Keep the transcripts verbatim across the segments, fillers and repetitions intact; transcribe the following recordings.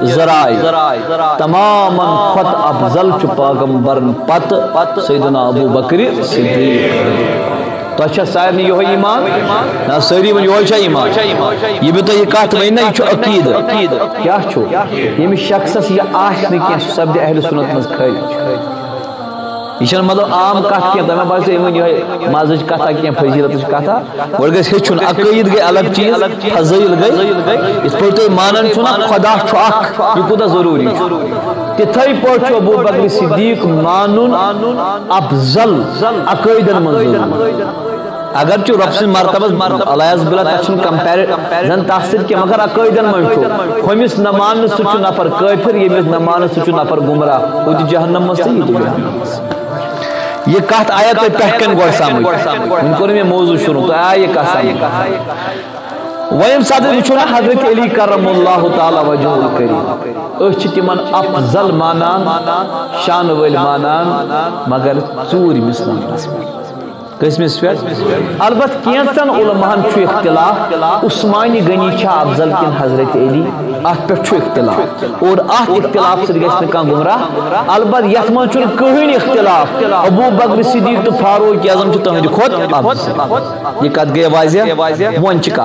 ذرائع۔ تمامن کھۄتہٕ افضل چھُ پیغمبرن پتہٕ سیدنا ابو بکر صدیق۔ تۄہہِ چھا سارنٕے یِہوٚے ایمان؟ نہ، سٲری ؤنِو، یِہوٚے چھا ایمان؟ یہِ مےٚ تۄہہِ یہِ کتھ ؤنۍ نہ، یہِ چھُ عقیدٕ۔ کیٛاہ چھُ؟ ییٚمِس شخصس یہِ آسہِ نہٕ کینٛہہ، سُہ سپدِ اہل سنت منٛز خٲرج۔ یہِ چھَنہٕ مطلب عام کتھ کینٛہہ، تۄہہِ ما باسیو یہِ وۄنۍ یِہوٚے مزٕچ کتھا کینٛہہ، فضیلتٕچ کتھا؟ گۄڈٕ گژھِ ہیٚچھُن، عقٲیِد گٔے الگ چیٖز، فضٲیل گٔے۔ یِتھ پٲٹھۍ تُہۍ مانان چھِو نا خۄدا چھُ اکھ، یہِ کوٗتاہ ضروٗری چھُ۔ تِتھَے پٲٹھۍ چھُ ابو بکر صدیق مانُن افضل عقٲیدن منٛز ضروٗری۔ اگر چھُ رۄب سٕنٛدِ مرتبس، العیاذ باللہ، تتھ چھُنہٕ کمپیرزن تتھ سۭتۍ کینٛہہ، مگر عقٲیدن منٛز چھُ۔ ہُمِس نہ ماننہٕ سۭتۍ چھُ نفر کٲفر، ییٚمِس نہ ماننہٕ سۭتۍ چھُ نفر گمراہ۔ ہُہ تہِ جہنم منٛز تہٕ یہِ تہِ جہنم منٛز۔ یہِ کتھ آیا تۄہہِ پٮ۪ٹھ کَنہِ گۄڈٕ سمجھ؟ وۄنۍ کوٚر مےٚ موضوع شروع، تۄہہِ آیہِ یہِ کتھ سمجھ؟ وۄنۍ ییٚمہِ ساتہٕ أسۍ وٕچھو نا حضرت علی کرم اللہ تعالیٰ وجہ الکریم، أسۍ چھِ تِمن افضل مانان، شان وٲلۍ مانان، مگر ژوٗرمِس نمبرس پٮ۪ٹھ۔ کٔژمِس پٮ۪ٹھ؟ البتہ کینٛژن علماہن چھُ اختلاف، عثمانِ غنی چھا افضل کِنہٕ حضرت علی؟ اتھ پٮ۪ٹھ چھُ اختلاف۔ اور اتھ اختلاف سۭتۍ گژھِ نہٕ کانٛہہ گمراہ۔ البتہ یتھ منٛز چھُنہٕ کٕہٕنۍ اختلاف، ابو بکر صدیق تہٕ فاروق اعظم چھِ تُہنٛدِ کھۄتہٕ افضل۔ یہِ کتھ گٔے واضح؟ وۄنۍ چھِ کتھ۔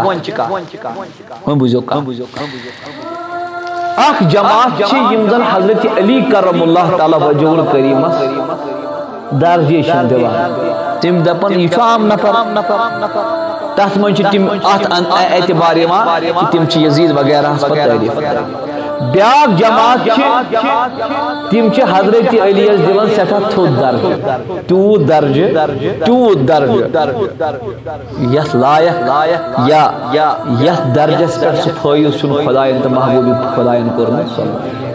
وۄنۍ بوٗزِو کتھ۔ اکھ جماعت چھِ، یِم زن حضرت علی کرم اللہ تعالیٰ وجہ الکریمس درجے چھِنہٕ دِوان۔ تِم دپان، یہِ چھُ عام نفر۔ تتھ منٛز چھِ تِم اتھ ان-، اعتبار یِوان کہِ تِم چھِ یزید وغیرہس پتہٕ تعریف۔ بیاکھ جماعت چھِ، تِم چھِ حضرت علی یس دِوان سٮ۪ٹھاہ تھوٚد درجہٕ، تیوٗت درجہٕ، تیوٗت درجہٕ۔ یتھ لایق یا یتھ درجس پٮ۪ٹھ سُہ فٲیض چھُنہٕ خۄداین تہٕ محبوٗب خۄداین کوٚرمُت صلی اللہ علیہ وسلم۔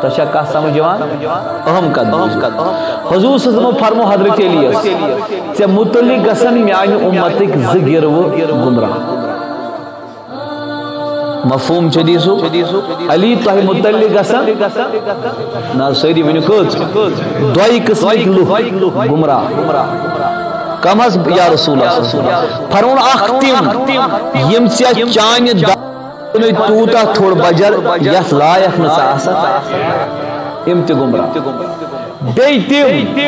تۄہہِ چھا کتھ سمجھ یِوان؟ اہم کتھ بوٗزِو۔ حضور صلی اللہ علیہ وسلم فرمو حضرت علی یس، "ژےٚ متعلق گژھن میانہِ امتٕکۍ زٕ گروہ گمراہ۔" مفہوم چھا حدیثُک؟ علی تۄہہِ متعلق گژھن؟ نہ، سٲری ؤنِو کٔژ؟ دۄیہِ قٕسمٕکۍ لُکھ گمراہ۔ کم حظ یا رسول اللہ صلی اللہ علیہ وسلم؟ فرموُن اکھ تِم یِم ژےٚ چانہِ دنہٕ تیوٗتاہ تھوٚڑ بجر یتھ لایق نہٕ ژٕ آسکھ، یِم تہِ گمراہ۔ بیٚیہِ تِم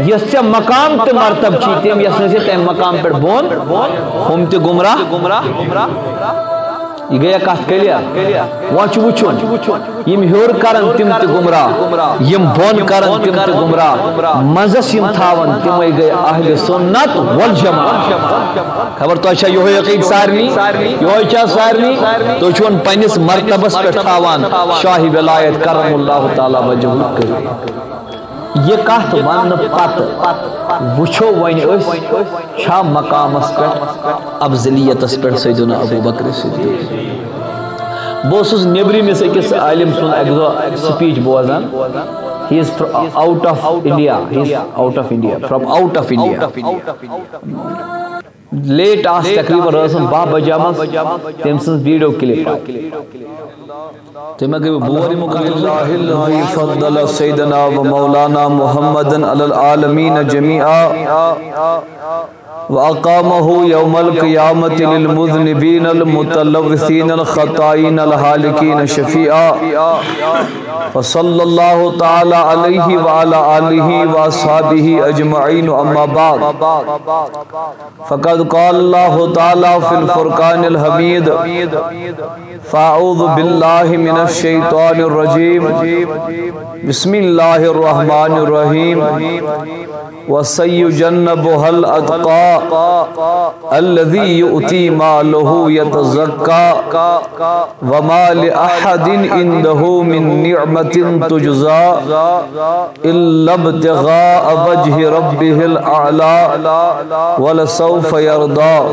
یۄس ژےٚ مقام تہٕ مرتبہٕ چھی، تِم یۄس نہٕ ژےٚ تمہِ مقام پٮ۪ٹھ بۄن، ہُم تہِ گمراہ۔ یہِ گٔیا کتھ clear؟ وۄنۍ چھُ وٕچھُن، یِم ہیوٚر کرن تِم تہِ گمراہ، یِم بۄن کرن تِم تہِ گمراہ، منٛزس یِم تھاون تِمے گٔے اہل سنت والجماعت۔ خبر تۄہہِ چھا یِہوٚے عقیٖدٕ سارنٕے؟ یِہوٚے چھا سارنٕے؟ تُہۍ چھِوَن پننِس مرتبس پٮ۪ٹھ تھاوان شاہ ولایت کرم اللہ تعالیٰ وجہہ کٔرِتھ۔ یہِ کتھ وننہٕ پتہٕ وٕچھو وۄنۍ أسۍ چھا مقامس پٮ۪ٹھ افضلیتس پٮ۪ٹھ سیدنا ابو بکر صدیق۔ بہٕ اوسُس نیبرِمِس أکِس عالم سُنٛد اکہِ دۄہ speech بوزان۔ He is fr-, out of India. He is out of India. From out of India. Late آس تقریباً رٲژ ہٕنٛز باہ بجے منٛز تٔمۍ سٕنٛز video clip آیہِ۔ تُہۍ ما گٔیوٕ بور یِمو کتھو سۭتۍ؟ الله الذي فضل سيدنا ومولانا محمدا على العالمين جميعا وأقامه يوم القيامة للمذنبين المتلوثين الخطائين الهالكين شفيعا، فصلى الله تعالى عليه وعلى آله وأصحابه أجمعين، أما بعد، فقد قال الله تعالى في الفرقان الحميد، فأعوذ بالله من الشيطان الرجيم، بسم الله الرحمن الرحيم، وسيجنبها الأتقى الذي يؤتي ماله يتزكى وما لأحد عنده من نعمة تجزى إلا ابتغاء وجه ربه الأعلى ولسوف يرضى.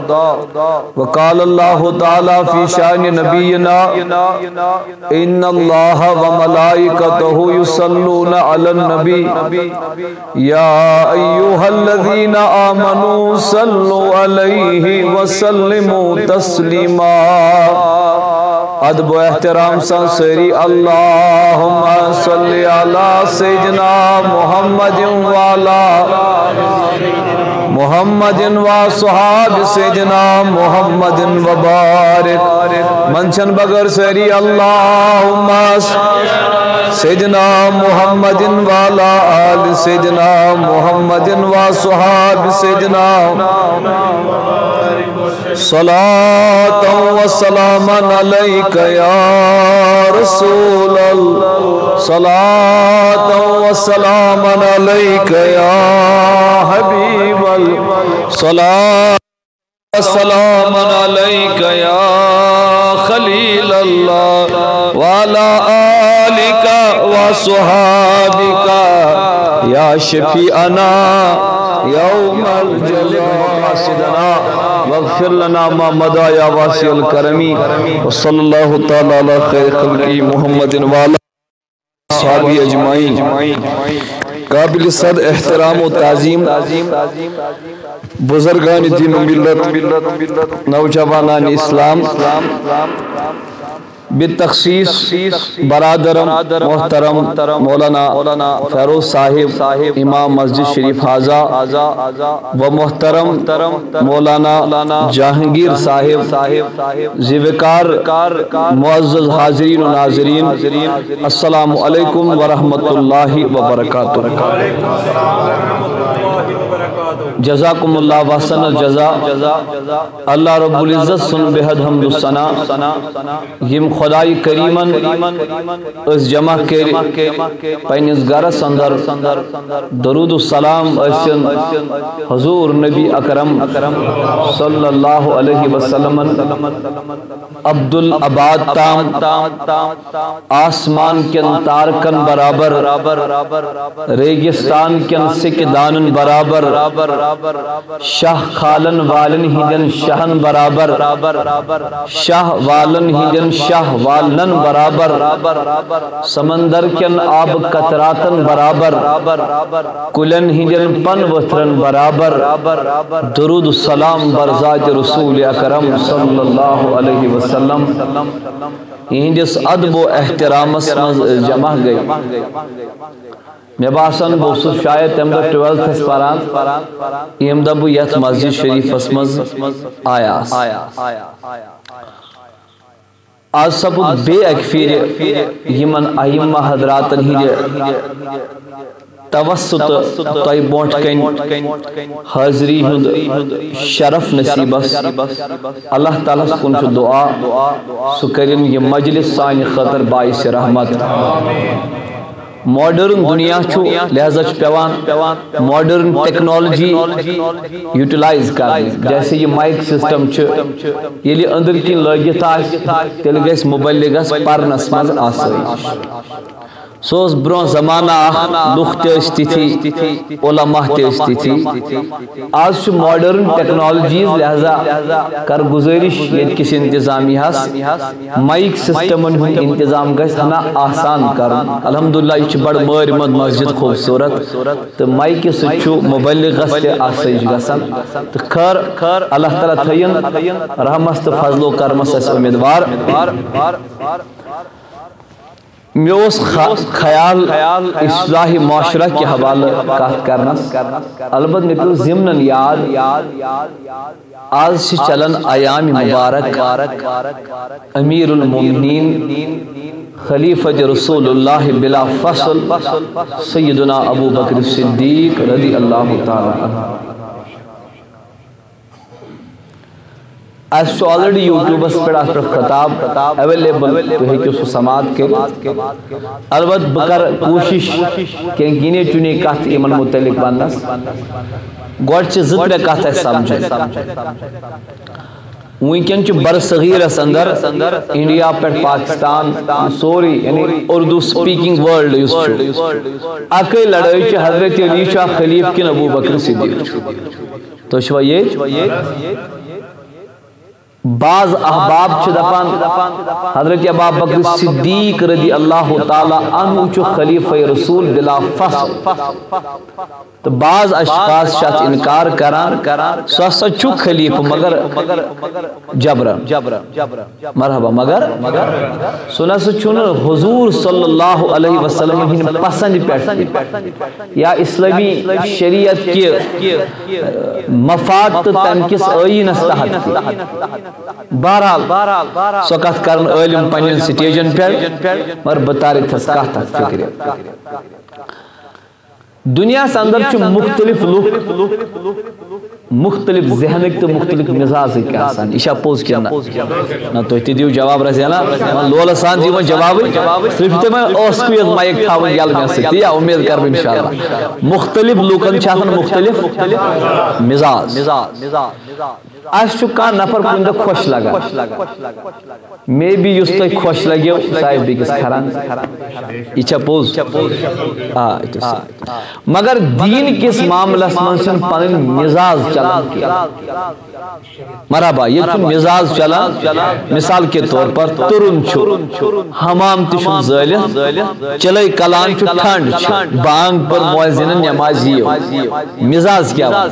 وقال الله تعالى في شأن نبينا، إن الله وملائكته يصلون على النبي، يا أيها الذين آمنوا صلوا عليه وسلموا تسليما. ادب و احترام سان سٲری، اللهم صل على سيدنا محمد وعلى محمد و صحاب سیدنا محمد و بارک۔ من چھن بغیر ساری اللہم سیدنا محمد و علی آل سیدنا محمد و صحاب سیدنا صلاة و سلام علیک یا رسول اللہ، صلاة و سلام علیک یا حبیب اللہ، صلاة و سلام علیک یا خلیل اللہ، وعلی آلک و صحابک یا شفیعنا یوم الجزا۔ واغفر لنا ما مضى يا واسع الكرم۔ وصلى الله تعالى على خير خلقه محمد وعلى أصحابه أجمعين۔ قابل صد احترام و تعظیم بزرگان دین و ملت، نوجوانان اسلام، بالتخصیص برادرم محترم مولانا فیروز صاحب، امام مسجد شریف حاضہ، و محترم مولانا جہانگیر صاحب، ذی وقار، معزز حاضرین و ناظرین، السلام علیکم ورحمۃ اللہ وبرکاتہ۔ جزاکم اللہ احسن الجزا۔ اللہ رب العزت سن بے حد حمد و ثنا، یم خدای کریمن اس جمع کر پنس گرس اندر، درود و سلام ٲسِن حضور نبی اکرم صلی اللہ علیہ وسلم۔ عبدالآباد تام، آسمان کٮ۪ن تارکن برابر، ریگستان کٮ۪ن سکہ دانن برابر، شاہ کھالن والن ہندٮ۪ن شاہن برابر، شاہ والن ہندٮ۪ن شاہ والنن برابر، سمندر کٮ۪ن آبہٕ قطراتن برابر، کُلٮ۪ن ہٕنٛدٮ۪ن پن ؤتھرن برابر۔ درود و سلام بر ذات رسول اکرم صلی اللہ علیہ وسلم۔ یہندس ادب و احترامس منٛز جمع گٔے۔ مےٚ باسان، بہٕ اوسُس شاید تَمہِ دۄہ ٹُویلتھس پران، ییٚمہِ دۄہ بہٕ یتھ مسجد شریفس منٛز آیاس۔ آز سپُد بیٚیہِ اکہِ پھِرِ یِمن ائمہ حضراتن ہٕنٛدِ توسط تۄہہِ برونٛٹھ کنہِ حٲضری ہُنٛد شرف نصیبس۔ اللہ تعالیٰ ہس کُن چھُ دعا، سُہ کٔرِن یہِ مجلس سانہِ خٲطرٕ باعث رحمت۔ ماڈرن دنیا چھُ، لہذا چھُ پیوان ماڈرن ٹیکنالوجی یوٹیلائز کرنہِ۔ جیسے یہِ مائیک سسٹم چھُ، ییٚلہِ أنٛدرۍ کِنۍ لٲگِتھ آسہِ، تیٚلہِ گژھِ مبلغس پرنس منٛز آسٲیِش۔ سُہ اوس برونٛہہ زمانہٕ اکھ، لُکھ تہِ ٲسۍ تِتھی، علماء تہِ ٲسۍ تِتھی۔ آز چھُ ماڈرن ٹیکنالوجیز، لہذا کر گزٲرِش ییٚتہِ کِس انتظامیہ ہس، مائیک سسٹمن ہُنٛد انتظام گژھِ ہنا آسان کرُن۔ الحمدللہ، یہِ چھِ بڑٕ مٲرۍ منٛد مسجد خوٗبصوٗرت، تہٕ مائیکہِ سۭتۍ چھُ مبلغس تہِ آسٲیِش گژھان۔ تہٕ خٲر، اللہ تعالیٰ تھٲیِن رحمس تہٕ فضل و کرمس اَسہِ اُمیدوار۔ مےٚ اوس خ-، خیال اصلاح معاشرہ کہِ حوالہٕ کتھ کرنس، البتہ مےٚ پیوٚو ضمنن یاد، آز چھِ چلان ایام مبارک امیر المومنین خلیفۃ رسول اللہ بلا فصل سیدنا ابو بکر صدیق رضی اللہ تعالیٰ عنہ۔ اسہِ چھُ already YouTubeس پٮ۪ٹھ اتھ پٮ۪ٹھ خطاب available، تُہۍ ہیٚکِو سُہ سماعت کٔرِتھ۔ البتہ بہٕ کرٕ کوٗشِش کینٛہہ گِنے چُنے کتھ یِمن متعلق وننس۔ گۄڈٕ چھِ زٕ ترٛےٚ کتھ اسہِ سمجھٕنۍ۔ وٕنکٮ۪ن چھُ برصغیرس اندر، انڈیا پٮ۪ٹھ پاکستان، سورُے، یعنی اردو speaking world یُس چھُ، اکٕے لڑٲے چھِ، حضرت علی چھا خلیفہ کِنہٕ ابو بکر صدیق چھُ؟ تُہۍ چھِوا ییٚتہِ؟ بعض احباب چھِ دپان، حضرت ابا بکر صدیق رضی اللہ تعالیٰ عنہ چھُ خلیفہ رسول بلا فصل۔ تہٕ بعض اشخاص چھِ اتھ انکار کران، سُہ ہسا چھُ خلیفہ مگر جبرن۔ مرحبا، مگر سُہ نہ سا چھُنہٕ حضور صلی اللہ علیہ وسلم ہٕنٛدِ پسند پٮ۪ٹھ تہِ یا اسلامی شریعت کہِ مفاد تہٕ تمہِ کِس ٲییٖنس تحت تہِ۔ بہرحال، سۄ کتھ کرن عٲلم پننٮ۪ن سٹیجن پٮ۪ٹھ، مگر بہٕ تارٕ تھس کتھ اکھ فکرِ۔ دنیاہس اندر چھِ مختلف لُکھ، مختلف ذہنٕکۍ تہٕ مختلف مزازٕکۍ آسان۔ یہِ چھا پوٚز کِنہٕ نہ؟ نہ، تُہۍ تہِ دِیِو جواب، رضیانہ۔ لولہٕ سان دِیِو وۄنۍ جوابٕے۔ صرف تہِ وۄنۍ ٲسکُے یوت مایِک تھاوٕنۍ یَلہٕ مےٚ سۭتۍ، یا اُمید کَرٕ بہٕ اِنشاءاللہ۔ مختلف لُکَن چھِ آسان مختلف مزاز۔ اَسہِ چھُ کانٛہہ نفر کُنہِ دۄہ خۄش لگان۔ مے بی یُس تۄہہِ خۄش لگیو، سُہ آسہِ بیٚکِس کھران۔ یہِ چھا پوٚز؟ آ، یہِ چھُ سُہ۔ مگر دیٖن کِس معاملس منٛز چھُنہٕ پنٕنۍ مزاز چلان کینٛہہ۔ مرحبا، ییٚتہِ چھُ مزاز چلان۔ مثال کے طور پر، تُرُن چھُ، حمام تہِ چھُنہٕ زٲلِتھ، چِلَے کلان چھُ، ٹھنڈ چھِ، بانگ پٔر مؤذنن، نماز یِیو۔ مزاز کیٛاہ وَنان؟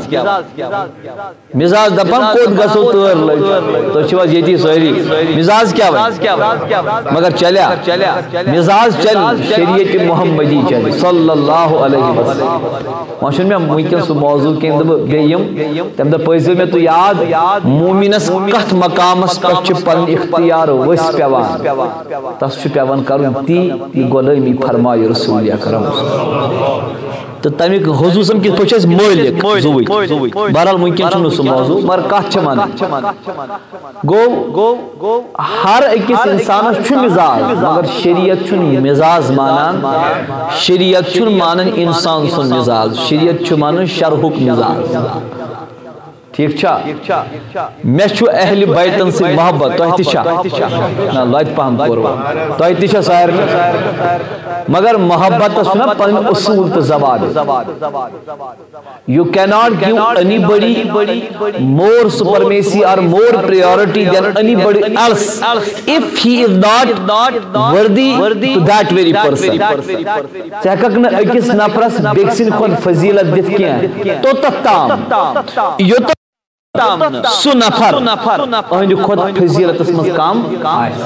مزاز دپان، کوٚت گژھو، تۭر لٔج۔ تُہۍ چھِو حظ ییٚتی سٲری؟ مزاز کیٛاہ وَنہِ؟ مگر چلیا؟ مزاز چلہِ، شریعت محمدی چلہِ، صلی اللہ علیہ وسلم۔ وۄنۍ چھُنہٕ مےٚ وٕنکیٚن سُہ موضوع کینٛہہ، دَپہٕ بیٚیہِ یِم۔ تَمہِ دۄہ پٔزیو مےٚ تُہۍ یاد، مومِنَس کَتھ مقامَس پٮ۪ٹھ چھِ پَنٕنۍ اختیار ؤسۍ پٮ۪وان۔ تَس چھُ پٮ۪وان کَرُن تی، یہِ غلٲمی فرمایہِ رسول اکرم۔ تہٕ تَمیُک حضوٗرَن کِتھ پٲٹھۍ چھِ أسۍ مٲلِک زُوٕکۍ؟ بہرحال، وٕنکیٚن چھُنہٕ سُہ موضوع، مگر کَتھ چھِ وَنٕنۍ۔ گوٚو، ہر أکِس اِنسانَس چھُ مِزاز، مگر شریعت چھُنہٕ مِزاز مانان۔ شریعت چھُنہٕ مانان اِنسان سُنٛد مِزاز، شریعت چھُ مانان شرحُک مِزاز۔ ٹھیٖک چھا؟ مےٚ چھُ اہلِ بیتَن سۭتۍ محبت، تۄہہِ تہِ چھا؟ نہ، لۄتہِ پَہَم کوٚر وۄنۍ۔ تۄہہِ تہِ چھا سارنٕے؟ مگر محبتَس چھُنہ پَنٕنۍ اصوٗل تہٕ ضوابط۔ You cannot give anybody more supremacy or more priority than anybody else if he is not worthy to that very person. ژٕ ہٮ۪کَکھ نہٕ أکِس نفرَس بیٚکہِ سٕنٛدِ کھۄتہٕ فضیلت دِتھ کینٛہہ، توٚتَتھ تام، یوٚتَتھ سُہ نفر أہنٛدِ کھۄتہٕ فضیلتس منٛز کم آسہِ۔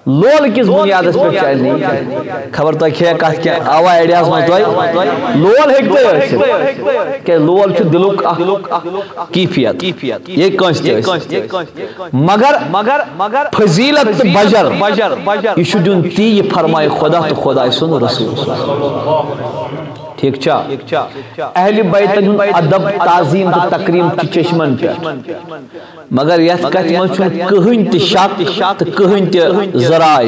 لول کِس بُنیادس پٮ۪ٹھ چلہِ نہٕ یہِ۔ خبر تۄہہِ کھیٚیا کتھ کینٛہہ، آوا آیڈیاہس منٛز تۄہہِ؟ لول ہیٚکہِ تۄہہِ ٲسِتھ، کیٛازِ لول چھُ دِلُک اکھ کیفیت، یہِ ہیٚکہِ کٲنٛسہِ تہِ ٲسِتھ۔ مگر، مگر، مگر فضیلت تہٕ بجر، یہِ چھُ دیُن تی، یہِ فرمایہِ خدا تہٕ خدایہِ سُنٛد رسول۔ ٹھیک چھا؟ اہل بیتن ہُنٛد ادب، تعظیم تہٕ تکریم چھُ چشمن پٮ۪ٹھ۔ مگر یتھ کتھِ منٛز چھُنہٕ کٕہٕنۍ تہِ شک تہٕ کٕہٕنۍ تہِ ذرائع۔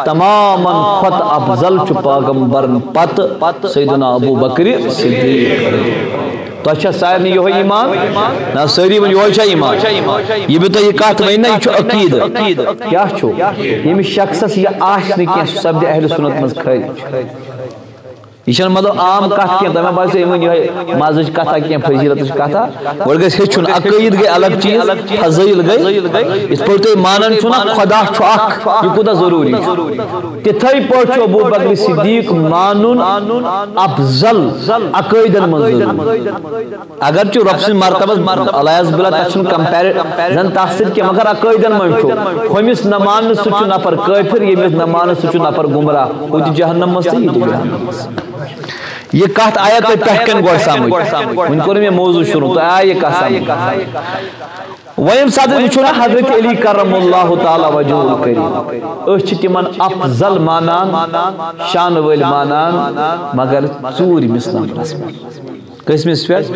تمامن کھۄتہٕ افضل چھُ پیغمبرن پتہٕ سیدنا ابو بکر صدیق۔ تۄہہِ چھا سارنٕے یِہوٚے ایمان؟ نہ، سٲری ؤنِو، یِہوٚے چھا ایمان؟ یہِ بہٕ تۄہہِ یہِ کتھ ؤنۍ نہ، یہِ چھُ عقیدٕ۔ کیٛاہ چھُ؟ ییٚمِس شخصس یہِ آسہِ نہٕ کینٛہہ، سُہ سپدِ اہل سنت منٛز خٲرج۔ یہِ چھَنہٕ مطلب عام کَتھ کینٛہہ، تۄہہِ ما باسیو یہِ وۄنۍ یِہوٚے مَزٕچ کَتھا کینٛہہ، فضیٖلتٕچ کَتھا؟ گۄڈٕ گژھِ ہیٚچھُن، عقٲیِد گٔے الگ چیٖز، فضٲیِل گٔے۔ یِتھ پٲٹھۍ تُہۍ مانان چھِو نہ خۄدا چھُ اَکھ، یہِ کوٗتاہ ضروٗری چھُ۔ تِتھَے پٲٹھۍ چھُ ابو بکر صدیق مانُن افضل عقٲیدَن منٛز ضروٗری۔ اگر چھُ رۄب سٕنٛدِ مرتبس، العیاذ باللہ، تَتھ چھُنہٕ کمپیر، زن تَتھ سۭتۍ کینٛہہ، مگر عقٲیدن منٛز چھُ۔ ہُمِس نہ ماننہٕ سۭتۍ چھُ نفر کٲفر، ییٚمِس نہ ماننہٕ سۭتۍ چھُ نفر گمراہ۔ ہُہ تہِ جہنم منٛز تہٕ یہِ تہِ جہنم منٛز۔ یہِ کتھ آیا تۄہہِ پٮ۪ٹھ کَنہِ گۄڈٕ سمجھ؟ وُنہِ کوٚر مےٚ موضوع شروع، تۄہہِ آیہِ یہِ کتھ سمجھ؟ وۄنۍ ییٚمہِ ساتہٕ أسۍ وٕچھو نہ حضرت علی کرم اللہ تعالیٰ وجہہ الکریم، أسۍ چھِ تِمن افضل مانان، شانہٕ وٲلۍ مانان، مگر ژوٗرمِس نمبرس منٛز۔ کٔژمِس پٮ۪ٹھ؟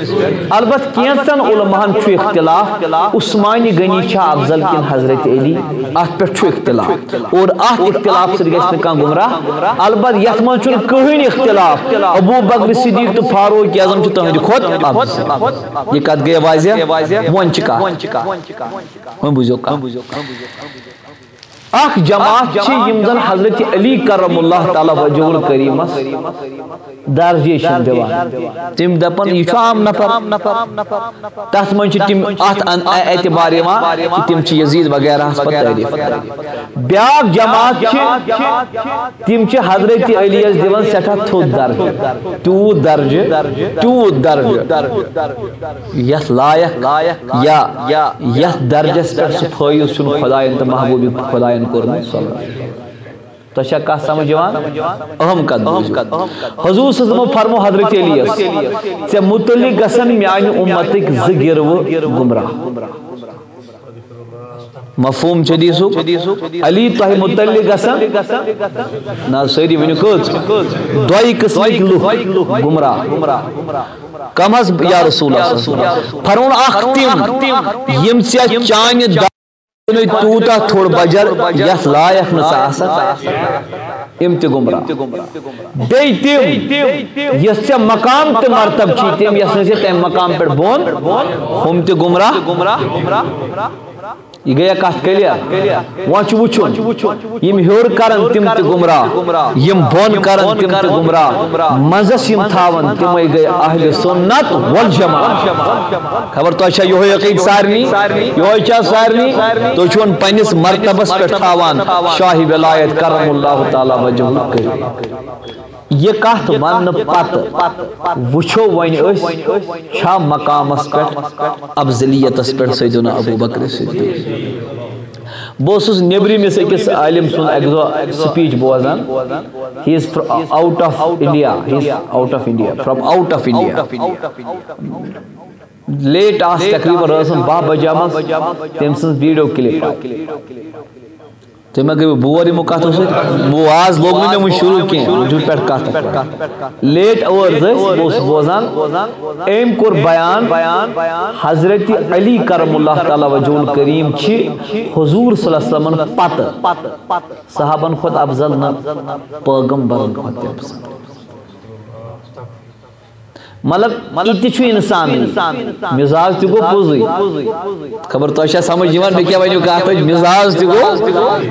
البتہ کینٛژن علماہن چھُ اختلاف، عثمانِ غنی چھا افضل کِنہٕ حضرت علی؟ اتھ پٮ۪ٹھ چھُ اختلاف۔ اور اتھ اختلاف سۭتۍ گژھِ نہٕ کانٛہہ گمراہ۔ البتہ یتھ منٛز چھُنہٕ کٕہٕنۍ اختلاف، ابو بکر صدیق تہٕ فاروق اعظم چھِ تہنٛدِ کھۄتہٕ افضل۔ یہِ کتھ گٔیے واضح؟ وۄنۍ چھِ کتھ۔ وۄنۍ بوٗزِو کتھ۔ اکھ جماعت چھِ، یِم زن حضرت علی کرم اللہ تعالیٰ وجہ الکریمس درجے چھِنہٕ دِوان۔ تِم دپان، یہِ چھُ عام نفر۔ تتھ منٛز چھِ تِم اتھ ان-، اعتبار یِوان کہِ تِم چھِ یزید وغیرہس پتہٕ تعریف کران۔ بیاکھ جماعت چھِ، تِم چھِ حضرت علی یس دِوان سٮ۪ٹھاہ تھوٚد درجہٕ، تیوٗت درجہٕ، تیوٗت درجہٕ، یتھ لایق یا یتھ درجس پٮ۪ٹھ سُہ فٲیض چھُنہٕ خداین تہٕ محبوب خداین کوٚرمُت صلی اللہ علیہ وسلم۔ تۄہہِ چھا کتھ سمجھ یِوان؟ اہم کتھ بوٗزِو۔ حضور صلی اللہ علیہ وسلم فرمو حضرت علی یس، "ژےٚ متعلق گژھن میانہِ امتٕکۍ زٕ گروہ گمراہ۔" مفہوم چھُ حدیثُک؟ علی تۄہہِ متعلق گژھن؟ نہ، سٲری ؤنِو کٔژ؟ دۄیہِ قٕسمٕکۍ لُکھ گمراہ۔ کم حظ یا رسول اللہ صلی اللہ علیہ وسلم؟ فرمون اکھ تِم یِم ژےٚ چانہِ دنہٕ تیوٗتاہ تھوٚڑ بجر یتھ لایق نہٕ ژٕ آسکھ، یِم تہِ گمراہ۔ بیٚیہِ تِم یۄس ژےٚ مقام تہٕ مرتب چھی، تِم یۄس نہٕ ژےٚ تمہِ مقام پٮ۪ٹھ بۄن، ہُم تہِ گمراہ۔ یہِ گٔیا کتھ clear؟ وۄنۍ چھُ وٕچھُن، یِم ہیوٚر کرن تِم تہِ گمراہ، یِم بۄن کرن تِم تہِ گمراہ، منٛزس یِم تھاون تِمے گٔے اہل سنت والجماعت۔ خبر تۄہہِ چھا یِہوٚے عقیٖدٕ سارنٕے؟ یِہوٚے چھا سارنٕے؟ تُہۍ چھِوٕ پننِس مرتبس پٮ۪ٹھ تھاوان شاہ ولایت کرم اللہ تعالیٰ وجہ الکریم۔ یہِ کتھ وننہٕ پتہٕ وٕچھو وۄنۍ أسۍ چھا مقامس پٮ۪ٹھ افضلیتس پٮ۪ٹھ سیدنا ابو بکر صدیق۔ بہٕ اوسُس نیبرِمِس أکِس عالم سُنٛد اکہِ دۄہ speech بوزان۔ He is fr-, out of India. He is out of India. From out of India. Late آس تقریباً رٲژ ہٕنٛز باہ بجے منٛز تٔمۍ سٕنٛز video clip آیہِ۔ تُہۍ ما گٔیوٕ بور یِمو کتھو سۭتۍ؟ بہٕ آز لوگ نہٕ مےٚ وُنہِ شروع کینٛہہ، وُنہِ چھُس پٮ۪ٹھ کتھ۔ Late hours ٲسۍ، بہٕ اوسُس بوزان، أمۍ کوٚر بیان حضرت علی کرم اللہ تعالیٰ وجہ الکریم چھِ حضور صلی اللہ علیہ وسلمن پتہٕ صحابن کھۄتہٕ افضل نہ پیغمبرن کھۄتہٕ تہِ افضل۔ مطلب، یہِ تہِ چھُ انسانٕے۔ مزاج تہِ گوٚو پوٚزُے۔ خبر تۄہہِ چھا سمجھ یِوان، مےٚ کیٛاہ ونیو کتھ؟ مزاج تہِ گوٚو،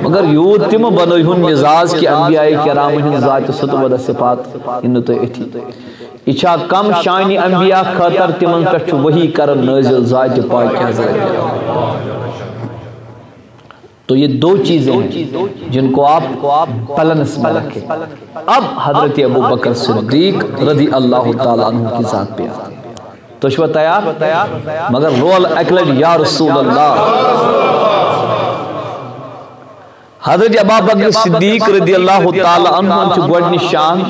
مگر یوٗت تہِ مہٕ بنٲوِہُن مزاج کہِ انبیاء کرامن ہٕنٛز ذاتِ سطوت صفات یِن نہٕ تۄہہِ أتھی۔ یہِ چھا کم شانِ انبیاء خٲطرٕ، تِمن پٮ۪ٹھ چھُ وحی کرن نٲزِل ذاتِ پاکہِ حضرت۔ تو یہ دو چیزیں ہیں جن کو آپ بیلنس میں رکھیں۔ اب حضرت ابو بکر صدیق رضی اللہ تعالیٰ عنہ کی ذات پہ آتے ہیں۔ تو چھوا تیار؟ مگر رول اکہِ لٹہِ یا رسول اللہ۔ حضرت ابا بکر صدیق رضی اللہ تعالیٰ عنہ چھُ گۄڈٕنِچ شان،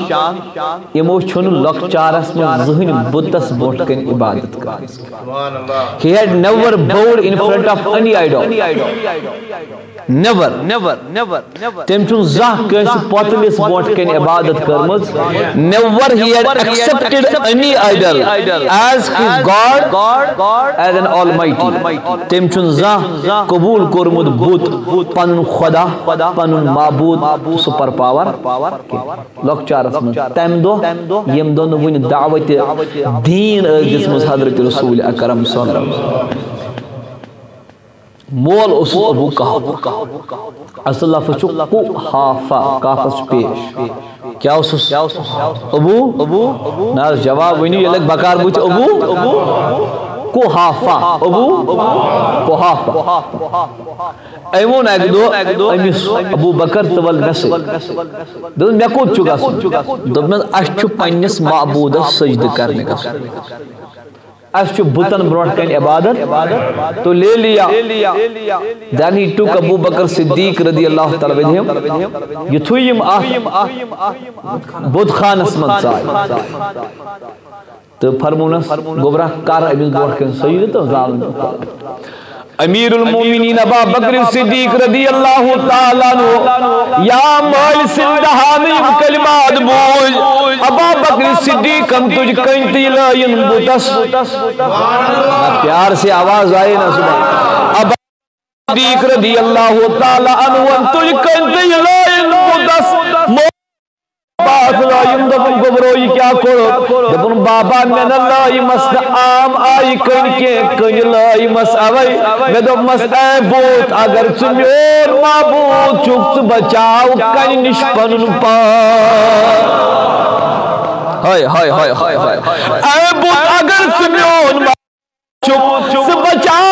یِمو چھُنہٕ لۄکچارس منٛز زٕہٕنۍ بُتس برونٛٹھ کنہِ عبادت کٔرمٕژ۔ He had never bowed in front of any idol. Never. Never. Never. تٔمۍ چھُنہٕ زانٛہہ کٲنٛسہِ پۄتلِس برونٛٹھ کنہِ عبادت کٔرمٕژ۔ Never he had accepted any idol as his God, as an almighty. تٔمۍ چھُنہٕ زانٛہہ قبوٗل کوٚرمُت بُت، پنُن خۄدا، پنُن معبوٗد، سُپر پاور۔ لۄکچارس منٛز تمہِ دۄہ، ییٚمہِ دۄہ نہٕ وُنہِ دعوت دیٖن ٲس دِژمٕژ حضرت رسول اکرم صلی اللہ علیہ وسلم۔ مول اوسُس ابو کہف۔ اصل لفظ چھُ قحافہ، کافس چھُ پیش۔ کیٛاہ اوسُس؟ ابو؟ ابو؟ نہ حظ، جواب ؤنِو، ییٚلہِ لگہِ بکار بُتھِ ابو؟ قحافہ۔ ابو؟ قحافہ۔ أمۍ ووٚن اکہِ دۄہ أمِس، ابو بکر، تہٕ ول مےٚ سۭتۍ۔ دوٚپُن، مےٚ کوٚت چھُ گژھُن؟ دوٚپمَس، اَسہِ چھُ پننِس معبوٗدس سجدٕ کرنہِ گژھُن۔ اَسہِ چھُ بُتن برونٛٹھ کنہِ عبادت۔ تو لے لیا۔ Then he took Abu Bakr Siddiq رضی اللہ تعالیٰ عنہ with him۔ یُتھُے یِم اتھ بُت خانس منٛز ژاے، تہٕ فرمونس، گوٚبرا، کر أمِس برونٛٹھ کنہِ سجدٕ تہٕ زالُن چھُ خۄدا۔ امیر المومنین ابا بکر صدیق رضی اللہ تعالیٰ عنہ، یا مٲلۍ سٕنٛدِ دہانہٕ یِم کلمات بوٗزۍ، ابا بکر صدیقن تُج کٔنۍ تہٕ لٲیِن بُتس۔ پیار سے آواز آئے نا، سبحان۔ ابا صدیق رضی اللہ تعالیٰ عنہ تُج کٔنۍ تہٕ لٲیِن بُتس۔ پاک لٲیِن، دوٚپُن، گوٚبرو، یہِ کیٛاہ کوٚرُکھ۔ دوٚپُن، بابا، مےٚ نہ لٲیمَس نہٕ عام آیہِ کٔنۍ کینٛہہ، کٔنۍ لٲیمَس اَوَے۔ مےٚ دوٚپمَس، اے بُت، اگر ژٕ میون معبوٗد چھُکھ، ژٕ بچاو کَنہِ نِش پَنُن پان۔ ہاے، ہاے، ہاے، ہاے، ہاے۔ اے بُت، اگر ژٕ میون چھُکھ، ژٕ بچاو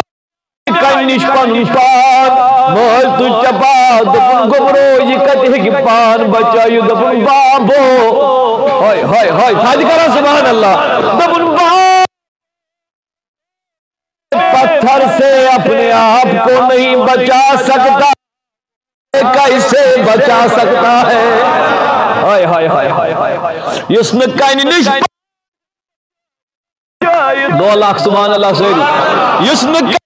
کَنہِ نِش پَنُن پان۔ مٲلۍ تُج چپا، دوٚپُن، گوٚبرو، یہِ کَتہِ ہیٚکہِ پان بچٲوِتھ؟ دوٚپُن، بابو، ہاے، ہاے، ہاے، فاتح کرا سبحان اللہ۔ دوٚپُن، بابو، پتھر سے اپنے آپ کو نہیں بچا سکتا، کیسے بچا سکتا ہے؟ ہاے، ہاے، ہاے، ہاے، ہاے۔ یُس نہٕ کَنہِ نِش دو لاکھ سبحان اللہ سٲری۔ یُس نہٕ ک-،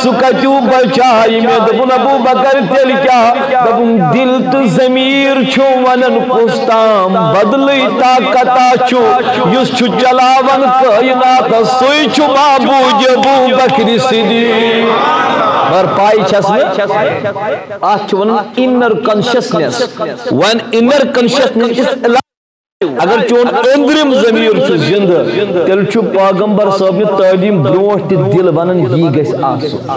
سُہ کتیو بچایہِ مےٚ؟ دوٚپُن، ابو بکر، تیٚلہِ کیٛاہ؟ دوٚپُن، دِل تہٕ ضمیٖر چھُ ونان، کُس تام بدلٕے طاقتا چھُ، یُس چھُ چلاوان کٲیناتس، سُے چھُ معبوٗد ابو بکر صدیق۔ مگر پاے چھس نہٕ، اتھ چھُ ونان inner consciousness۔ When inner consciousness is alive، اگر چون أنٛدرِم ضمیٖر چھُ زِنٛدٕ، تیٚلہِ چھُ پیغمبر صٲبنہِ تعلیٖم برونٛٹھ تہِ دِل ونان، یی گژھِ آسُن۔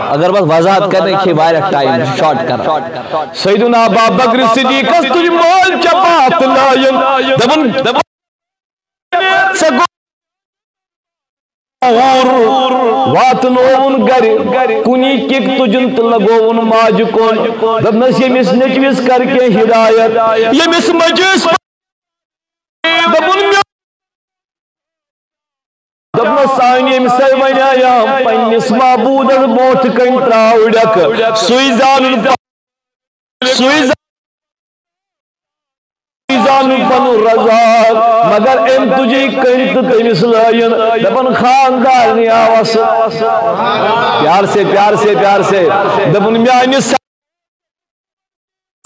اگر بس وضاحت کرنہٕ، یہِ چھِ واریاہ ٹایم شارٹ کران۔ سیدنا ابا بکر صدیقس تُج مٲلۍ چپاتھ لٲیِن، دوٚپُن، دوٚپُن، ژےٚ گوٚو اور واتنووُن گرِ، کُنی کِک تُجُن تہٕ لگووُن ماجہِ کُن۔ دوٚپنس، ییٚمِس نیٚچوِس کر کینٛہہ ہدایت، ییٚمِس مجِس، دوٚپُن، مےٚ، دوٚپنس، سانہِ ییٚمہِ سۭتۍ وۄنۍ آیام پننِس معبوٗدس برونٛٹھ کنہِ تراو ڈٮ۪کہٕ، سُے زانُن، سُے زانُن۔ زانُن پنُن رزاق، مگر أمۍ تُجی کٔنۍ تہٕ تٔمِس لٲیِن دپان، خاندارنہِ آو اَسہٕ۔ پیار سے، پیار سے، پیار سے۔ دوٚپُن، میانہِ سا-،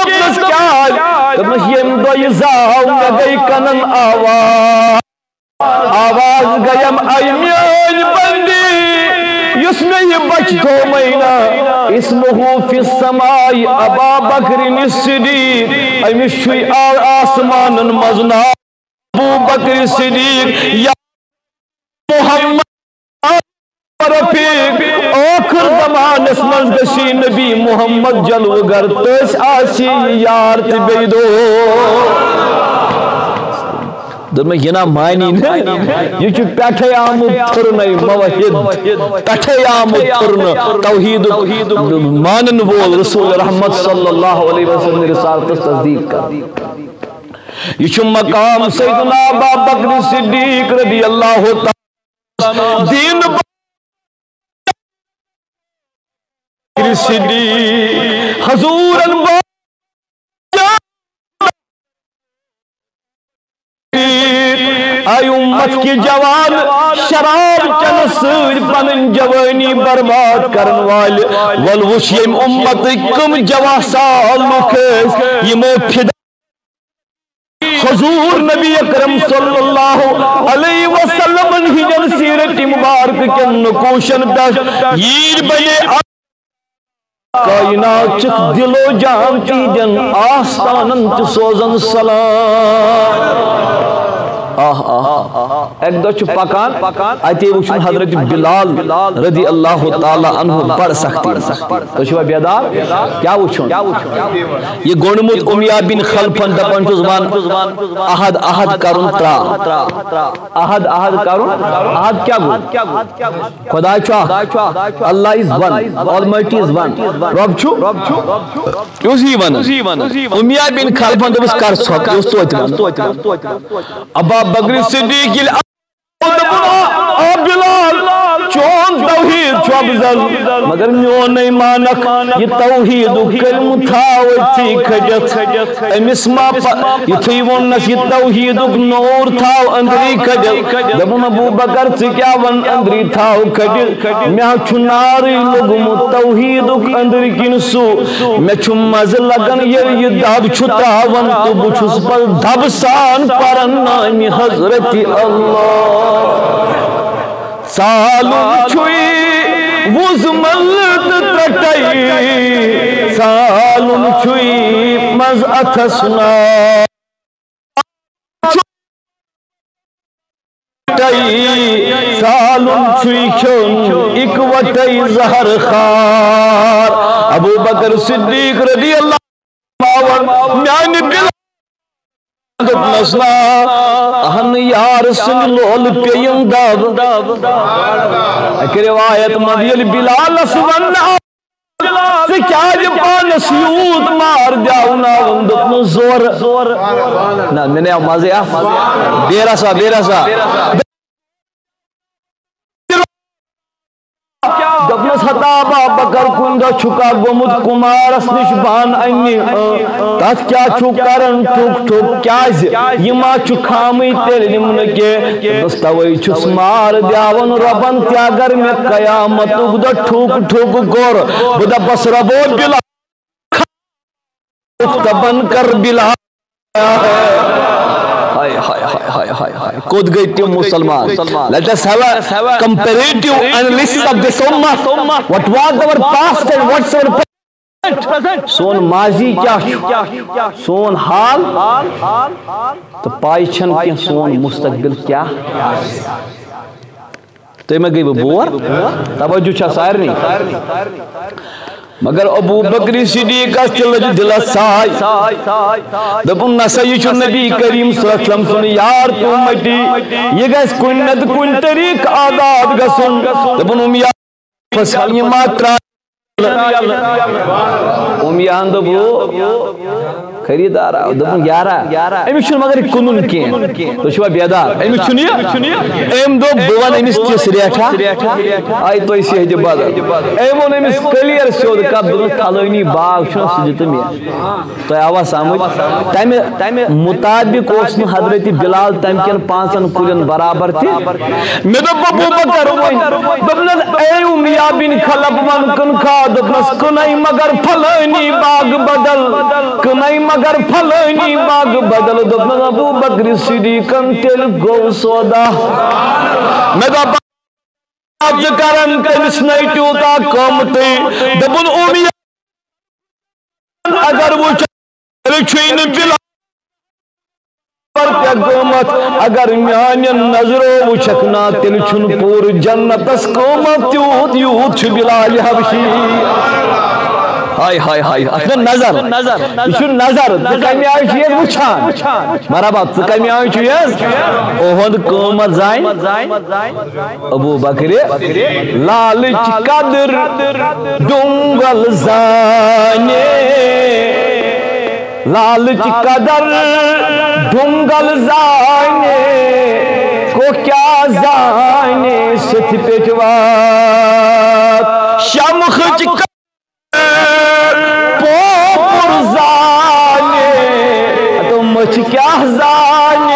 دوٚپنَس، کیٛاہ؟ دوٚپنَس، ییٚمہِ دۄہ یہِ زاو، مےٚ گٔے کَنَن آواز۔ آواز گٔیم، اے میٲنۍ بندی، یُس مےٚ یہِ بچہٕ تھومَے نا، اسمہ فی السماء ابا بکر صدیق، أمِس چھُے آ-، آسمانن منٛز ناو ابو بکر صدیق یا محمد رفیق۔ ٲخر زمانس منٛز گژھی نبی محمد جلوٕ گر، تٔسۍ آسی یہِ یار تہِ بیٚیہِ دوست۔ دوٚپمَس، یہِ نا مانی نہٕ، یہِ چھُ پٮ۪ٹھَے آمُت پھِرنَے موحد، پٮ۪ٹھَے آمُت پھِرنہٕ توحیٖدُک مانَن وول، رسول رحمت صلی اللہ علیہ وسلم رسالتس تصدیٖق کران۔ یہِ چھُ مقام سیدنا ابا بکر صدیق رضی اللہ تعالیٰ دین صدیق حضورن با-، اے امت کے جوان، شراب چنہٕ سۭتۍ پنٕنۍ جوٲنی برباد کرن والہِ، ول وٕچھ ییٚمہِ امتٕکۍ کم جواسال لُکھ ٲسۍ، یِمو فدا حضور نبی اکرم صلی اللہ علیہ وسلم ہٕنٛدٮ۪ن سیرت مبارک کٮ۪ن نقوشن پٮ۪ٹھ ییٖرۍ بنے کائنات چِکھ دل و جان تِہنٛدٮ۪ن آستانن تہِ سوزن سلام۔ آہ، آہ، آہ۔ اکہِ دۄہ چھُ پکان، اتے وُچھُن حضرت بلال رضی اللہ تعالیٰ عنہ بڑ سختی۔ تُہۍ چھِوا بیدار؟ کیٛاہ وُچھُن؟ یہِ گوٚنڈمُت امیہ بن خلفن دپان چھُس، ون، احد احد کرُن ترٛاو۔ احد احد کرُن، احد کیٛاہ گوٚو؟ خدا چھُ اکھ۔ Allah is one، Almighty is one۔ رۄب چھُ، یہِ اوس یی ونان۔ امیہ بن خلفن دوٚپُس، کر ژھۄپ، یہِ اوس توتہِ ونان۔ ابا بکر صدیق ییٚلہِ دوٚپُن، آ، آ بلال، چون توحید چھُ افضل، مگر میون نَے مانکھ، یہِ توحیدُک کلمہٕ تھاو أتھی کھٔٹِتھ۔ أمِس ما پ-، یُتھُے ووٚننس، یہِ توحیدُک نوٗر تھاو أنٛدری کھٔٹِتھ۔ دوٚپُن، ابو بکر، ژٕ کیٛاہ ون أنٛدری تھاو کھٔٹِتھ؟ مےٚ چھُ نارٕے لوٚگمُت توحیدُک أنٛدرۍ کِنۍ سُہ۔ مےٚ چھُ مزٕ لگان ییٚلہِ یہِ دب چھُ تراوان تہٕ بہٕ چھُس پتہٕ دبہٕ سان پران نامِ حضرت اللہ۔ ژالُن چھُے وُزمل تہٕ ترٛٹے، ژالُن چھُے اَتھس نا۔ اِکوَٹَے زالُن چھُے کھیوٚن، اِکوَٹَے زہر خار۔ ابو بکر صدیق رضی اللہ عنہ، میانہِ بِلال۔ دوٚپنَس نا، اہن یار سٕنٛدِ لولہٕ پیٚیِم دب۔ اَکہِ روایت منٛز ییٚلہِ بِلالَس وَننہٕ آو، ژٕ کیٛازِ پانَس یوٗت مار دیاوناوُن؟ دوٚپنَس زورٕ۔ نہ، مےٚ نہٕ آو مَزٕے اَتھ۔ بیرا سا، بیرا سا۔ دوٚپنَس، ہتا ابا بکر، کُنہِ دۄہ چھُکھا گوٚمُت کُمارَس نِش بانہٕ اَننہِ؟ تَتھ کیٛاہ چھُکھ کران ٹھُک ٹھُک؟ کیٛازِ؟ یہِ ما چھُ خامٕے تیٚلہِ نِمنہٕ کینٛہہ؟ دوٚپنَس، تَوَے چھُس مار دیاوان رۄبَن تہِ، اگر مےٚ قیامتُک دۄہ ٹھُک ٹھُک کوٚر، بہٕ دَپَس، رۄبو بِلال تبن کر بِلال۔ ہاے، ہاے، ہاے، ہاے، ہاے، ہاے۔ کوٚت گٔے تِم مُسلمان؟ Let us have a comparative analysis of this ummah. What was our past and what's our present? سون ماضی کیٛاہ چھُ؟ سون حال تہٕ پاے چھَنہٕ کینٛہہ سون مستقبل کیٛاہ۔ تُہۍ ما گٔیوٕ بور؟ توجہ چھا سارنٕے؟ مگر ابو بکر صدیقس تہِ لٔج دِلس ساے۔ دوٚپُن، نسا یہِ چھُ نبی کریم صلی اللہ علیہ وسلم سُنٛد یار تہٕ اُمتی۔ یہِ گژھِ کُنہِ نتہٕ کُنہِ طریقہٕ آزاد گژھُن۔ دوٚپُن، اُمیا فصل یہِ ما ترٛایہِ۔ اُمیاہن دوٚپ، خریدار آو، دوٚپُن، یارا، أمِس چھُنہٕ مگر یہِ کٕنُن کینٛہہ۔ تُہۍ چھِوا بیدار؟ أمِس چھُنہٕ یہِ؟ أمۍ دوٚپ، بہٕ وَنہٕ أمِس تِژھ ریٹھا، آیہِ تۄہہِ سیٚہدِ بدل۔ أمۍ ووٚن أمِس clear سیوٚد کَتھ، دوٚپُن، پھلٲنی باغ چھُنہ، سُہ دِ تہٕ مےٚ۔ تۄہہِ آوا سمجھ؟ تَمہِ، تَمہِ مُطابِق اوس نہٕ حضرت بلال تَمہِ کٮ۪ن پانٛژن کُلٮ۪ن برابر تہِ۔ مےٚ دوٚپ، ابو بکر وۄنۍ۔ دوٚپنَس، اے اُمیا بن خلف، وَن کٕنکھا؟ دوٚپنَس، کٕنَے مگر پھلٲنی باغ بدل، کٕنَے مگر پھلٲنی باغ بدل۔ دوٚپنَس، ابو بکر صدیقن، تیٚلہِ گوٚو سودا۔ مےٚ دوٚپ، ژٕ کرن تٔمِس نَے تیوٗتاہ قۭمتٕے۔ دوٚپُن، اُمیا اگر وٕچھ، تیٚلہِ چھُے نہٕ بِلال تہِ قۭمت۔ اگر میانٮ۪ن نظرو وٕچھکھ نا، تیٚلہِ چھُنہٕ پوٗرٕ جنتس قۭمت تیوٗت، یوٗت چھُ بلال حبشی۔ ہاے، ہاے، ہاے، اتھ چھِ نظر۔ یہِ چھُ نظر۔ ژٕ کمہِ آیہِ چھُ یہِ وٕچھان؟ مرحبا، ژٕ کمہِ آیہِ چھُ یہِ؟ اُہُنٛد قۭمت زانہِ۔ ابو بکر لالچ قدر ڈونگل زانے، لالچ قدر ڈونگل زانے، کو کیا زانے ستھ پٹوار شمخ چ پوپُر زانہِ، تہٕ مٔچھ کیٛاہ زانہِ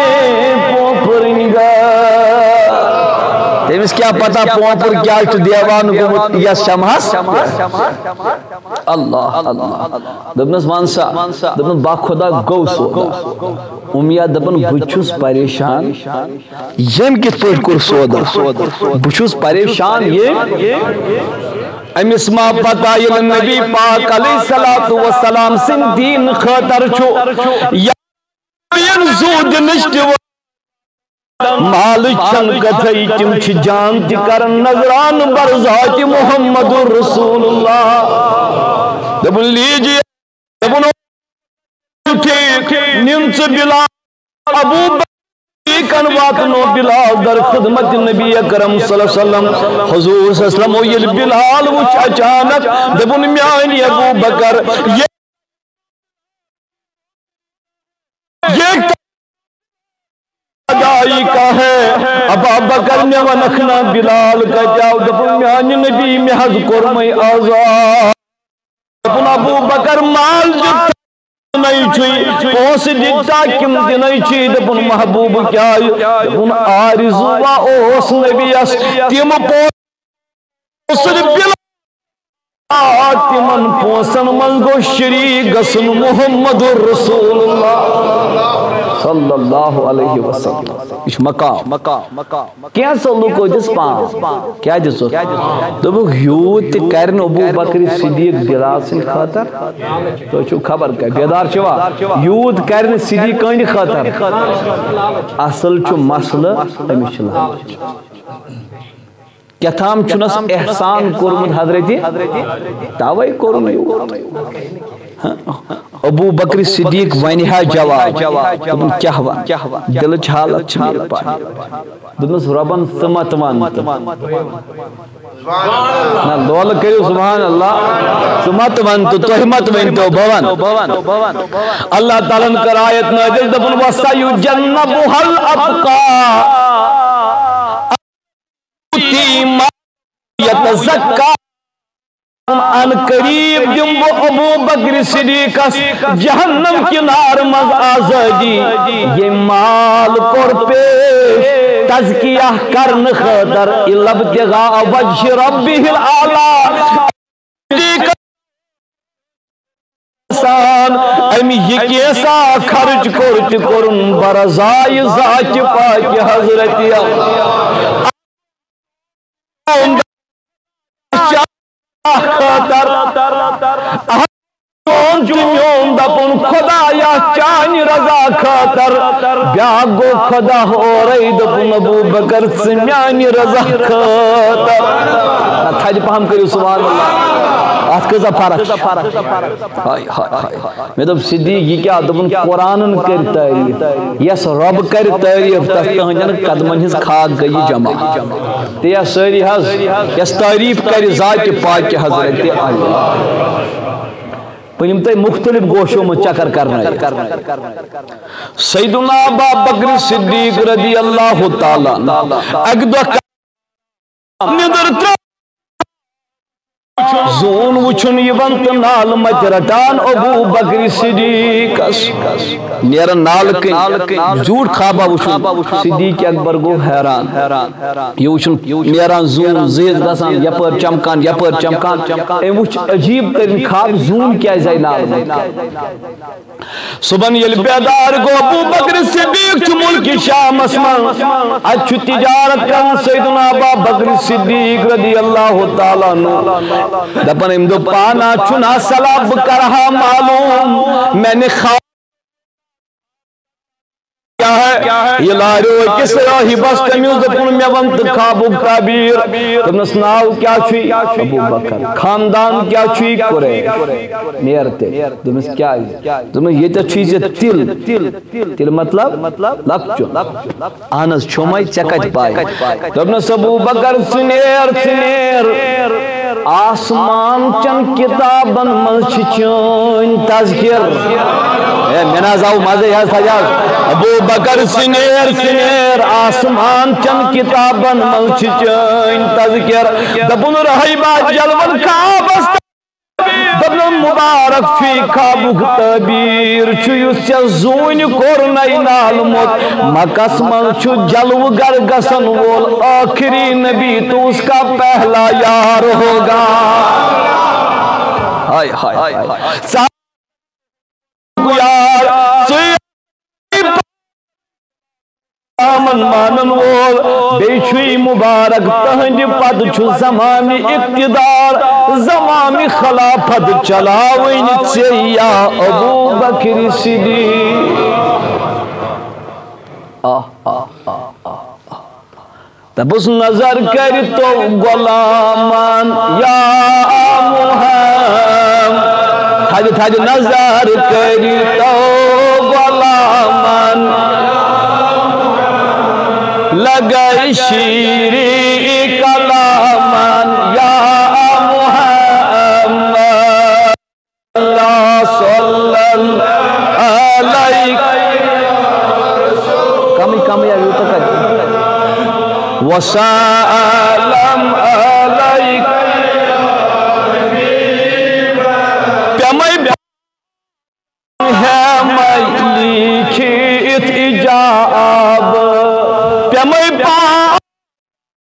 پوپُر نِگار۔ تٔمِس کیٛاہ پتہ پوپُر کیٛاہ چھُ دیوان گوٚمُت یَس شمہَس؟ اللہ، اللہ۔ دوٚپنَس، وَن سا، دوٚپنَس، با خۄدا گوٚو سودا۔ اُمیا دَپان، بہٕ چھُس پریشان، ییٚمۍ کِتھ پٲٹھۍ کوٚر سودا؟ بہٕ چھُس پریشان ییٚمۍ۔ أمِس ما پتہ ییٚلہِ نبی پاک علیہ الصلوۃ والسلام سٕنٛدِ دیٖن خٲطرٕ چھُ یا یِم زُو دِنٕچ تہِ مالٕچ چھَنہٕ کَتھٕے، تِم چھِ جان تہِ کران نذران برذاتِ محمد رسول اللہ۔ دوٚپُن، لیجیے، دوٚپُن، ٹھیٖک، نِن ژٕ بلال۔ ابو بکر صدیقن واتنو بلال در خدمت نبی اکرم صلی اللہ علیہ وسلم۔ حضور صلی اللہ علیہ وسلم ییٚلہِ بلال وُچھ اچانک، دوٚپُن، میانہِ ابو بکر، یہ، یہ ادائی کا ہے؟ ابا بکر، مےٚ وَنکھ نا بلال کتہِ آو؟ دوٚپُن، میانہِ نبی، مےٚ حظ کوٚرمَے آزاد۔ دوٚپُن، ابو بکر، مال دیُت دِنَے چھُے، پونٛسہٕ دِتا کِم دِنَے چھُے؟ دوٚپُن، محبوب کیٛاہ؟ دوٚپُن، آرزوٗوا اوس نبیَس تِم پونٛسہٕ بِلال، تِمَن پونٛسَن منٛز گوٚو شریٖک گژھُن محمد رسول اللہ۔ صلی اللہ علیہ وسلم۔ یہِ چھُ مقام۔ کینٛژھو لُکو دِژ پام۔ کیٛاہ دِژٕکھ؟ دوٚپُکھ، یوٗت تہِ کرِ نہٕ ابو بکر صدیق بلال سٕنٛدِ خٲطرٕ۔ تُہۍ چھِو خبر کیٛاہ، بیدار چھِوا؟ یوٗت کرِ نہٕ صدیق کٕہٕنٛدِ خٲطرٕ۔ اصل چھُ مسلہٕ، أمِس چھُ لالچ۔ کیٛاہ تام چھُنس احسان کوٚرمُت حضرتِ، توے کوٚرُن یوٗت۔ ابو بکر صدیق ونہِ ہا جواب، دوٚپُن، کیٛاہ ون؟ دلٕچ حالت چھِ مےٚ پاے۔ دوٚپمَس، رۄبن ژٕ مت ون تہٕ۔ نہ، لولہٕ کٔرِو سبحان اللہ۔ ژٕ مت ون تہٕ تُہۍ مت ؤنۍتو، بہٕ ون۔ اللہ تعالیٰ ہن کٔر آیت نٲزِل، دوٚپُن، وَسَيُجَنَّبُهَا الْأَتْقَى۔ يَتَزَكَّى۔ ان قریب دِمہٕ بہٕ ابو بکر صدیقس جہنم کہِ نارٕ منٛز آزٲدی۔ ییٚمۍ مال کوٚر پیش تزکیہ کرنہٕ خٲطرٕ، الا ابتغاء وجہ ربہ الاعلی۔ انسان، أمۍ یہِ کینٛژھا خرچ کوٚر تہِ کوٚرُن برضایہِ ذاتِ پاکہِ حضرتِ۔ خٲطرٕ۔ چون تہٕ میون دپُن، خدایا، چانہِ رضا خٲطرٕ۔ بیاکھ گوٚو خدا اورے، دوٚپُن، ابو بکر، ژٕ میانہِ رضا خٲطرٕ۔ نہ، تھدِ پہم کٔرِو سبحان اللہ۔ اتھ کۭژاہ فرق چھِ۔ ہاے، ہاے، ہاے۔ مےٚ دوٚپ، صدیق، یہِ کیٛاہ؟ دوٚپُن، قرآنن کٔرۍ تعریٖف۔ یس رۄب کرِ تعریٖف، تس تہنٛدٮ۪ن قدمن ہٕنٛز خاک گٔیہِ جمع۔ تہٕ یس سٲری حظ، یس تعریٖف کرِ ذاتِ پاکہِ حضرتِ اللہ۔ بہٕ نِمہٕ تۄہہِ مُختٔلِف گوشو منٛز چکر کرنٲوِتھ۔ سیدنا ابا بکر صدیق رضی اللہ تعالیٰ عنہ اکہِ دۄہ نیٚدٕر ترٛٲو۔ زوٗن وٕچھُن یِوان تہٕ نالہٕ مَتہِ رَٹان ابو بکر صدیقس۔ نیران نالہٕ کِنۍ، زیوٗٹھ خوابا وٕچھُن۔ صدیق اکبر گوٚو حیران۔ یہِ وٕچھُن نیران زوٗن، زٕہِس گژھان، یپٲرۍ چمکان، یپٲرۍ چمکان۔ أمۍ وٕچھ عجیٖب تٔرِنۍ خواب، زوٗن کیٛازِ آیہِ نالہٕ مَتہِ؟ صبحن ییٚلہِ بیدار گوٚو ابو بکر صدیق چھُ مُلکہِ شامس منٛز، اتہِ چھُ تجارت کران سیدنا ابا بکر صدیق رضی اللہ تعالیٰ عنہ۔ دپان أمۍ دوٚپ، پانا چھُنہ صلاح، بہٕ کرٕ ہا معلوم میانہِ خواب کیٛاہ ہے؟ یہِ لاریو أکِس رٲہِبس، تٔمِس دوٚپُن، مےٚ وَن تہٕ خوابُک تعبیٖر۔ دوٚپنَس، ناو کیٛاہ چھُے؟ ابو بکر۔ خاندان کیٛاہ چھُے؟ قریش۔ نیر تیٚلہِ۔ دوٚپمَس، کیٛازِ؟ دوٚپمَس، ییٚتٮ۪تھ چھُے ژےٚ تِل۔ تِل مطلب؟ لۄکچُن۔ اہن حظ، چھومے، ژےٚ کتہِ پاے؟ دوٚپنَس، ابو بکر، ژٕ نیر، ژٕ نیر۔ آسمان چن کتابن منٛز چھِ چٲنۍ تذکر۔ اے، مےٚ نہ حظ آو مزے حظ، حظ۔ ابو بکر، ژٕ نیر، ژٕ نیر۔ آسمان چن کتابن منٛز چھِ چٲنۍ تذکر۔ دوٚپُن، رہیبا جلون خوابس۔ دوٚپنَم، مُبارک چھُے خوابُک تعبیٖر چھُ، یُس ژےٚ زوٗنہِ کوٚرنَے نالمُت۔ مکس منٛز چھُ جلوٕ گر گژھن وول ٲخری نبی، تو اس کا پہلا یار ہوگا۔ ہائے، ہائے، ہائے۔ ژٕ یار، ژٕ یِمن مانن وول، بیٚیہِ چھُے مُبارک تہنٛدِ پتہٕ چھُ زمامِ اقتدار، زمامِ خلافت چلاوٕنۍ ژےٚ یا ابو بکر صدیق۔ آہ، آہ، آہ، آہ، آہ۔ دپُس نظر کٔرِتو غلامن یا محمد، تھدِ تھدِ نظر کٔرِتو غلامن، لگے شیریں کلامن یا محمد۔ اللہ صلی اللہ علیہ۔ کمٕے، کمٕے، یوٗتاہ کتہِ؟ وسلم علیہ۔ پیمے ہے میں لیکھِتھ ایجاب، پیمے پا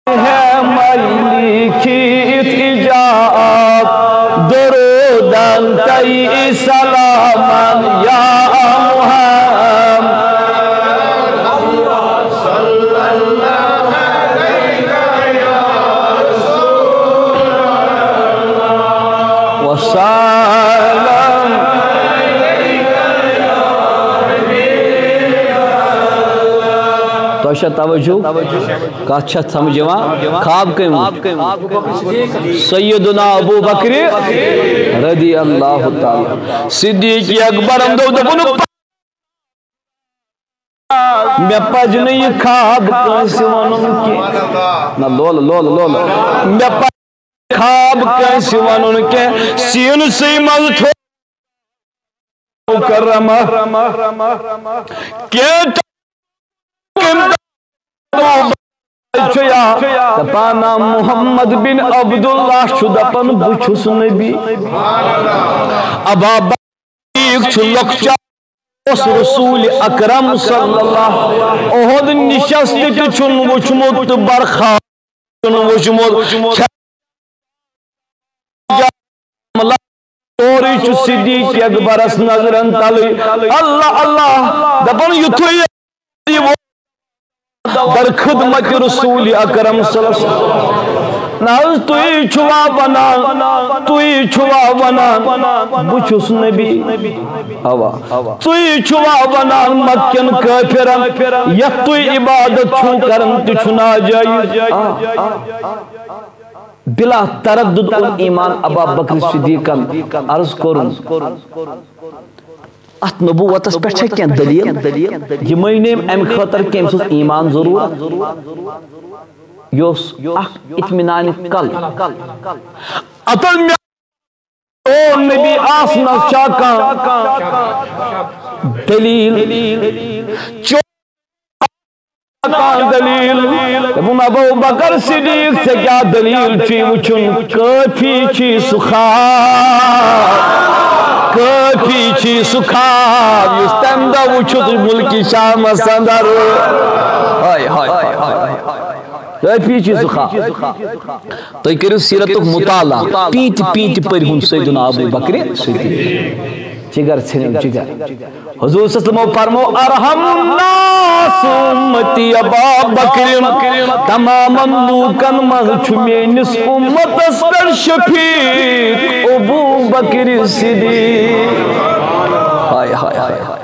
ہے میں لیکھِتھ ایجاب، درودن تئی سلامن یا محمد۔ توجہ؟ کتھ چھا سمجھ یِوان؟ خواب کٔمۍ وُچھ؟ سیدنا ابو بکر رضی اللہ تعالیٰ۔ صدیق اکبرن دوٚپ، دوٚپُن، مےٚ پزِ نہٕ یہِ خواب کٲنٛسہِ ونُن کینٛہہ۔ نہ، لولہٕ، لولہٕ، لولہٕ۔ مےٚ پزِ خواب کٲنٛسہِ ونُن کینٛہہ۔ سیٖنسٕے منٛز تھوٚو مکرمہ۔ کینٛہہ چھُ یا دپان، محمد بن عبداللہ چھُ دپان، بہٕ چھُس نبی۔ ابا بکر صدیق چھُ لۄکچار اوس رسول اکرم صلی اللہ، احد نشست تہِ چھُن وُچھمُت تہٕ برخاست چھُن وُچھمُت۔ سورُے چھُ صدیق اکبرس نظرن تلٕے۔ اللہ اللہ دپان، یُتھُے یہِ ووت در خدمت رسول اکرم صلی اللہ علیہ وسلم۔ نہ حظ، تُہی چھُوا ونان، تُہی چھُوا ونان، بہٕ چھُس نبی؟ اوا۔ تُہی چھُوا ونان مکین کٲفرن، یتھ تُہۍ عبادت چھِو کران، تہِ چھُ ناجٲیز؟ آ۔ بلا تردد اوٚن ایمان ابا بکر صدیقن۔ عرض کوٚرُن، اتھ نبوتس پٮ۪ٹھ چھا کینٛہہ دلیل؟ یہِ مٲنۍ نہٕ أمۍ امہِ خٲطرٕ کہِ أمۍ سٕنٛز ایمان ضروٗرت۔ یہِ اوس اکھ اطمینان قلب۔ اتن مےٚ او نبی آسنس چھا کانٛہہ دلیل؟ چو-، کانٛہہ دلیل؟ دوٚپُن، ابو بکر صدیق، ژےٚ کیٛاہ دلیل چھُے وُچھُن؟ کٲفی چھُے سُہ خواب، کٲفی چھُے سُہ خواب، یُس تَمہِ دۄہ وُچھُتھ مُلکہِ شامس اندر۔ ہاے، ہاے، ہاے، ہاے۔ کٲفی چھُے سُہ خواب۔ تُہۍ کٔرِو سیرتُک مطالعہ، پیٖنتہِ پیٖنتہِ پٔرۍہُن سیدنا ابو بکر صدیق۔ جگر ژھٕنِو، جگر۔ حضور صلی اللہ علیہ وسلم فرمو، ارحم الناس امتی ابا بکر، تمامن لوٗکن منٛز چھُ میٲنِس اُمتس پٮ۪ٹھ شفیق ابو بکر صدیق۔ ہاے، ہاے، ہاے، ہاے۔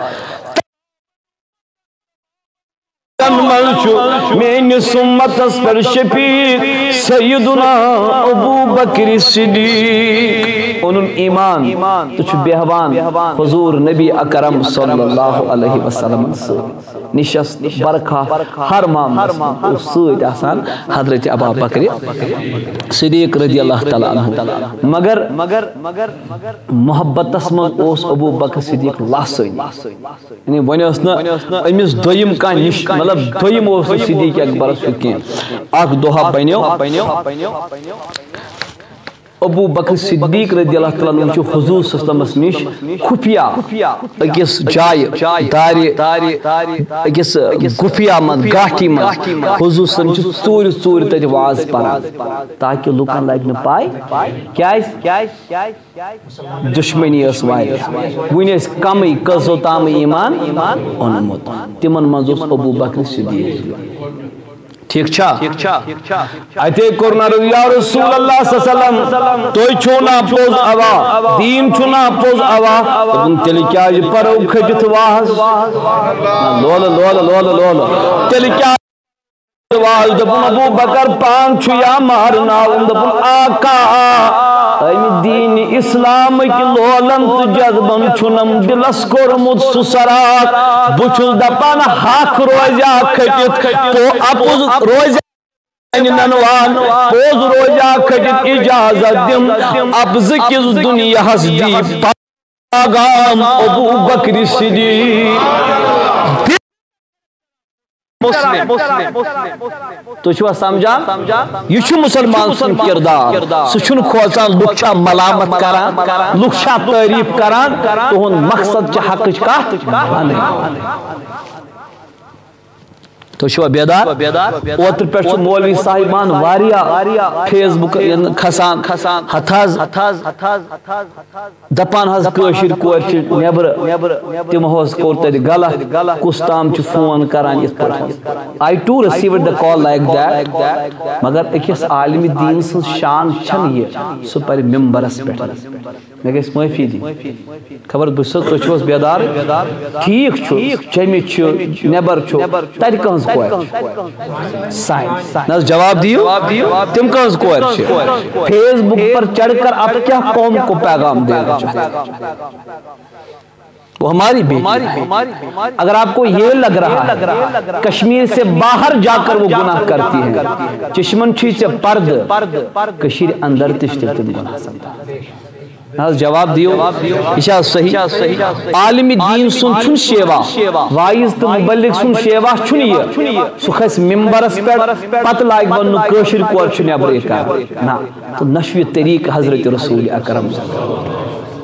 تن منٛز چھُ میٲنِس اُمتس پٮ۪ٹھ شفیق سیدنا ابو بکر صدیق۔ اوٚنُن ایمان تہٕ چھُ بیہوان حضور نبی اکرم صلی اللہ علیہ وسلم سۭتۍ۔ نشست، برکھا، ہر معاملس منٛز اوس سۭتۍ آسان حضرت ابا بکر صدیق رضی اللہ تعالیٰ عنہ۔ مگر محبتس منٛز اوس ابو بکر صدیق لاسٲنی۔ یعنی وۄنۍ ٲس نہٕ أمِس دوٚیِم کانٛہہ نِش-، مطلب، دوٚیِم اوس نہٕ صدیق اکبرس سُہ کینٛہہ۔ اکھ دۄہا بنیو ابو بکر صدیق رضی اللہ تعالیٰ عنہ چھُ حضور صلی اللہ علیہ وسلمس نِش خفیہ أکِس جایہِ، دارِ، أکِس خفیہ منٛز، گاٹھی منٛز حضور صلی اللہ علیہ وسلم چھُ ژوٗرِ ژوٗرِ تتہِ واز پران، تاکہِ لُکن لگہِ نہٕ پاے۔ کیازِ؟ دشمنی ٲس واریاہ۔ وُنہِ ٲسۍ کمٕے، کٔژو تام ایمان اوٚنمُت۔ تِمن منٛز اوس ابو بکر صدیق۔ ٹھیٖک چھا؟ اتے کوٚر نہ عرض، یا رسول اللہ صلی اللہ علیہ وسلم، تُہۍ چھِو نا پوٚز اوا، دین چھُ نا پوٚز اوا؟ دوٚپُن، تیٚلہِ کیازِ پرو کھٔٹِتھ واہس؟ لولہٕ، لولہٕ، لولہٕ، لولہٕ۔ تیٚلہِ کیازِ واہس؟ دوٚپُن، ابو بکر پان چھُ یا مارناوُن۔ دوٚپُن، آقا، امہِ دین اسلامٕکۍ لولن تہٕ جذبن چھُنم دلس کوٚرمُت سُہ سراغ۔ بہٕ چھُس دپان، حق روزیا کھٔٹِتھ، پو-، اپُز روزیا ننوان، پوٚز روزیا کھٔٹِتھ، اجازت دِم، اپزٕ کِس دُنیاہس دی پیغام ابو بکر صدیق۔ مسلم۔ تُہۍ چھِوا سمجھان؟ یہِ چھُ مسلمان سُنٛد کردار۔ سُہ چھُنہٕ کھوژان لُکھ چھا ملامت کران، لُکھ چھا تعریف کران، تُہُنٛد مقصد چھِ حقٕچ کتھ ونٕنۍ۔ تُہۍ چھِوا بیدار؟ اوترٕ پٮ۪ٹھ چھُ مولوی صاحبان واریاہ فیس بُک کھسان، ہتھ حظ دپان حظ کٲشِر کورِ چھِ نیبرٕ، تِمو حظ کوٚر تتہِ غلط، کُس تام چھُ فون کران یِتھ پٲٹھۍ۔ I too received the call like that، مگر أکِس عالمِ دیٖن سٕنٛز شان چھَنہٕ یہِ، سُہ پرِ ممبرس پٮ۪ٹھ۔ مےٚ گژھِ معٲفی دِنۍ۔ خبر بہٕ چھُس، تُہۍ چھِو حظ بیدار؟ ٹھیٖک چھُ، چیٚمِتھ چھُ، نیبر چھُ، تتہِ کٕہٕنٛز کورِ چھِ؟ سانہِ۔ نہ حظ، جواب دِیِو، تِم کٔہٕنٛز کورِ چھِ؟ فیس بک پر چڑھ کر آپ کیا قوم کو پیغام دینا چاہتے ہیں؟ وہ ہماری بیٹی ہے۔ اگر آپ کو یہ لگ رہا ہے کشمیر سے باہر جا کر وہ گناہ کرتی ہے، چشمن چھی سے پرد، کشیر اندر تشتے تم گناہ سمجھا۔ نہ حظ، جواب دِیِو۔ یہِ چھا صحیح؟ عالم دین سُنٛد چھُنہٕ شیوا، واعظ تہٕ مبلغ سُنٛد شیوا چھُنہٕ یہِ۔ سُہ کھسہِ ممبرس پٮ۪ٹھ، پتہٕ لاگہِ ونُن، کٲشِر کورِ چھِ نٮ۪برٕے کران۔ نہ، تہٕ نہ چھُ یہِ طریٖقہٕ حضرت رسول اکرم صلی اللہ علیہ وسلم۔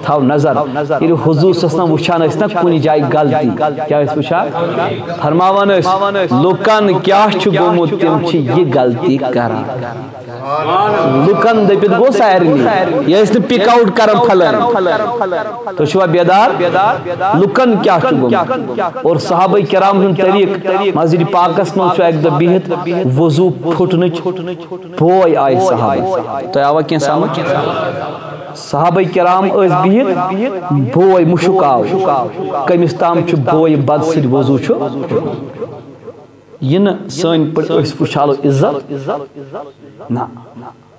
تھاو نظر، ییٚلہِ حضور صلی اللہ علیہ وسلم وٕچھان ٲسۍ نا کُنہِ جایہِ غلطی، کیٛاہ ٲسۍ وٕچھان؟ فرماوان ٲسۍ، لُکن کیٛاہ چھُ گوٚمُت، تِم چھِ یہِ غلطی کران۔ لُکن دٔپِتھ گوٚو سارنٕے، یہِ ٲسۍ نہٕ پِک آوُٹ کران پھلٲنۍ۔ تُہۍ چھِوا بیدار؟ لُکن کیٛاہ چھُ گوٚمُت؟ اور صحابہ کرام ہُنٛد طریٖقہٕ، مسجد پاکس منٛز چھُ اکہِ دۄہ بِہِتھ وضوٗ پھُٹنٕچ بوے آیہِ صحابہ۔ تۄہہِ آوا کینٛہہ سمجھ؟ صحابہ کرام ٲسۍ بِہِتھ، بوے مُشُک آو۔ کٔمِس تام چھُ بوے بد سۭتۍ وضوٗ چھُ۔ یہِ نہٕ سٲنۍ پٲٹھۍ أسۍ وٕچھالو عزت۔ نہ۔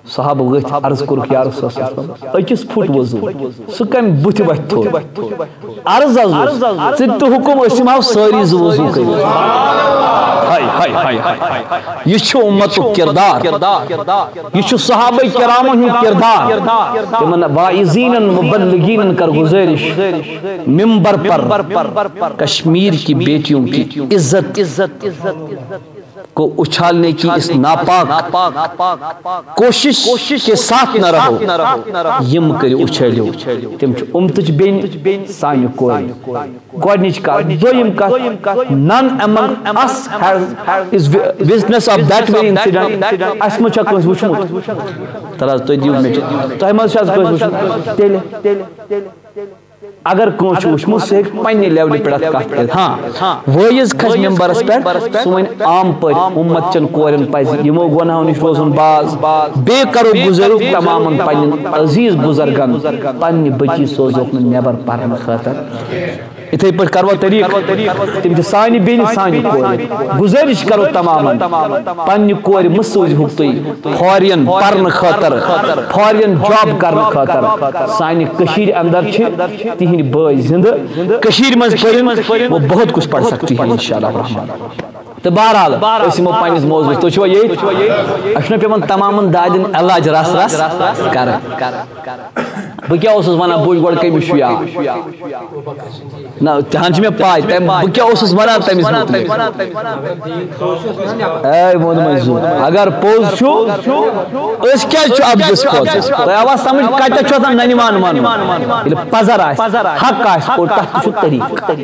صحابہٕ ؤتھۍ، عرض کوٚرُکھ، یا رسول اللہ صلی اللہ علیہ وسلم، أکِس پھُٹ وضوٗ، سُہ کَمہِ بُتھِ وۄتھِ تھوٚد؟ عرض حظ اوس، ژٕ تہِ حُکُم، أسۍ یِم ہاو سٲری زٕ وضوٗ کٔرِتھ۔ ہاے، ہاے، ہاے، ہاے، ہاے۔ یہِ چھُ اُمتُک کِردار۔ یہِ چھُ صحابہ کرامن ہُنٛد کِردار۔ تِمن واعظیٖنن، مبلغیٖنن کر گُزٲرِش، ممبر پر کشمیر کی بیٹیوں کی عزت کو اچھالنے کی اس ناپاک کوشش کے ساتھ نہ رہو۔ یِم کٔرِو اچھٲلِو۔ تِم چھِ اُمتٕچ بیٚنہِ، سانہِ کورِ۔ گۄڈٕنِچ کتھ۔ دوٚیِم کتھ، none among us has is witness of that very incident۔ اَسہِ منٛز چھا کٲنٛسہِ وُچھمُت؟ تَلہٕ حظ، تُہۍ دِیِو مےٚ۔ تۄہہِ منٛز چھا کٲنٛسہِ وُچھمُت؟ تیٚلہِ اگر کٲنٛسہِ چھُ وُچھمُت، سُہ ہیٚکہِ پننہِ لیولہِ پٮ۪ٹھ اَتھ کتھ کٔرِتھ۔ ہاں، وٲیِز کھسہِ ممبرس پٮ۪ٹھ، سُہ وَنہِ عام پٲٹھۍ اُمت چٮ۪ن کورٮ۪ن پزِ یِمو گۄناہو نِش روزُن باز۔ بیٚیہِ کرو گُزٲرِش تمامن پننٮ۪ن عزیز بُزرگن، پننہِ بچی سوزوکھ نہٕ نٮ۪بر پرنہٕ خٲطرٕ۔ یِتھے پٲٹھۍ کروا طریٖق، تِم چھِ سانہِ بیٚنہِ، سانہِ کورِ۔ گُزٲرِش کرو تمامن، پننہِ کورِ مہٕ سوٗزِہُکھ تُہۍ فارین پرنہٕ خٲطرٕ، فارین جاب کرنہٕ خٲطرٕ۔ سانہِ کٔشیٖرِ اندر چھِ تِہنٛدۍ بٲے زِندٕ۔ کٔشیٖرِ منٛز پٔرِن، وہ بہت کچھ پڑھ سکتی ہیں انشاءاللہ الرحمن۔ تہٕ بہرحال، أسۍ یِمو پننِس موضوعس۔ تُہۍ چھِوا ییٚتۍ؟ اَسہِ چھُنہ پٮ۪وان تمامن دادٮ۪ن علاج رس رس کرٕنۍ؟ بہٕ کیٛاہ اوسُس ونان، بوٗزۍ گۄڈٕ کٔمِس چھُ یاد؟ نہ، تہِ ہن چھِ مےٚ پاے، تٔمۍ، بہٕ کیٛاہ اوسُس ونان تٔمِس مُتعلِق؟ اے ووٚن مےٚ زُو، اگر پوٚز چھُ، أسۍ کیٛازِ چھُ اَبجِس کھوژان؟ تۄہہِ آوا سمجھ، کتٮ۪تھ چھُ آسان ننہِ وان ونُن؟ ییٚلہِ پزر آسہِ، حق آسہِ، اور تتھ تہِ چھُ طریٖقہٕ۔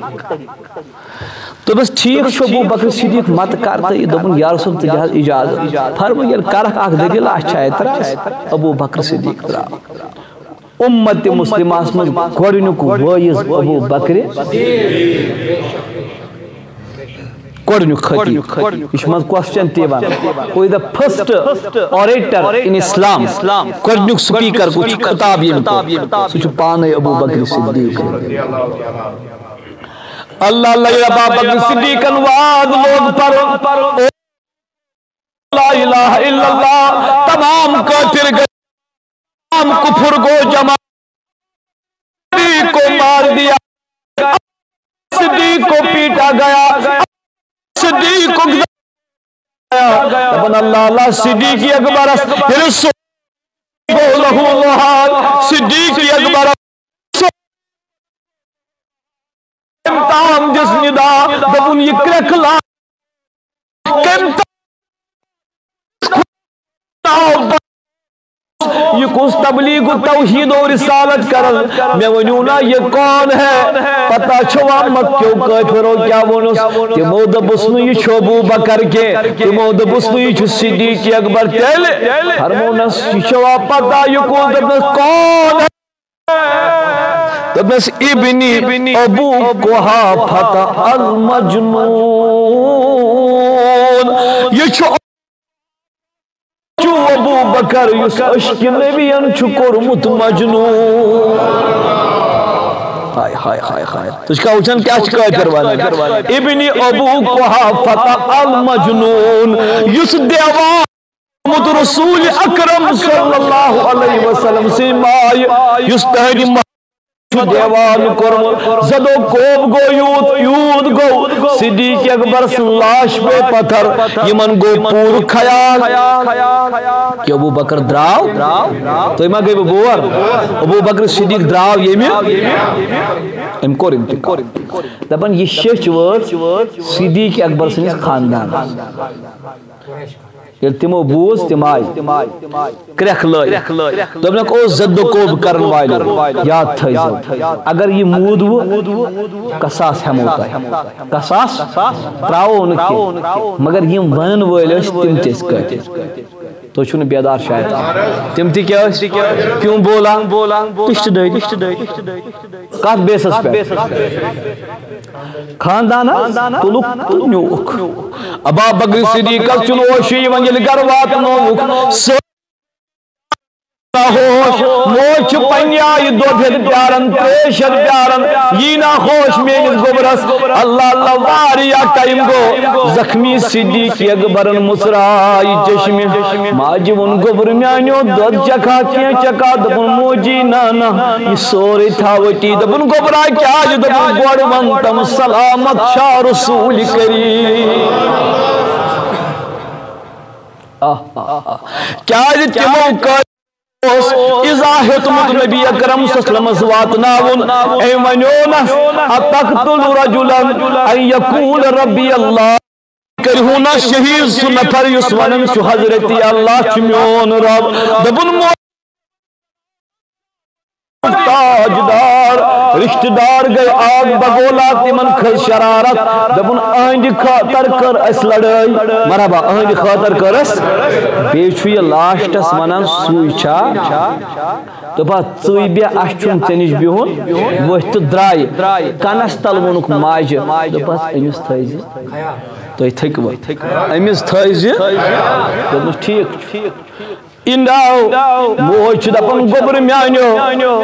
دوٚپُس، ٹھیٖک چھُ، ابو بکر صدیق مت کر تہٕ یہِ۔ دوٚپُن، یا رسول، ژٕ دِ حظ اجازت۔ فرموو، ییٚلہِ کرکھ اکھ دٔلیٖل، اَتھ چھا اعتراض؟ ابو بکر صدیق درٛاو۔ اُمت مسلمہس منٛز گۄڈٕنیُک وٲعظ ابو بکر، گۄڈٕنیُک خطیب۔ یہِ چھُ منٛز question تہِ یِوان۔ Who is the first orator in Islam؟ گۄڈٕنیُک speaker کُس چھُ، خطاب ییٚمہِ کوٚر، سُہ چھُ پانے ابو بکر صدیق۔ اللہ اللہ، ابو بکر صدیقن واز لوگ پرُن۔ لا الہ الا اللہ، تمام کافر گئے، تمام کفر کو جمع، صدیق کو مار دیا، صدیق کو پیٹا گیا، صدیق کو گیا۔ دپان اللہ اللہ، صدیق اکبرس رسول کو لہو لہان، صدیق اکبر امتحان دِس ندا، دوٚپُن، یہِ کرٛٮ۪کھ لا کٔمۍ تام یہِ کُس تبلیغ و توحید و رسالت کرن؟ مےٚ ؤنِو نا، یہِ کون ہے؟ پتہ چھوا مکیو کٲفرو کیٛاہ ووٚنُس؟ تِمو دوٚپُس نہٕ، یہِ چھُ ابو بکر کینٛہہ، تِمو دوٚپُس نہٕ، یہِ چھُ صدیق اکبر۔ تیٚلہِ فرمونس، یہِ چھوا پتہ، یہِ کُس؟ دوٚپنس، کون ہے؟ دوٚپنس، ابنی ابو قحافہ المجنون۔ یہِ چھُ، چھُ ابو بکر، یُس عشق نبیَن چھُ کوٚرمُت مجنون۔ ہائے ہائے ہائے ہائے، تُہۍ چھِو وٕچھان کیٛاہ چھِ کٲفِر وَنان؟ ابن ابو قحافہ المجنون، یُس دیوان اوٚنمُت رسول اکرم صلی اللہ علیہ وسلم سٕنٛدِ مایہِ، یُس تہنٛدِ مایہِ چھُ دیوان کوٚرمُت، زدو کوب گوٚو یوٗت، یوٗت گوٚو، صدیق اکبر سٕنٛز لاش پے پتھر، یِمن گوٚو پوٗرٕ خیال۔ کہ ابو بکر درٛاو، تُہۍ ما گٔیوٕ بور؟ ابو بکر صدیق درٛاو ییٚمہِ، أمۍ کوٚر انتقال۔ دَپان، یہِ شیٚچھ وٲژ صدیق اکبر سٕنٛدِس خاندانس۔ ییٚلہِ تِمو بوٗز، تِم آیہِ کرٛٮ۪کھ لٲرِتھ۔ دوٚپنَکھ، او زدو کوب کرن والٮ۪و، یاد تھٲیزیو، اگر یہِ موٗدوٕ، قصاص ہٮ۪مو تۄہہِ۔ قصاص ترٛاوو نہٕ کینٛہہ، مگر یِم وَنَن وٲلۍ ٲسۍ، تِم تہِ ٲسۍ قٲتِل۔ تُہۍ چھِو نہٕ بیدار شاید۔ تِم تہِ کیٛاہ ٲسۍ؟ کیوں بولا؟ ٹِشٹ ڈٲلِتھ۔ کَتھ بیسَس پٮ۪ٹھ؟ خاندان حظ تُلُکھ تہٕ نیوٗکھ۔ ابا بکر صدیقس چھُنہٕ ہوشٕے یِوان، ییٚلہِ گرٕ واتنووُکھ۔ سُہ ہوش، موج چھِ پننہِ آیہِ دۄد ہیٚتھ پیاران، تریش ہیٚتھ پیاران، یی نا ہوش میٲنِس گوٚبرس۔ اللہ اللہ، واریاہ ٹائم گوٚو۔ زخمی صدیق اکبرن مُژراے چشمہِ۔ ماجہِ ووٚن، گوٚبُر میانیو، دۄد چکھا کینٛہہ چکھا؟ دوٚپُن، موجی، نہ نہ، یہِ سورُے تھاو أتی۔ دوٚپُن، گوٚبرا کیٛازِ؟ دوٚپُن، گۄڈٕ وَن تم، سلامت چھا رسول کریم؟ آہ، آہ، آہ۔ کیٛازِ تِمو کٔر اوس اِزا ہیوٚتمُت نبی اکرم صلی اللہ علیہ وسلمس واتناوُن۔ أمۍ ونیونس، "اتقتل رجلا ان یقول ربی اللہ"۔ کٔرِہُن نہ شہید سُہ نفر یُس ونان چھُ، "حضرت اللہ چھُ میون رب"۔ دوٚپُن، مو-، تاجدار، رشتہ دار گٔے آگ بگولا، تِمن کھٔژ شرارت۔ دوٚپُن، "أہنٛدِ خٲطر کٔر اَسہِ لڑٲے۔" مرحبا، أہنٛدِ خٲطر کٔر اَسہِ۔ بیٚیہِ چھُ یہِ لاسٹس ونان، سُے چھا؟ دوٚپہَس، "ژٕے بیٚہہ، اَسہِ چھُنہٕ ژےٚ نِش بِہُن"۔ ؤتھۍ تہٕ درٛایہِ۔ کنس تل ووٚنُکھ ماجہِ، دوٚپہَس، "أمِس تھٲیزِ، تُہۍ تھٔکوٕ، أمِس تھٲیزِ"۔ دوٚپمَس، "ٹھیٖک چھُ۔" اِنٛداو، موج چھِ دَپان، "گوٚبرٕ میٛانیو،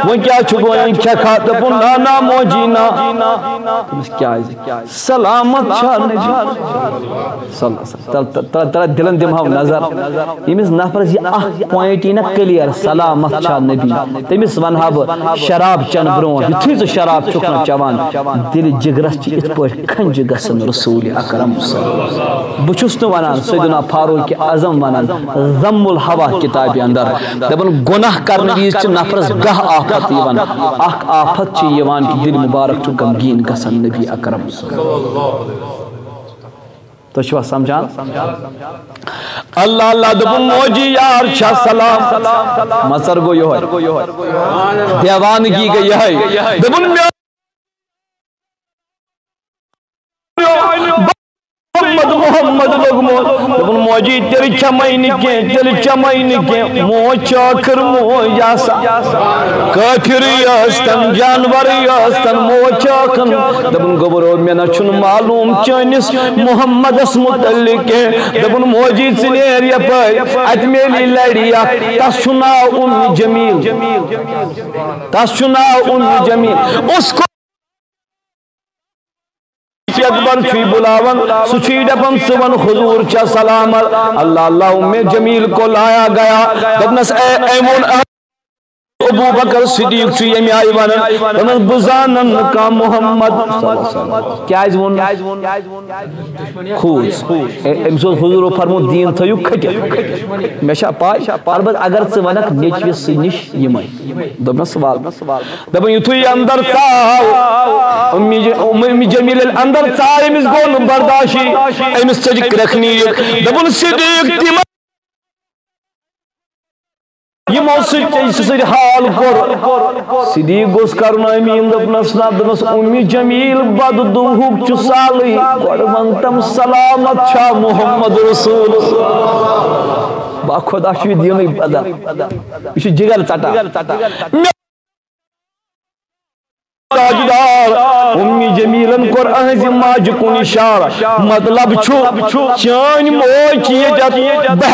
وۄنۍ کیٛاہ چھُکھ وَنان، کھٮ۪کھا؟" دوٚپُن، "نہ، نہ، موجی، نہ۔" دوٚپمَس، "کیٛازِ؟" سلامت چھا نبی؟ صلی اللہ علیہ وسلم۔ تَلہٕ، تَلہٕ، تَلہٕ، تَلہٕ دِلَن دِمہو نظر۔ ییٚمِس نفرَس یہِ اکھ پوینٹ یی نہ کلیئر، سلامت چھا نبی، تٔمِس وَنہٕ ہا بہٕ، شراب چٮ۪نہٕ برونٛٹھ، یُتھُے ژٕ شراب چھُکھ نہ چٮ۪وان، دِلہِ جِگرَس چھِ یِتھ پٲٹھۍ کھنجہِ گژھان رسول اکرم صلی اللہ علیہ وسلم۔ بہٕ چھُس نہٕ وَنان، سیدنا فاروق اعظم وَنان، ذم الہویٰ کتابہِ اندر، دَپان، گۄناہ کرنہٕ وِزِ چھِ نفرَس گاہ آفت یِوان، اکھ آفت چھِ یِوان کہِ دِل مبارک چھُ غمگیٖن گژھان نبی اکرم صلی اللہ علیہ وسلم۔ تُہۍ چھِوا سمجھان؟ اللہ اللہ دوٚپُن، موجی یار چھا سلام۔ مژر گوٚو یِہوٚے۔ دیوانگی گٔے یِہوٚے۔ دوٚپُن، مےٚ محمد، محمد لوٚگمُت۔ دوٚپُن، موجی، تیٚلہِ چَمَے نہٕ کینٛہہ، تیٚلہِ چَمَے نہٕ کینٛہہ۔ موج چھِ ٲخٕر موج آسان۔ کٲفِرٕے ٲسۍتَن، جانوَرٕے ٲسۍتَن، موج چھِ ٲخٕر۔ دوٚپُن، گوٚبرو، مےٚ نہ چھُنہٕ معلوٗم چٲنِس محمدس مُتعلِق کینٛہہ۔ دوٚپُن، موجی، ژٕ نیر یَپٲرۍ، اَتہِ میلی لَرِ اَکھ، تَس چھُ ناو اُم جمیٖل۔ تَس چھُ ناو اُم جمیٖل۔ اس کو اکبر چھُے بُلاوان، سُہ چھُے دَپان، ژٕ وَن حضور چھا سلامت۔ اللہ اللہ، اُم جمیٖل کو لایا گیا۔ دوٚپنَس، اے، أمۍ ووٚن، ابو بکر صدیق چھُ ییٚمہِ آیہِ وَنان، دوٚپنَس، بہٕ زانَن نہٕ کانٛہہ محمد۔ کیٛازِ ووٚن؟ کھوٗژ۔ اے، أمِس اوس حضوٗرو فرموومُت، دیٖن تھٲیِو کھٔٹِتھ۔ مےٚ چھا پَے؟ البتہ اگر ژٕ وَنَکھ نیٚچوِس سٕنٛدِ نِش یِمَے۔ دوٚپنَس، وَل۔ دَپان، یُتھُے یہِ اندر ژاو، اُمہِ ج-، اُمہِ جمیٖل ییٚلہِ اندر ژاو، أمِس گوٚو نہٕ برداشٕے۔ أمِس ژٔج کرٛٮ۪کھ نیٖرِتھ۔ دوٚپُن، صدیق، تِمن یِمو سۭتۍ ژےٚ سۭتۍ حال کوٚر۔ صدیق گوٚژھ کرُن آمیٖن، دوٚپنَس، نہ، دوٚپنَس، اُمہِ جمیٖل بددُعہُک چھُ سالٕے۔ گۄڈٕ وَن تَم، سلامت چھا محمد رسول؟ با خۄدا چھُ یہِ دیٖنٕے بدل۔ یہِ چھُ جِگر ژَٹان۔ تاجدار، اُمہِ جمیٖلن کوٚر أہنٛزِ ماجہِ کُن اِشارٕ۔ مطلب چھُ، چٲنۍ موج چھِ ییٚتٮ۪تھ۔ بہٕ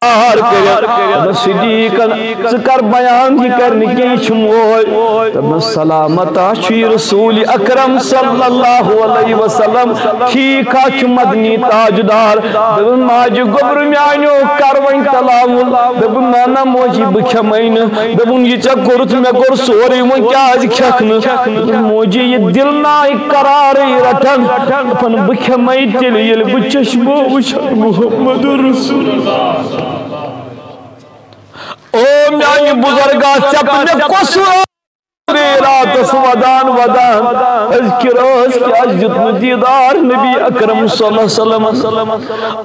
اظہار کٔرِتھ۔ دوٚپمَس، صدیقن، ژٕ کر بیان، یہِ کرِ نہٕ کینٛہہ، یہِ چھُ موج۔ دوٚپمَس، سلامت آ چھُ یہِ رسول اکرم صلی اللہ علیہ وسلم، ٹھیٖک ہا چھُ مدنی تاجدار۔ دوٚپُن، ماجہِ گوٚبرٕ میٛانیو، کر وۄنۍ تلاوُل۔ دوٚپُن، نہ نہ موجی، بہٕ کھٮ۪مَے نہٕ۔ دوٚپُن، یہِ ژےٚ کوٚرُتھ، مےٚ کوٚر سورُے، وۄنۍ کیٛازِ کھٮ۪کھ نہٕ؟ دوٚپُن، موجی، یہِ دِل ناے قرارٕے رٹان۔ دَپان، بہٕ کھٮ۪مَے تیٚلہِ، ییٚلہِ بہٕ چشمو وٕچھَن محمد رسول۔ او میانہِ بزرگا، ژےٚ تہٕ مےٚ کۄس راتس ودان ودان أزکہِ رٲژ کیٛازِ دیُت نہٕ دیٖدار نبی اکرم صلی اللہ علیہ وسلمس؟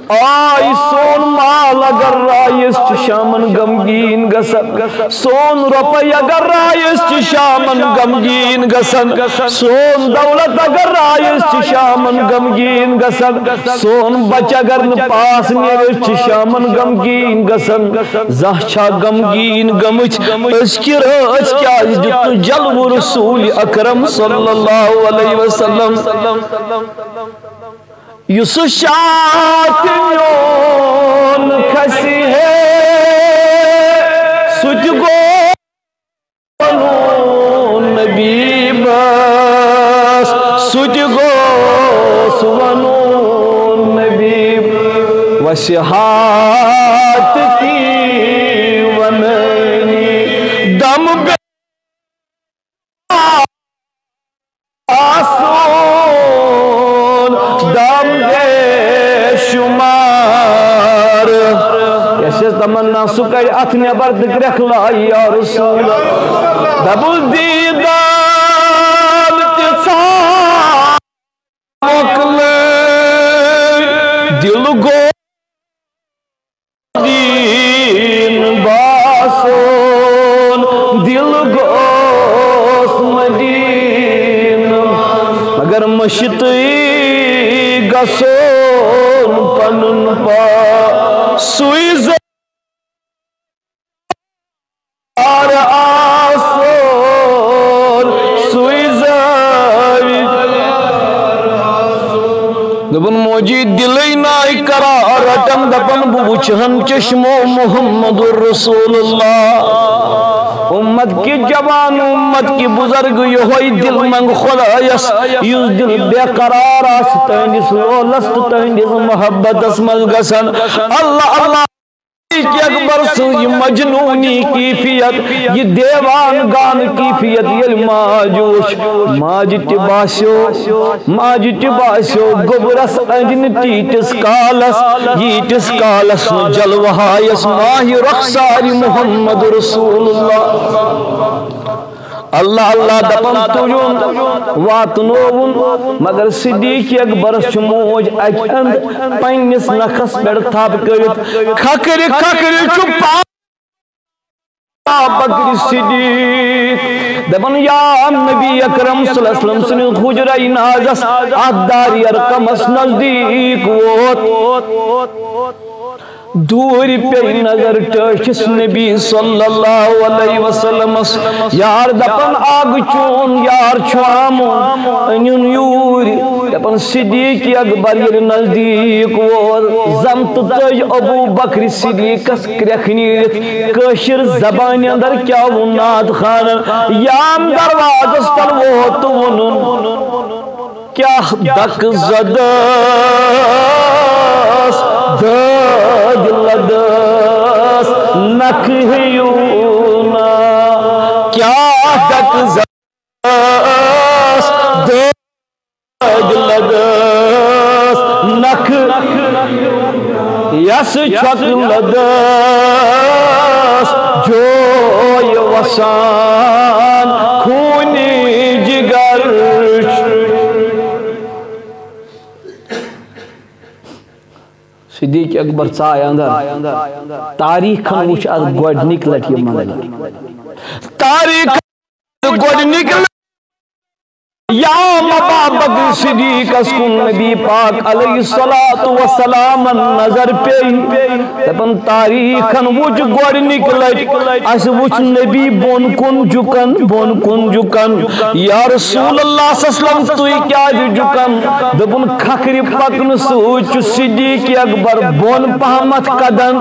آے سون مال اگر رایس چھِ شامن غمگیٖن گژھان، سون رۄپے اگر رایس چھِ شامن غمگیٖن گژھان، سون دولت اگر رایس چھِ شامن غمگیٖن گژھان، سون بچہ اگر نہٕ پاس نیرِ، أسۍ چھِ شامن غمگیٖن گژھان۔ زانٛہہ چھا غمگیٖن گٔمٕتۍ أزکہِ رٲژ کیٛازِ دیُت نہٕ جلوٕ رسول اکرم صلی اللہ علیہ وسلم؟ یُس شاتھ میون کھسہِ ہے، سُہ تہِ گوٚو ونُن نبی بس، سُہ تہِ گوٚژھ ونُن نبی۔ وسہِ ہاتھ کی وننی دم بے آسون دم بے شمار۔ یس یس تمنا سُہ کڑِ اتھ نٮ۪بر تہٕ کرٛٮ۪کھ لایہِ یا رسول۔ دبل دیدار تہِ ژھا مۄکلٲوۍ دِل گوٚو مدیٖنہٕ باسُن، دِل گوٚژھ مدیٖنہٕ۔ مگر مٔشِتٕے گژھُن پنُن پان، سُے زار آسُن، سُے زٲوِج۔ دوٚپُن، موجی دِلٕے ناے قرار رٹان، دپان، بہٕ وٕچھِ ہن چشمو محمد رسول اللہ۔ امت کہِ جوان، امت کہِ بزرگ، یہوے دل منگ خدایس، یُس دل بے قرار آسہِ تہندِس لولس تہٕ تہندِس محبتس منز گژھان۔ اللہ اللہ۔ صدیق اکبر سٕنٛز یہِ مجنونی کیفیت، یہِ دیوان گان کیفیت ییٚلہِ ماجہِ وٕچھ، ماجہِ تہِ باسیو، ماجہِ تہِ باسیو گوٚبرس أنٛدۍ نہٕ تیٖتِس کالس، ییٖتِس کالس نہٕ جلوٕ ہایس ماہِ رخسارِ محمد رسول اللہ۔ اللہ اللہ دپان تُلُن واتنووُن، مگر صدیق اکبرس چھُ موج اکہِ اندٕ پننِس نکھس پٮ۪ٹھ تھپھ کٔرِتھ کھکھرِ کھکھرِ چھُ پا-، بکر صدیق دپان، یا نبی اکرم صلی اللہ علیہ وسلم سٕنٛدِس حجرہ نازس اتھ دارِ ارقمس نزدیٖک ووت۔ دوٗرِ پیٚیہِ نظر ٹٲٹھِس نبی صلی اللہ علیہ وسلمس۔ یار دپان، اکھ چون یار چھُ آمُت، أنِن یوٗرۍ۔ دپان، صدیق اکبر ییٚلہِ نزدیٖک ووت، زم تہٕ تٔج ابو بکر صدیقس کرٛٮ۪کھ نیٖرِتھ۔ کٲشِر زبانہِ اندر کیٛاہ ووٚن نعت خانن؟ یام دروازس تل ووت تہٕ ووٚنُن، کیٛاہ دکہٕ زدس دٲدۍ لدس نکھٕ ہیوٗ نا؟ کیٛاہ دکہٕ زدس دٲدۍ لدس نکھٕ؟ یس چھۄکھ لدس جوے وسان خوٗنی جگر۔ صدیق اکبر ژاے اندر۔ تاریخن وٕچھ از گۄڈنِک لٹہِ یہِ منظر۔ تاریخ گۄڈنِک لٹہِ یا مبا ابوبکر صدیقس کُن نبی پاک علیہ الصلوۃ والسلام نظر پیٚیہِ۔ دپان تاریخن وُچھ گۄڈنِکۍ لٹہِ، اسہِ وُچھ نبی بۄن کُن جُکان، بۄن کُن جُکان۔ یا رسول اللہ صلی اللہ علیہ وسلم، تُہۍ کیازِ جُکان؟ دوٚپُن کھکھرِ پکنہٕ سۭتۍ چھُ صدیق اکبر بۄن پہمتھ کدان،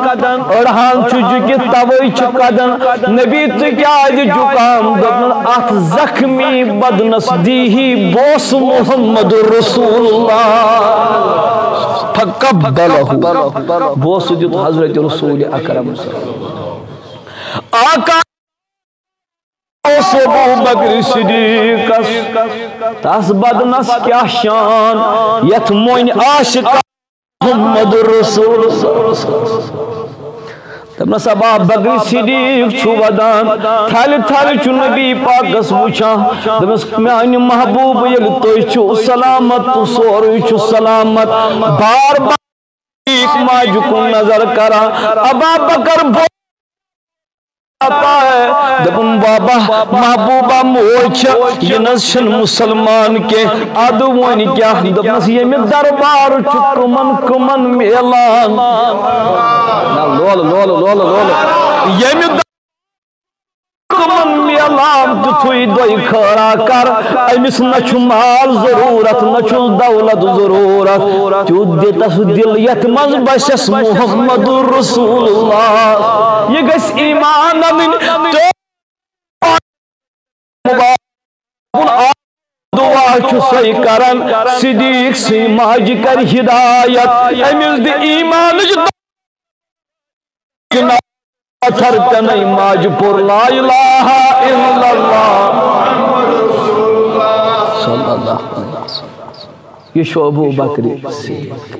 أڑہان چھُ جُکِتھ توے چھُ کدان۔ نبی ژٕ کیازِ جُکان؟ دوٚپُن اتھ زخمی بدنس دیٖہی بوسہٕ محمد رسول اللہ۔ فقبلہ۔ بوسہٕ دیُت حضرت رسول اکرم صلی اللہ علیہ وسلم۔ آقا اوس ابو بکر صدیقس، تس بدنس کیاہ شان، یتھ مۄنۍ آسہِ محمد رسول۔ دوٚپنس، ابا بکر صدیق چھُ ودان، تھلہِ تھلہِ چھُ نبی پاکس وٕچھان۔ دوٚپنس، میانہِ محبوب، ییٚلہِ تُہۍ چھِو سلامت تہٕ سورُے چھُ سلامت۔ بار بار صدیق ماجہِ کُن نظر کران، ابا بکر بو-، دوٚپُن، بابا، محبوبہ موج چھےٚ، یہِ نہ حظ چھَنہٕ مُسلمان کینٛہہ۔ ادٕ وۄنۍ کیٛاہ؟ دوٚپنَس، ییٚمہِ دربار چھُ کٕمن کٕمن میلان۔ نہ، لولہٕ، لولہٕ، لولہٕ، لولہٕ۔ ییٚمہِ در-، کٕمن میلان تیُتھُے دۄے خٲرا کر۔ أمِس نہ چھُ مال ضروٗرت، نہ چھُس دولت ضروٗرت۔ تیُتھ دِ تس دِل یتھ منٛز بسٮ۪س محمد رسول اللہ۔ یہِ گژھِ ایمان انٕنۍ۔ تہٕ دعا چھُ سۄے کران، صدیق سٕنٛدِ ماجہِ کرِ ہدایت، أمِس دِ ایمانٕچ پتھر کنَے ماجہِ پوٚر لا الہ الا اللہ۔ صلی اللہ علیہ وسلم۔ یہِ چھُ ابو بکر صدیق۔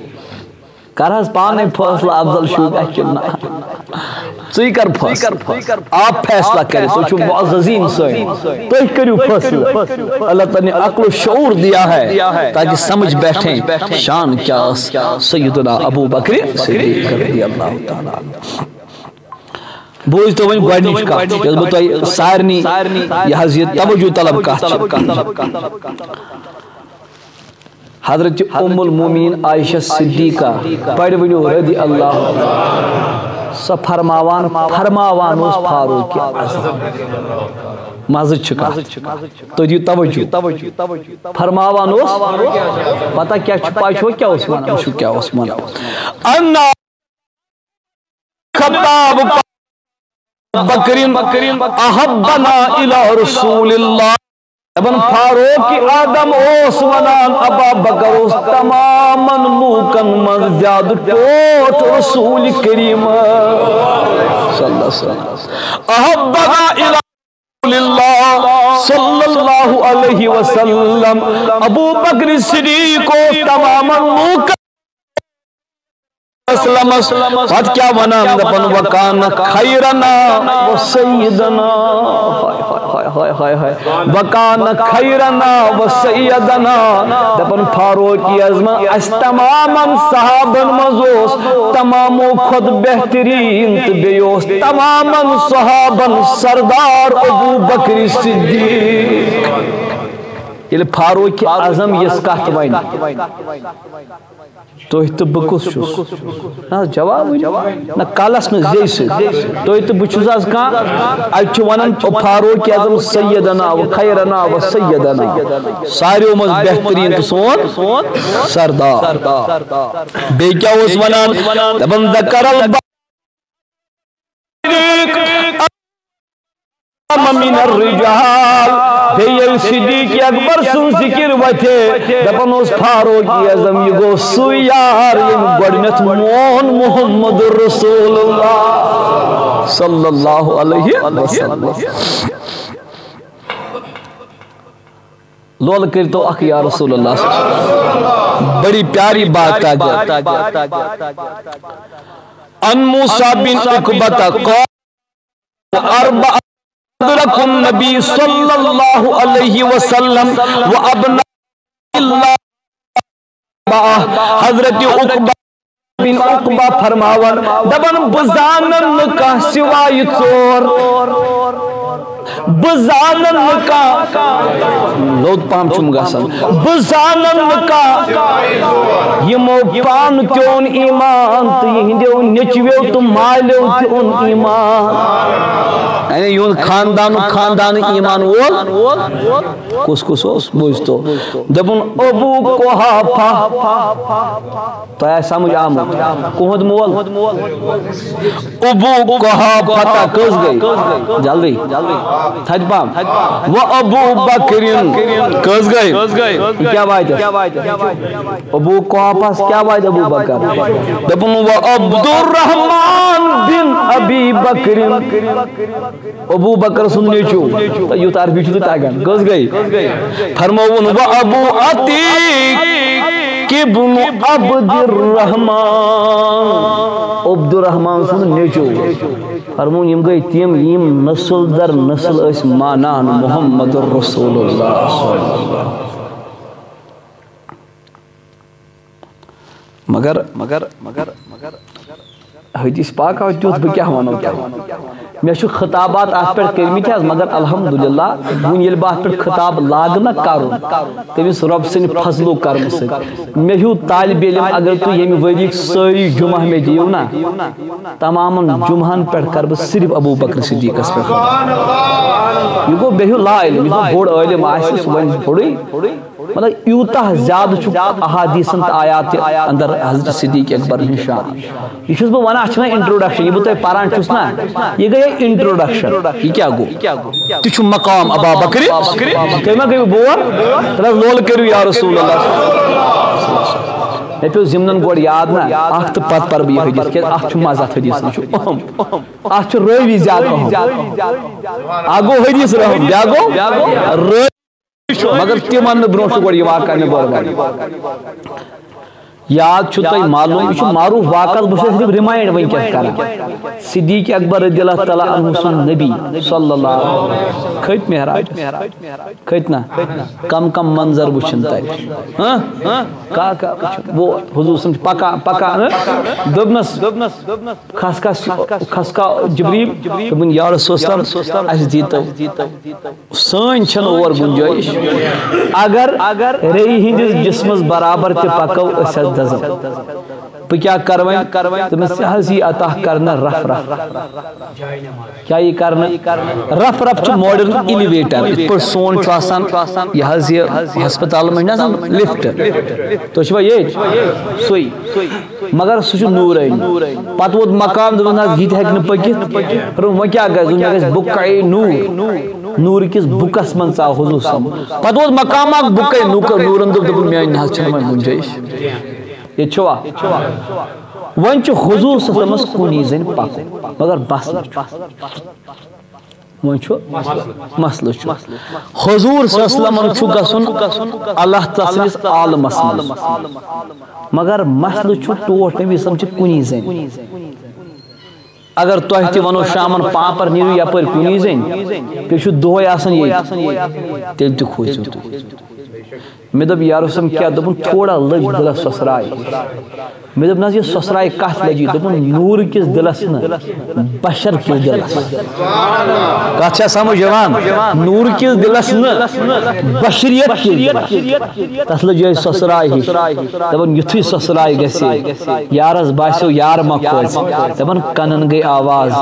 کر حظ پانے فٲصلہٕ، افضل چھُ اَسہِ کِنہٕ نہ؟ ژٕے کر فٲصلہٕ۔ آپ فیصلہ کٔرِو، تُہۍ چھِو معززین سٲنۍ۔ تُہۍ کٔرِو فٲصلہٕ۔ اللہ تعالیٰ نے عقل و شعور دیا ہے تاکہ سمجھ بیٹھیں شان کیا ٲس سیدنا ابو بکر صدیق رضی اللہ تعالیٰ عنہ۔ بوٗزتو وۄنۍ گۄڈٕنِچ کتھ، یۄس بہٕ تۄہہِ سارنٕے یہِ حظ یہِ توجہ طلب کتھ چھِ۔ حضرت ام المومنین عائشہ صدیقہ، پرِ ؤنِو رضی اللہ عنہا۔ سۄ فرماوان، فرماوان اوس فاروق اعظم۔ مزٕ چھِ کتھ۔ تُہۍ دِیِو توجہ۔ فرماوان اوس، پتہ کیٛاہ چھُ، پَے چھُوا کیٛاہ اوس وَنان؟ وٕچھِو کیٛاہ اوس وَنان۔ انا خطاب بکرین احبنا الی رسول اللہ۔ دپان فاروق اعظم اوس ونان، ابا بکر اوس تمامن لوکن منٛز زیادٕ ٹوٹھ رسول کریم صلی اللہ علیہ وسلم۔ احبنا الی رسول اللہ صلی اللہ علیہ وسلم۔ ابو بکر صدیق اوس تمامن لوکن وسلمس۔ پتہٕ کیٛاہ ونان؟ دپان، وکان خیرنا و سیدنا۔ ہاے، ہاے، ہاے، ہاے، ہاے۔ وکان خیرنا و سیدنا۔ دپان، فاروق اعظم اسہِ تمامن صحابن منٛز اوس تمامو کھۄتہٕ بہترین، تہٕ بیٚیہِ اوس تمامن صحابن سردار ابو بکر صدیق۔ ییٚلہِ فاروق اعظم یِژھ کتھ ونہِ، تُہۍ تہٕ بہٕ کُس چھُس؟ نہ حظ، جواب ؤنِو۔ نہ، کلس نہٕ زیٚیہِ سۭتۍ۔ تُہۍ تہٕ بہٕ چھُس حظ کانٛہہ؟ اَتہِ چھُ وَنان فاروق اعظم سیدنا و خیرنا و سیدنا۔ ساروِیو منٛز بہتریٖن تہٕ سون سردار۔ بیٚیہِ کیٛاہ اوس وَنان؟ دَپان، ذکر الب-، من الرجال۔ بیٚیہِ ییٚلہِ صدیق اکبر سُنٛد ذِکِر وَتھِ، دَپان اوس فاروق اعظم، یہِ گوٚو سُے یار، ییٚمۍ گۄڈٕنٮ۪تھ مون محمد رسول اللہ صلی اللہ علیہ وسلم۔ لولہٕ کٔرۍتو اکھ یا رسول اللہ۔ بڑی پیاری بات آ گئی۔ عن موسیٰ بن عقبہ قال، اربع ادرک النبی صلی اللہ علیہ وسلم و ابناء اللہ۔ حضرت عقبہ بن عقبہ فرماوان، دپان، بہٕ زانن نہٕ کانٛہہ سوائے ژور۔ بہٕ زانن نہٕ کانٛہہ، لوٚت پہم چھُم گژھان، بہٕ زانن نہٕ کانٛہہ، یِمو پانہٕ تہِ اوٚن ایمان تہٕ یِہنٛدیو نیٚچویو تہٕ مالیو تہِ اوٚن ایمان۔ یعنی یِہُنٛد خاندانُک خاندان ایمان وول۔ کُس کُس اوس؟ بوٗزتو۔ دوٚپُن، ابو قحافہ۔ تۄہہِ آسہِ سمجھ آمُت؟ کُہُنٛد مول؟ ابو قحافہ کٔژ گٔے؟ جلدی۔ تھدِ پہم۔ و ابو بکرن کٔژ گٔے؟ یہِ کیٛاہ واتٮ۪س؟ ابو قحافہس کیٛاہ واتہِ ابو بکر؟ دوٚپُن، و عبد الرحمن بن ابی بکرن۔ ابو بکر سُنٛد نیٚچو۔ تہٕ یُتھ عربی چھُ تۄہہِ تگان۔ کٔژ گٔے؟ فرمووُن، و ابو عتیق ابن عبد الرحمن۔ عبد الرحمن سُنٛد نیٚچو۔ فرمووُن، یِم گٔے تِم، یِم نسل در نسل ٲسۍ مانان محمد رسول اللہ صلی اللہ علیہ وسلم۔ مگر، مگر، مگر، مگر، حدیث پاک آو تیُتھ، بہٕ کیٛاہ وَنو تۄہہِ؟ مےٚ چھُ خطابات اَتھ پٮ۪ٹھ کٔرمٕتۍ حظ، مگر الحمدللہ، وۄنۍ ییٚلہِ بہٕ اَتھ پٮ۪ٹھ خطاب لاگہٕ نہ کَرُن، تٔمِس رۄب سٕنٛدِ فضل و کرمہٕ سۭتۍ، مےٚ ہیوٗ طالب علم اگر تُہۍ ییٚمہِ ؤریِکۍ سٲری جمعہ مےٚ دِیِو نہ، تمامن جمعن پٮ۪ٹھ کَرٕ بہٕ صرف ابو بکر صدیقس پٮ۪ٹھ خطاب۔ یہِ گوٚو مےٚ ہیوٗ لا علم، یُس نہٕ بوٚڑ عٲلم آسہِ، سُہ وَنہِ تھوڑے۔ مطلب، یوٗتاہ زیادٕ چھُ احادیثن تہٕ آیات تہِ اندر حضرت صدیق اکبر ہٕنٛز شان۔ یہِ چھُس بہٕ وَنان، اَتھ چھِ وَنان introduction۔ یہِ بہٕ تۄہہِ پَران چھُس نا، یہِ گٔیے introduction۔ یہِ کیٛاہ گوٚو؟ تہِ چھُ مقام ابا بکر۔ تُہۍ ما گٔیوٕ بور؟ تَلہٕ حظ لول کٔرِو یا رسول اللہ۔ مےٚ پیوٚو ضِمنن گۄڈٕ یاد نا، اَکھ تہٕ پَتہٕ پَرٕ بہٕ یہِ حدیث، کیٛازِ اَتھ چھُ مَزٕ، اَتھ حدیثس چھُ اہم۔ اَتھ چھُ رٲوی زیادٕ اہم۔ اَکھ گوٚو حدیث رحم، بیٛاکھ گوٚو رٲوی۔ مگر تہِ وننہٕ برونٛہہ چھُ گۄڈٕ یہِ واقعہ مےٚ گۄڈٕ ونُن۔ یاد چھُ تۄہہِ معلوم، یہِ چھُ معروف واقعہ، بہٕ چھُس صرف remind وٕنکیٚس کران۔ صدیق اکبر رضی اللہ تعالیٰ عنہ سُنٛد نبی صلی اللہ علیہ وسلم کھٔتۍ معراجس، کھٔتۍ نا؟ کم کم منظر وٕچھِن تتہِ۔ ہاں؟ کا کا وٕچھِن؟ وہ حضور صلی اللہ علیہ وسلم پکان، پکان، ہاں؟ دوٚپنس، کھس کھس، کھس کا جبریل، دوٚپُن، یا رسول اللہ، اسہِ دیٖتو۔ سٲنۍ چھَنہٕ اور گُنجٲیِش۔ اگر ریٚیہِ ہٕنٛدِس جسمس برابر تہِ پکو، أسۍ حظ دزو۔ بہٕ کیٛاہ کرٕ وۄنۍ؟ تٔمِس تہِ حظ یی عطا کرنہٕ رف رف۔ کیٛاہ یی کرنہٕ؟ رف رف چھُ modern elevator۔ یِتھ پٲٹھۍ سون چھُ آسان یہِ حظ یہِ ہسپتالن منٛز چھُنہٕ آسان lift؟ تُہۍ چھِوا ییٚتہِ؟ سُے۔ مگر سُہ چھُ نوٗرٲنی۔ پتہٕ ووت مقام، دوٚپُن، "نہ حظ، یہِ تہِ ہیٚکہِ نہٕ پٔکِتھ۔" دوٚپُن، "وۄنۍ کیٛاہ گژھِ؟" دوٚپُن، "مےٚ گژھِ بُقعے نوٗر، نوٗرٕ کِس بُکس منٛز ژاو حضور صٲب۔" پتہٕ ووت مقام اکھ بُقعے نوٗر، نوٗرن دوٚپ، دوٚپُن، "میٛانہِ نہ حظ چھَنہٕ وۄنۍ گُنجٲیِش۔ ییٚتہِ چھُوا؟" وۄنۍ چھُ حضور صٲب صٲبنس کُنی زٔنۍ پکُن، مگر بس نہ چھُ۔ وۄنۍ چھُ مسلہٕ چھُ۔ حضور صلی اللہ علیہ وسلمن چھُ گژھُن اللہ تعالیٰ سٕنٛدِس عالمس منٛز۔ مگر مسلہٕ چھُ ٹوٹھ نبی صلی اللہ علیہ وسلم چھِ کُنی زٔنۍ۔ اگر تۄہہِ تہِ ونو شامن پاپر نیٖرِو یپٲرۍ کُنی زٔنۍ، تُہۍ چھِو دۄہے آسان ییٚتہِ، تیٚلہِ تہِ کھوٗژِو تُہۍ۔ مےٚ دوٚپ، "یارٕ سم کیٛاہ؟" دوٚپُن، "تھوڑا لٔج دِلس سۄسراے ہِش۔" مےٚ دوٚپ، "نہ حظ، یہِ سۄسراے کتھ لٔجی؟" دوٚپُن، "نوٗر کِس دِلس نہٕ، بشر کِس دِلس۔" کتھ چھا سمجھ یِوان؟ نوٗر کِس دِلس نہٕ، بشریت کِس دِلس۔ تتھ لٔج یِہوٚے سۄسراے ہِش۔ دپان، یُتھُے سۄسراے گژھِ، یارس باسیو یار ما کھوژِ۔ دپان، کنن گٔے آواز،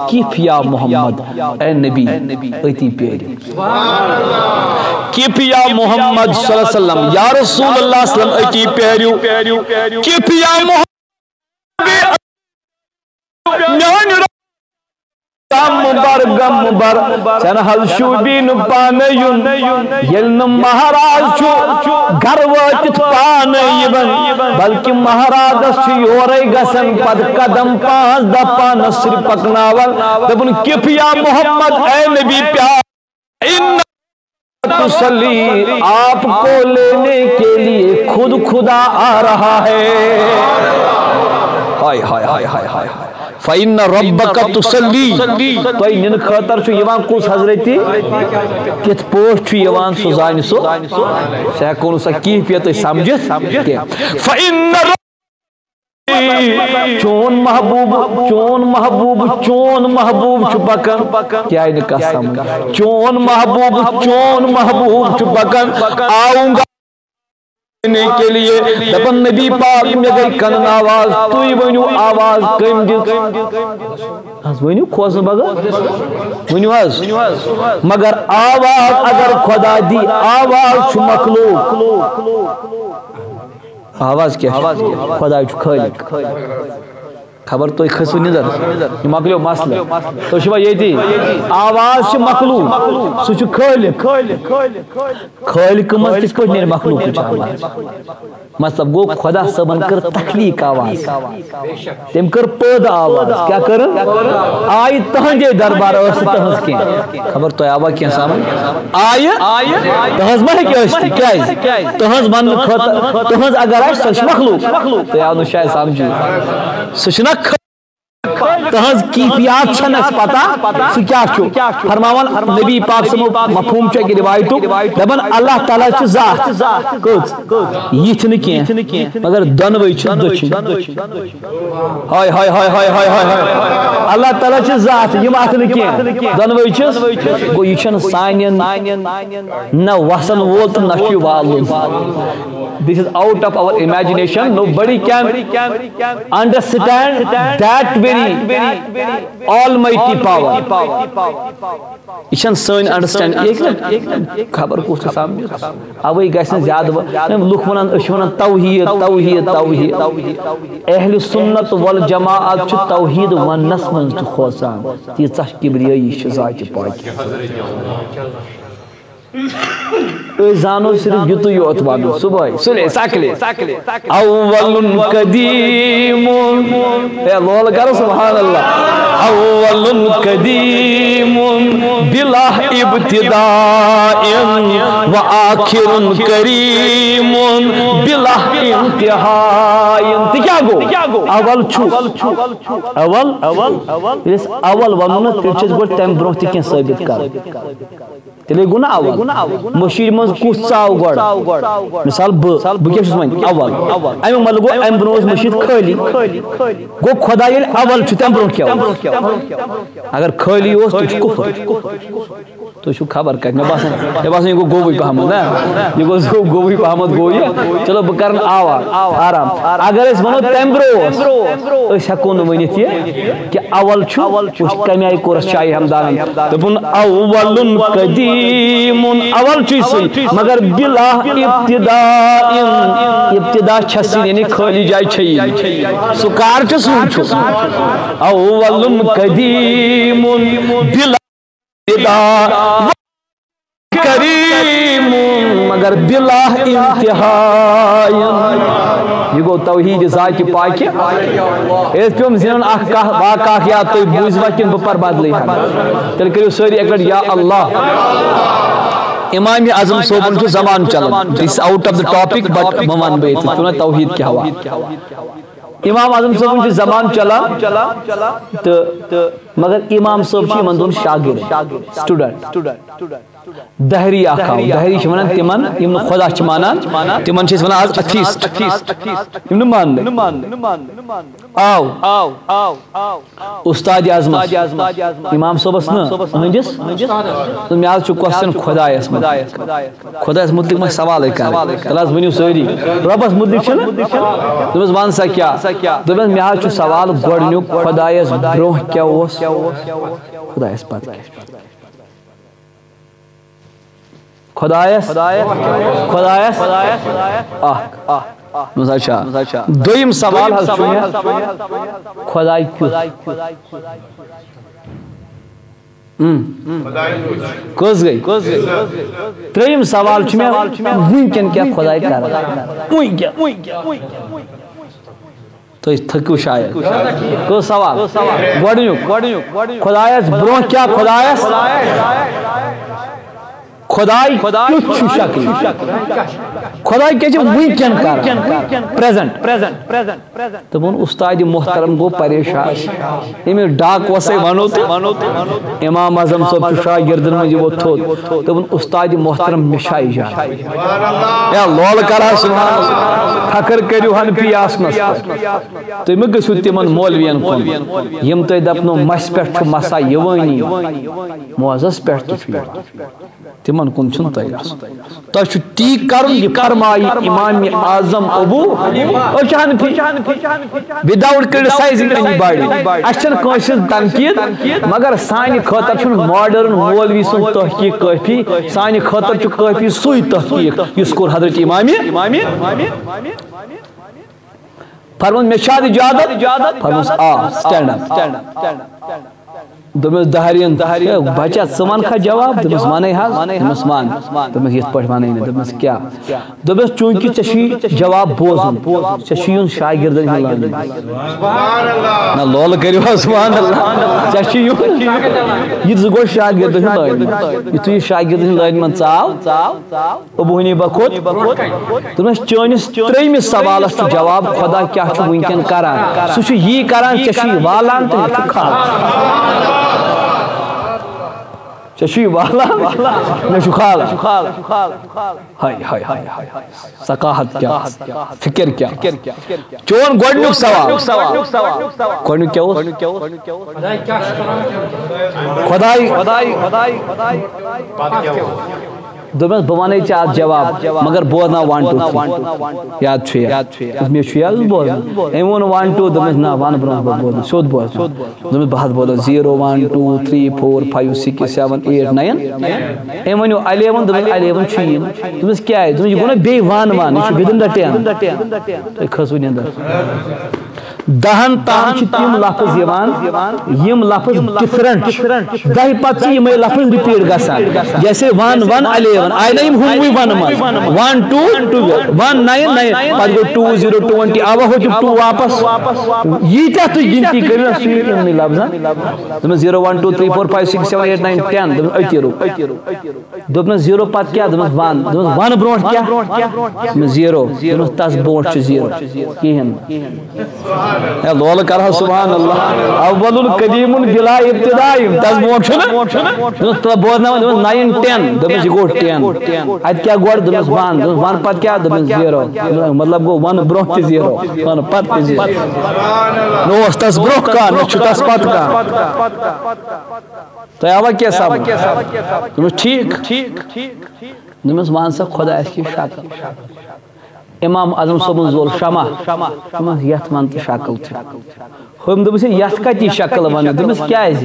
"کِف یا محمد، اے نبی، أتی پیٲرِو۔" کِف یا محمد صلی اللہ علیہ وسلم، یا رسول اللہ صلی اللہ علیہ وسلم، أتی پیٲرِو۔ کِف یا محمد، میانہِ رب، غم بر، غم بر، ژےٚ نہ حظ شوٗبی نہٕ پانہٕ یُن۔ ییٚلہِ نہٕ مہراز چھُ گرٕ وٲتِتھ پانہٕ یِوان، بلکہِ مہرازس چھُ یورے گژھان پتہٕ قدم پانٛژھ دہ پانس سۭتۍ پکناوان، دپان، "کِف یا محمد، اے نبی پیار۔" ان تصلی، آپ کو لینے کے لیے خود خدا آ رہا ہے۔ ہائے، ہائے، ہائے، ہائے، ہائے۔ فإن ربک تصلی۔ تۄہہِ نِنہٕ خٲطرٕ چھُ یِوان کُس حضرتی؟ کِتھ پٲٹھۍ چھُ یِوان سُہ زانہِ سُہ؟ سُہ ہٮ۪کو نہٕ سۄ کیفیت أسۍ سمجھِتھ کینٛہہ۔ فإن چون محبوب، چون محبوب، چون محبوب چھُ پکان۔ کیٛازِ نہٕ کتھ سمجھ؟ چون محبوب، چون محبوب چھُ پکان۔ آؤں گا کے لیے۔ دپان نبی پاک، مےٚ گٔے کنن آواز، تُہۍ ؤنِو آواز کٔمۍ دِژ؟ حظ ؤنِو، کھوژنہٕ بغٲر ؤنِو حظ۔ مگر آواز اگر خدا دی، آواز چھُ مخلوق۔ آواز کیٛاہ چھُ؟ خۄداے چھُ خٲلِق۔ خبر تُہۍ کھٔسِو نِدٕر، یہِ مۄکلیو مسلہٕ۔ تُہۍ چھِوا ییٚتی؟ آواز چھِ مخلوق، سُہ چھُ خٲلِق۔ خٲلقہٕ منٛز کِتھ پٲٹھۍ نیرِ مخلوقٕچ آواز؟ مطلب گوٚو، خۄدا صٲبن کٔر تخلیٖق آواز، تٔمۍ کٔر پٲدٕ آواز۔ کیٛاہ کٔرٕن؟ آیہِ تُہنٛدے دربار، ٲس نہٕ تُہنٛز کینٛہہ۔ خبر تۄہہِ آوا کینٛہہ سمجھ؟ آیہِ، تُہنٛز ما ہیٚکہِ ٲسِتھ؟ کیٛازِ؟ تُہنٛز وننہٕ خٲطرٕ، تُہنٛز اگر آسہِ، سۄ چھِ مخلوق۔ تۄہہِ آو نہٕ شاید سمجھی۔ سُہ چھُنہ خ-، تُہنٛز کیفیات چھَنہٕ اَسہِ پتہ، سُہ کیٛاہ چھُ۔ فرماوان نبی پاک صٲبُن مفہوم چھُ اَکہِ روایتُک، دَپان اللہ تعالیٰ چھِ ذات۔ کٔژ؟ یِتھۍ نہٕ کینٛہہ، مگر دۄنوَے چھِ دٔچھِنۍ۔ ہاے، ہاے، ہاے، ہاے، ہاے، ہاے، ہاے۔ اللہ تعالیٰ چھِ ذات، یِم اَتھٕ نہٕ کینٛہہ۔ دۄنوَے چھِس۔ گوٚو، یہِ چھَنہٕ سانٮ۪ن نہ وَسَن وول تہٕ نہ چھُ یہِ والُن۔ This is out of our imagination. Nobody can understand that very almighty power. یہِ چھَنہٕ سٲنۍ understand، یہِ ہیٚکہِ نہٕ خبر کُس تہِ سَمجھِتھ۔ اَوَے گژھِ نہٕ زیادٕ وَ-، یِم لُکھ وَنان، أسۍ چھِ وَنان توحیٖد، توحیٖد، توحیٖد۔ اہل سنت والجماعت چھُ توحیٖد وَننَس منٛز تہِ کھوژان۔ تیٖژاہ کبریٲیی چھِ ذاتِ پاکہِ۔ أسۍ زانو صرف یُتُے یوت وَنُن، صُبحٲے، سُلے، سَکلے۔ اول قدیم۔ اے لول کرو سبحان اللہ۔ اول قدیم بلا ابتداء و آخر کریم بلا انتہاء۔ تہِ کیٛاہ گوٚو؟ اول چھُ۔ اول، اول، ییٚلہِ أسۍ اول وَنو نہ، تیٚلہِ چھِ أسۍ گۄڈٕ تَمہِ برونٛہہ تہِ کینٛہہ ثٲبِت کَرُن۔ تیٚلے گوٚو نہ اول۔ مٔشیٖد منٛز کُس ژاو گۄڈٕ؟ مثال بہٕ، بہٕ کیٛاہ چھُس وۄنۍ؟ اول۔ اَمیُک مطلب گوٚو اَمہِ برونٛہہ ٲس مٔشیٖد خٲلی۔ گوٚو خۄدا ییٚلہِ اول چھُ، تَمہِ برونٛہہ کیٛاہ اوس؟ اگر خٲلی اوس، تیٚلہِ چھُ کُفر۔ تُہۍ چھِو خبر کَتہِ؟ مےٚ باسان، مےٚ باسان، یہِ گوٚو گوٚوٕے پَہمَتھ، نہ؟ یہِ گوٚو، گوٚو گوٚوٕے پَہمَتھ گوٚو یہِ۔ چلو، بہٕ کَرٕ نہٕ آواز، آرام۔ اگر أسۍ وَنو، تَمہِ برونٛہہ اوس، أسۍ ہٮ۪کو نہٕ ؤنِتھ یہِ۔ کہِ اول چھُ، وٕچھ کَمہِ آیہِ کوٚرُس شاہِ ہمدانن۔ دوٚپُن، اول قدیم، اول چھُے سُے، مگر بلا ابتداء، ابتدا چھَس یہِ، یعنی خٲلی جاے چھے یہِ۔ سُہ کر چھُ، سُے چھُ۔ اول قدیم بلا ابتداء کریم، مگر بلا انتہا۔ یہِ گوٚو توحید ذاتِ پاکہِ۔ أسۍ پیوٚم زینُن اکھ کاہ، واقعہ اکھ یاد، تُہۍ بوٗزوا کِنہٕ بہٕ پرٕ بدلٕے ہن؟ تیٚلہِ کٔرِو سٲری اکہِ لٹہِ یا اللہ۔ امام اعظم صٲبُن چھُ زمانہٕ چلان۔ This is out of the topic, but بہٕ وَنہٕ بہٕ ییٚتہِ، ژٕ وَن توحید کیٛاہ ہوا۔ امام اعظم صٲبُن چھُ زمانہٕ چلان تہٕ، تہٕ مگر امام صٲب چھِ یِمن دۄن شاگرد، student۔ دہری اکھ آو۔ دہری چھِ وَنان تِمن، یِم نہٕ خۄدا چھِ مانان، تِمن چھِ أسۍ وَنان آز atheist۔ یِم نہٕ ماننٕے۔ آو۔ اُستادِ عظمت۔ امام صٲبس نہٕ، أہٕنٛدِس۔ مےٚ حظ چھُ question خۄدایس مُتعلق۔ خۄدایس مُتعلق ما چھِ سوالٕے کرٕنۍ؟ تیٚلہِ حظ ؤنِو سٲری۔ رۄبس مُتعلق چھِنہٕ؟ دوٚپمَس، وَن سا کیٛاہ؟ دوٚپمَس، مےٚ حظ چھُ سوال گۄڈٕنیُک، خۄدایس برونٛہہ کیٛاہ اوس؟ خۄدایس پتہٕ کیٛاہ چھُ؟ خۄدایس، خۄدایس اکھ۔ دوٚپمَس، اچھا۔ دوٚیِم سوال حظ چھُ مےٚ، خۄداے کیُتھ؟ اۭں۔ کٔژ گٔے؟ ترٛیٚیِم سوال چھُ مےٚ، وٕنکٮ۪ن کیٛاہ خۄداے کران؟ وٕنکٮ۪ن۔ تُہۍ تھٔکِو شاید۔ کٔژ سوال؟ گۄڈٕنیُک، خۄدایَس برونٛہہ کیٛاہ خۄدایَس؟ خۄداے کیُتھ چھُ شکلہِ؟ خۄداے کیٛاہ چھِ وٕنکٮ۪ن کران؟ پریزنٹ۔ تہٕ ووٚن، استاد محترم گوٚو پریشان۔ أمِس ڈاکوسے وَنو تہٕ امام اعظم صٲب چھُ شاگردن منٛز یہِ ووٚتھ تھوٚد۔ تہٕ ووٚن، استاد محترم، مےٚ چھا اجازت؟ یا لولہٕ کرا سبحان اللہ۔ فخر کٔرِو ہن پی آسنس پٮ۪ٹھ۔ تُہۍ مہٕ گٔژھِو تِمن مولوین کُن، یِم تۄہہِ دپنو، مسہِ پٮ۪ٹھ چھُ مسا یِوٲنی، موزس پٮ۪ٹھ تہِ چھُ یِوان۔ تِمن کُن چھُنہٕ تۄہہِ گژھُن۔ تۄہہِ چھُ تی کرُن، یہِ فرمایہِ امام اعظم ابو، أسۍ چھِ حنفی، without criticizing anybody۔ اَسہِ چھَنہٕ کٲنٛسہِ ہٕنٛز تنقید، مگر سانہِ خٲطرٕ چھُنہٕ ماڈرن مولوی سُنٛد تحقیق کٲفی، سانہِ خٲطرٕ چھُ کٲفی سُے تحقیق یُس کوٚر حضرت امام۔ فرمووُن، مےٚ چھا اجازت؟ فرمووُس، آ، stand up۔ دوٚپمَس، دہرین، ہے، بچہ، ژٕ وَن کھا جواب؟ دوٚپمَس، وَنَے حظ۔ دوٚپمَس، وَن۔ دوٚپمَس، یِتھ پٲٹھۍ وَنَے نہٕ۔ دوٚپمَس، کیٛاہ؟ دوٚپمَس، چوٗنٛکہِ ژےٚ چھُے جواب بوزُن، ژےٚ چھُے یُن شاگردَن ہُنٛد لٲنہِ۔ نہ، لولہٕ کٔرِو حظ، سبحان اللہ۔ ژےٚ چھُے یُن۔ یہِ ژٕ گوٚو شاگردَن ہُنٛد لٲنہِ منٛز۔ یُتھُے یہِ شاگردَن ہُنٛد لٲنہِ منٛز ژاو، ابو حنیفہ کھوٚت۔ دوٚپمَس، چٲنِس ترٛیٚیِمِس سوالَس چھُ جواب، خۄدا کیٛاہ چھُ وٕنکٮ۪ن کران؟ سُہ چھُ یی کران، ژےٚ چھُے والان تہٕ مےٚ چھُ کھالان۔ ژےٚ چھُے والان، مےٚ چھُ کھالان۔ ہاے، ہاے، ہاے، ہاے، ہاے۔ ثقافت کیٛاہ؟ فکر کیٛاہ؟ چون گۄڈٕنیُک سوال۔ گۄڈٕنیُک کیٛاہ اوس؟ خۄداے۔ دوٚپمَس، بہٕ وَنَے ژےٚ اَتھ جواب، مگر بوزناو one two three۔ یاد چھُ یا؟ مےٚ چھُ یاد بوزُن۔ أمۍ ووٚن one two، دوٚپمَس، نہ، وَن برونٛہہ، بہٕ بوزٕ، سیوٚد بوزٕ۔ دوٚپمَس، بہٕ حظ بوزٕ zero one two three four five six seven eight nine۔ أمۍ ؤنِو eleven، دوٚپمَس، eleven چھُ یی نہٕ۔ دوٚپمَس، کیٛازِ؟ دوٚپمَس، یہِ گوٚو نہ بیٚیہِ وَن وَن، یہِ چھُ within the ten۔ تُہۍ کھٔژوٕ نٮ۪نٛدٕر۔ دَہَن تام چھِ تِم لفظ یِوان، یِم لفظ different چھِ۔ دَہہِ پتہٕ چھِ یِمَے لفظ repeat گژھان۔ جیسے one one eleven، آیہِ نہ یِم ہُموٕے وَنہٕ منٛز؟ One two، one nine nine، پتہٕ گوٚو two zero twenty، آوا ہُہ تہِ two واپس۔ ییٖتیٛاہ تُہۍ گِنتی کٔرِو نہ، سُہ یی یِمنٕے لفظن۔ دوٚپمَس، zero one two three four five six seven eight nine ten، دوٚپمَس، أتی رُک۔ دوٚپنَس، zero پتہٕ کیٛاہ؟ دوٚپنَس، one۔ دوٚپنَس، one برونٛٹھ کیٛاہ؟ دوٚپنَس، zero۔ دوٚپنَس، تَس برونٛٹھ چھُ zero۔ کِہیٖنۍ نہٕ۔ ہے، لولہٕ کَرٕ ہا سبحان اللہ۔ اول قدیم بلا ابتداء، تَس برونٛٹھ چھُنہٕ۔ دوٚپنَس، تہٕ بوزناوان، دوٚپنَس، nine ten۔ دوٚپنَس، یہِ گوٚو ten۔ اَتہِ کیٛاہ گۄڈٕ؟ دوٚپنَس، one۔ دوٚپنَس، one پتہٕ کیٛاہ؟ دوٚپنَس، zero۔ مطلب گوٚو، one برونٛہہ تہِ zero، one پتہٕ تہِ zero۔ مےٚ اوس تَس برونٛہہ کانٛہہ، مےٚ چھُ تَس پتہٕ کانٛہہ۔ تۄہہِ آوا کینٛہہ سمجھ؟ دوٚپمَس، ٹھیٖک۔ دوٚپمَس، وَن سا خۄدایَس کِژھ شکل؟ امام اعظم صٲبُن زول شمع۔ دوٚپمَس، یَتھ وَن تہٕ شکل چھِ۔ ہُمۍ دوٚپُس، ہے، یَتھ کَتہِ یہِ شکل وَنہٕ؟ دوٚپمَس، کیٛازِ؟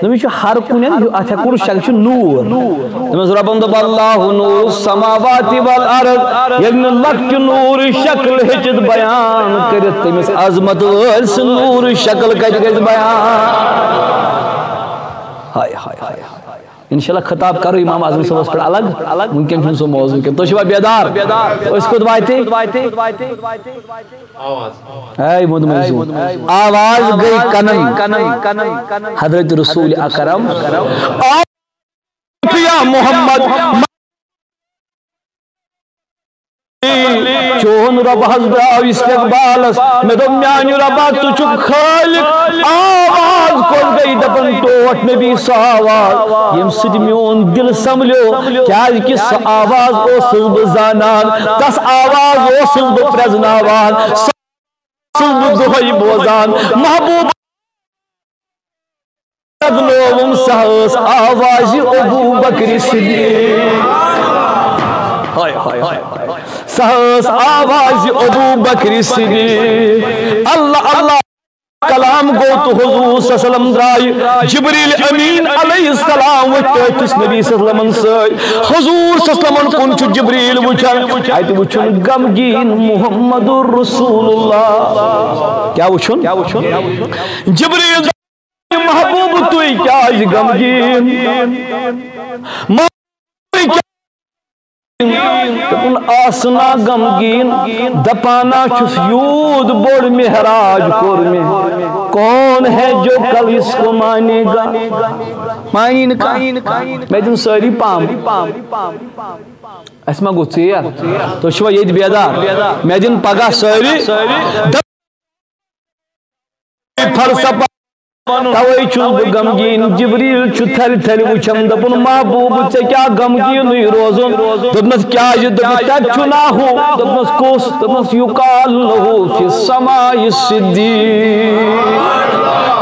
دوٚپمَس، یہِ چھُ ہر کُنٮ۪ن، یہِ، اَتھ ہٮ۪کو نہٕ شکل، یہِ چھُ نوٗر۔ دوٚپمَس، رۄبَن دوٚپ، اللہ نور السماوات والارض، ییٚلہِ نہٕ لۄکچہِ نوٗرٕچ شکل ہیٚچِتھ بیان کٔرِتھ، تٔمِس عظمت وٲلۍ سٕنٛز نوٗرٕچ شکل کَتہِ گژھِ بیان؟ ہاے، ہاے، ہاے، ہاے۔ انشاءاللہ خطاب کرو امام اعظم صٲبس پٮ۪ٹھ الگ، وٕنکٮ۪ن چھُنہٕ سُہ موضوع کینٛہہ۔ تُہۍ چھِوا بیدار؟ أسۍ کوٚت واتہِ؟ اے ووٚنمَے زِ آواز گٔے کنن حضرت رسول اکرم۔ آ، یا محمد، چون رب حض درٛاو استقبالس۔ مےٚ دوٚپ، میانہِ ربا، ژٕ چھُکھ خالق۔ آواز کوٚت گٔے؟ دپان، ٹوٹھ مےٚ بیٚیہِ سۄ آواز، ییٚمہِ سۭتۍ میون دل سنبھلیو، کیازِ کہِ سۄ آواز اوسُس بہٕ زانان، تس آواز اوسُس بہٕ پرزناوان، سۄ اوسُس بہٕ دۄہے بوزان۔ محبوب بدلووُم، سۄ ٲس آوازِ ابو بکر صدیق۔ ہاے، ہاے، ہاے، ہاے۔ سۄ ٲس آوازِ ابو بکر صدیق۔ اللہ، اللہ۔ کلام گوٚو تہٕ حضور صلی اللہ علیہ وسلم درٛاے۔ جبریل امین علیہ السلام وۄتھۍ تٔتھِس نبی صلی اللہ علیہ وسلمن سۭتۍ۔ حضور صلی اللہ علیہ وسلمن کُن چھُ جبریل وٕچھان۔ اتہِ وٕچھُن غمگیٖن محمد رسول اللہ۔ کیٛاہ وٕچھُن؟ جبریل محبوب، تُہۍ کیٛازِ غمگیٖن؟ دوٚپُن، آسنا غمگیٖن، دپانا چھُس یوٗت بوٚڑ معراج کوٚر مےٚ، کون ہے جو کل اس کو مانے گا؟ مانی نہٕ کانٛہہ۔ مےٚ دِن سٲری پامہٕ۔ اَسہِ ما گوٚو ژیر؟ تُہۍ چھِوا ییٚتہِ بیدار؟ مےٚ دِن پگاہ سٲری۔ فلسفہ۔ توے چھُس بہٕ غمگیٖن۔ جبریٖل چھُ تھلہِ تھلہِ وٕچھان، دوٚپُن، محبوب، ژےٚ کیٛاہ غمگیٖنٕے روزُن؟ دوٚپنَس، کیٛازِ؟ دوٚپُن، تَتہِ چھُ ناو۔ دوٚپنَس، کُس؟ دوٚپنَس، یقال له فی السماء صدیق۔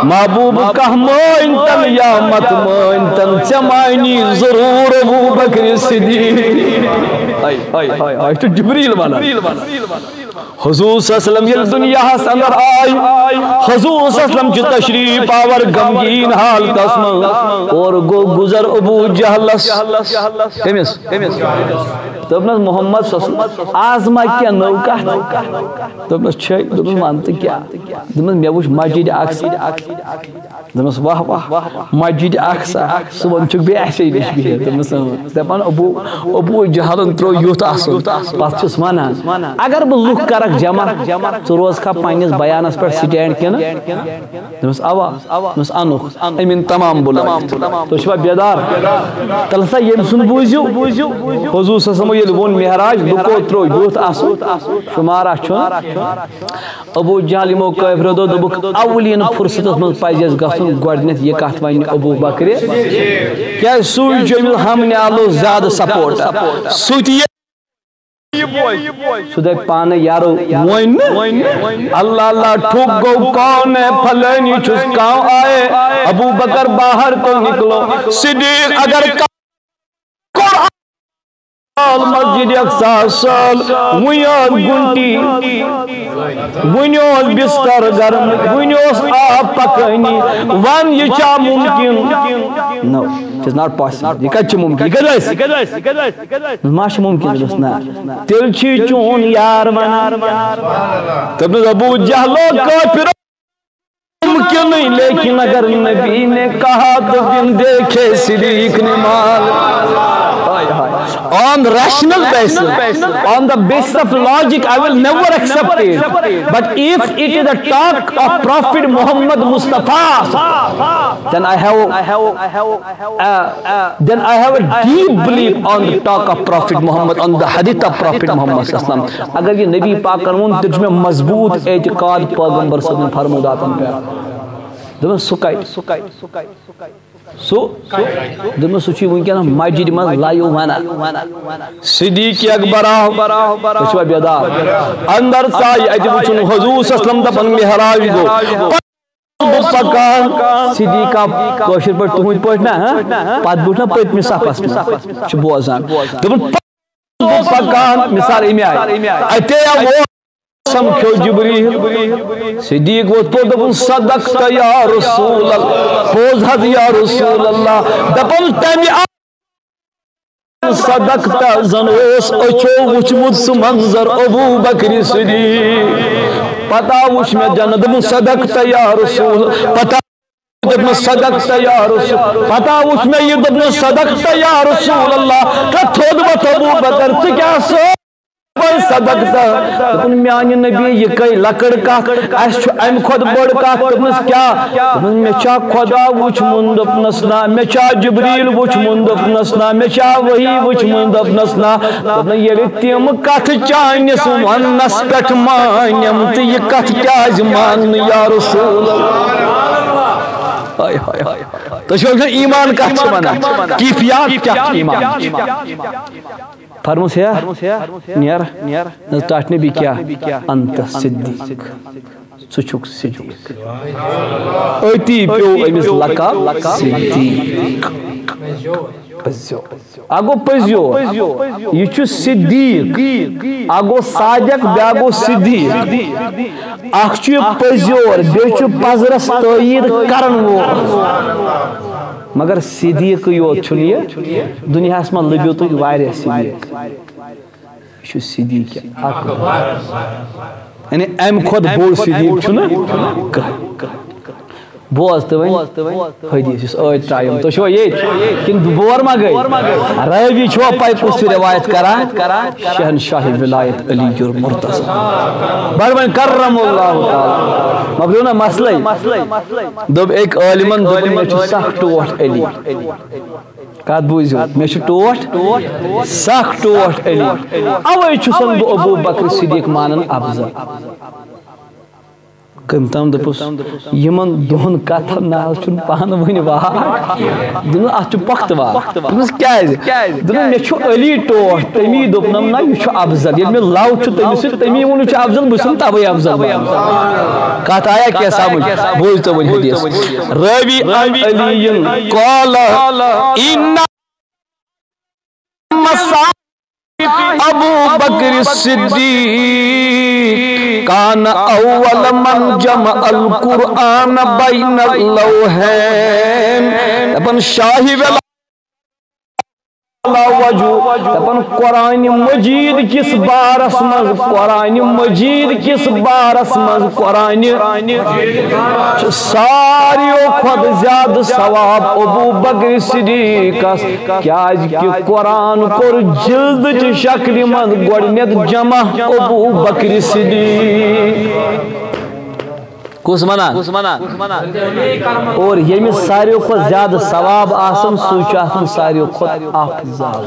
محبوب، کانٛہہ مٲنۍ تن یا مت مٲنۍ تن، ژےٚ مانی ضروٗر ابو بکر صدیق۔ آے، آے، آے، آے، چھُ جبریٖل وَنان۔ حضور صلی اللہ علیہ وسلم ییٚلہِ دُنیاہَس اندر آے، حضور صلی اللہ علیہ وسلم چھُ تشریف آور غمگیٖن حالتس منٛز۔ اور گوٚو گُزر ابو جہلس۔ کٔمِس؟ دوٚپنَس، محمد صلی اللہ علیہ وسلم، آز ما کینٛہہ نٔو کتھ؟ دوٚپنَس، چھے۔ دوٚپنَس، وَن تہٕ کیٛاہ؟ دوٚپنَس، مےٚ وٕچھ مسجد اقصی۔ دوٚپمَس، واہ واہ، مسجد اقصی، صُبحن چھُکھ بیٚیہِ اَسے نِش بِہِتھ۔ دوٚپمَس، اۭں۔ دَپان، ابو، ابو جہلن ترٛوو یُتھ اَصٕل، پَتہٕ چھُس وَنان، اگر بہٕ لُکھ کَرَکھ جمع، ژٕ روزکھا پنٛنِس بیانَس پٮ۪ٹھ سٹینڈ کِنہٕ؟ دوٚپمَس، اَوا۔ دوٚپمَس، اَنُکھ، أمِن تمام بُلٲیِتھ۔ تُہۍ چھِوا بیدار؟ تَلہٕ سا ییٚمۍ سُنٛد بوٗزِو، حضور صلی اللہ علیہ وسلم ییٚلہِ ووٚن معراج، لُکو ترٛوو یُتھ اَصٕل، شُمارا چھُنہٕ۔ ابو جہل یِمو کٲفرو دوٚپ، دوٚپُکھ، اولین فرصتس منٛز پزِ اَسہِ گژھُن گۄڈٕنٮ۪تھ یہِ کتھ وننہِ ابو بکرِ، کیازِ سُے چھُ أمِس ہم نیالو زیادٕ سپورٹ۔ سُہ تہِ یہِ، سُہ دپہِ پانہٕ یارو وۄنۍ نہٕ، اللہ اللہ ٹھُک گوٚو کون ہے، پھلٲنی چھُس کانٛہہ آئے، ابو بکر باہر تو نکلو، صدیق اگر کانٛہہ مسجد اقصی سال، وُنہِ ٲس گُنٹی، وُنہِ اوس بستر گرم، وُنہِ اوس آب پکٲنی۔ ون، یہِ چھا ممکن؟ No, it is not possible. یہِ کتہِ چھُ ممکن؟ یہِ کتہِ آسہِ؟ ما چھُ ممکن؟ دوٚپُس، نہ۔ تیٚلہِ چھُ چون یار ونان۔ دوٚپنَس، ابو جہلو کٲفِرو، ممکن نہیں، لیکن اگر نبی نے کہا تو بن دیکھے صدیق نے مان۔ On rational basis, on the basis of logic, I will never accept it. But if it is the talk of Prophet Muhammad Mustafa, then I have, uh, then I have a deep belief on the talk of Prophet Muhammad, on the hadith of Prophet Muhammad صلی اللہ علیہ وسلم۔ اگر یہِ نبی پاکن ووٚن، تیٚلہِ چھُ مےٚ مضبوٗط اعتقاد پیغمبر صٲبٕنۍ فرموداتن پٮ۪ٹھ۔ دوٚپُن، سُہ کتہِ؟ سُہ، دوٚپُن، سُہ چھُ وٕنکیٚنَس مسجدِ منٛز لایِو ونان۔ صدیق اکبر آو، تُہۍ چھِوا بیدار؟ اندر ژایہِ، اَتہِ وٕچھُن حضور صلی اللہ علیہ وسلم دپان، معراج گوٚو۔ بہٕ پکان، صدیقہ، کٲشِر پٲٹھۍ، تُہٕنٛدۍ پٲٹھۍ نہ، ہہ؟ پتہٕ بیوٗٹھ نہ پٔتمِس صفس منٛز، چھُ بوزان۔ دوٚپُن، بہٕ پکان، مثال اَمہِ آیہِ۔ اَتے ووت، سمکھیو جبریل۔ صدیق ووت پوٚت، دوٚپُن، صدقت یا رسول اللہ، پوٚز حظ یا رسول اللہ۔ دپان، تمہِ آ-، صدقت، زن اوس أچھو وُچھمُت سُہ منظر ابو بکر صدیق۔ پتہ وُچھ مےٚ جنت، دوٚپُن، صدقت یا رسول، پتہ دوٚپمَس، صدقت یا رسول۔ پتہ وُچھ مےٚ یہِ، دوٚپمَس، صدقت یا رسول اللہ۔ کتھ تھوٚد وۄتھ ابو بکر، ژٕ کیٛاہ سا؟ صدقت۔ دوٚپُن، میانہِ نبی، یہِ کٔے لۄکٕٹ کتھ، اَسہِ چھُ اَمہِ کھۄتہٕ بٔڑ کتھ۔ دوٚپمَس، کیٛاہ؟ دوٚپُن، مےٚ چھا خۄدا وُچھمُت؟ دوٚپنَس، نہ۔ مےٚ چھا جبریل وُچھمُت؟ دوٚپنَس، نہ۔ مےٚ چھا وحی وُچھمُت؟ دوٚپنَس، نہ۔ دوٚپُن، ییٚلہِ تِم کتھٕ چانِس وننس پٮ۪ٹھ مانیم تہٕ یہِ کتھ کیازِ ماننہٕ یا رسول اللہ؟ ہاے، ہاے، ہاے۔ تُہۍ چھِو وٕچھان ایمان کتھ چھِ ونان؟ کیفیات کیاہ چھِ ایمان؟ فرموس ہے، نیر، نہ ٹاٹھ نبی کیاہ؟ انت صدیق۔ ژٕ چھُکھ صدیق۔ أتی پیوٚو أمِس لقب صدیق۔ پٔزیو۔ اکھ گوٚو پٔزیور، یہِ چھُ صدیق۔ اکھ گوٚو صادق، بیاکھ گوٚو صدیق۔ اکھ چھُ یہِ پٔزیور، بیٚیہِ چھُ پزرس تٲیٖد کرن وول۔ مگر صدیقٕے یوت چھُنہٕ یہِ، دُنیاہس منٛز لٔبِو تُہۍ واریاہ صدیق۔ یہِ چھُ صدیق اکبر۔ یعنی، امہِ کھۄتہٕ بوٚڑ صدیق چھُنہٕ کانٛہہ۔ بوز تہٕ وۄنۍ حدیث یُس ٲدۍ ترٛایم۔ تُہۍ چھِوا ییٚتۍ؟ کِنہٕ بور ما گٔے؟ رٲوی چھُوا پَے کُس چھُ رِوایت کران؟ شہنشاہ ولایت علی المرتضی۔ بَڑٕ وۄنۍ کرم اللہ تعالیٰ۔ مۄکلیو نا مسلے؟ دوٚپ أکۍ عٲلمن، دوٚپُن، "مےٚ چھُ سخ ٹوٹھ علی۔" کتھ بوٗزِو، مےٚ چھُ ٹوٹھ، سخ ٹوٹھ علی۔ اوے چھُسن بہٕ ابو بکر صدیق مانان افضل۔ کٔمۍ تام دوٚپُس، "یِمن دۄن کتھن نہ حظ چھُنہٕ پانہٕ ؤنۍ واٹھ۔" دوٚپُن، "اتھ چھُ پۄختہٕ واٹھ۔" دوٚپمَس، "کیازِ؟" دوٚپُن، "مےٚ چھُ علی ٹوٹھ، تٔمی دوٚپنم نہ، یہِ چھُ افضل۔ ییٚلہِ مےٚ لو چھُ تٔمِس سۭتۍ، تٔمی ووٚن یہِ چھُ افضل، بہٕ چھُسم توے افضل بنان۔" کتھ آیا کینٛہہ سمجھ؟ بوٗزتو وۄنۍ حدیث۔ روی عن علی قال ان مصائب ابو بکر صدیق کان اول من جمع القرآن بین اللوحین۔ دپان شاہ ولا وجو، دپان قرآن مجید کس بارس منز، قرآن مجید کس بارس منز، قرآن چھُ ساروِیو کھۄتہٕ زیادٕ ثواب ابو بکر صدیقس، کیازِ کہِ قرآن کوٚر جلدٕچہِ شکلہِ منٛز گۄڈٕنیتھ جمع ابو بکر صدیق۔ کُس ونان؟ اور ییٚمِس ساروِیو کھۄتہٕ زیادٕ ثواب آسان، سُے چھُ آسان ساروِیو کھۄتہٕ افضل۔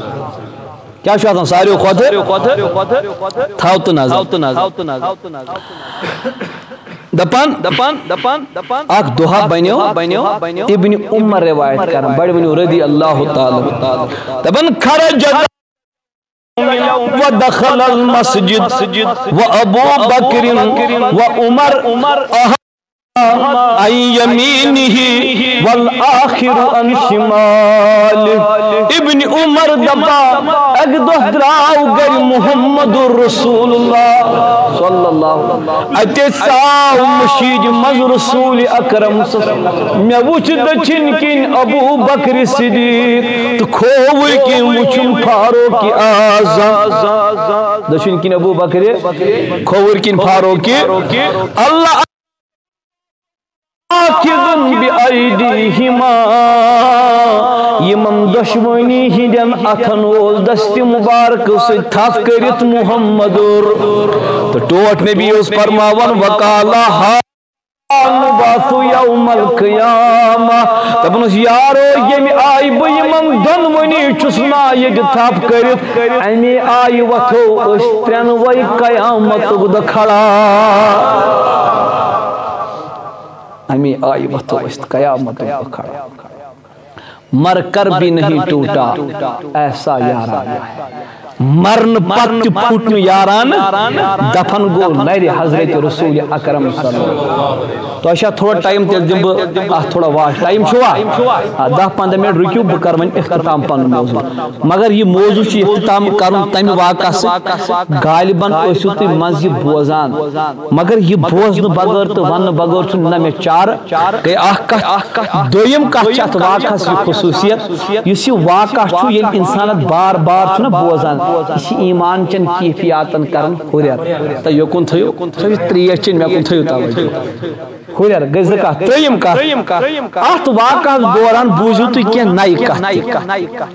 کیٛاہ چھُ آسان ساروِیو کھۄتہٕ؟ تھاو تہٕ نظر۔ دپان، دپان، دپان، دپان، اکھ دۄہا بنیو، بنیو ابن عمر روایت کران، بڑٕ ؤنِو رضی اللہ تعالیٰ۔ دپان، خرج ودخل المسجد وابو بکر وعمر عن يمينه والآخر عن شماله۔ ابن عمر دپان، اکہِ دۄہ درٛاو گرِ محمد رسول اللہ صلی اللہ علیہ وسلم۔ اتے ژاو مشید منز رسول اکرم صلی اللہ علیہ وسلم۔ مےٚ وُچھ دٔچھِنۍ کِنۍ ابو بکر صدیق تہٕ کھووُر کِنۍ وُچھُم فاروق اعظم۔ دٔچھِنۍ کِنۍ ابو بکر، کھووُر کِنۍ فاروق۔ اللہ آخذ بأیدیہما، یِمن دۄشوٕنی ہٕنٛدٮ۪ن اتھن اوس دستِ مبارکہٕ سۭتۍ تھپھ کٔرِتھ محمد۔ تہٕ ٹوٹھ نبی اوس فرماوان، وقال ہا نبعث یوم القیامہ۔ دپان اوس، یارو، ییٚمہِ آیہِ بہٕ یِمن دۄنوٕنی چھُس نا ییٚتہِ تھپھ کٔرِتھ، اَمے آیہِ وۄتھو أسۍ ترٛٮ۪نوَے قیامتُک دۄہ کھڑا۔ امی آیہِ وۄتھو أسۍ قیامت کھڑا۔ مر کر بھی نہیں ٹوٹا ایسا یارانہ۔ مرنہٕ پتہٕ تہِ پھُٹ نہٕ یارانہٕ۔ دفن گوٚو نرِ حضرت رسول اکرم صلی اللہ علیہ وسلم۔ تۄہہِ چھا تھوڑا ٹائم؟ تیٚلہِ دِمہٕ بہٕ اتھ تھوڑا واش۔ ٹائم چھُوا؟ آ، دَہ پنٛداہ منٹ رُکِو، بہٕ کرٕ وۄنۍ اختتام پنُن موضوع۔ مگر یہِ موضوع چھُ اختتام کرُن تمہِ واقعہ سۭتۍ۔ غالباً ٲسِو تُہۍ منٛزٕ یہِ بوزان۔ مگر یہِ بوزنہٕ بغٲر تہٕ وننہٕ بغٲر چھُنہٕ نہ مےٚ چارٕ۔ گٔے اکھ کتھ۔ دوٚیِم کتھ چھِ اتھ واقعس یہِ خصوٗصیت، یُس یہِ واقعہ چھُ، ییٚلہِ انسان اتھ بار بار چھُنہ بوزان، یہِ چھِ ایمان چٮ۪ن کیفیاتن کران ہُرٮ۪ر۔ تہٕ یوکُن تھٲیِو، تھٲیِو ترٛیش چٮ۪نۍ، مےٚ کُن تھٲیِو توجہ۔ ہُرٮ۪ر گٔے زٕ کتھ۔ ترٛیٚیِم کتھ، اتھ واقعس دوران بوٗزِو تُہۍ کینٛہہ نَیہِ کتھٕ تہِ،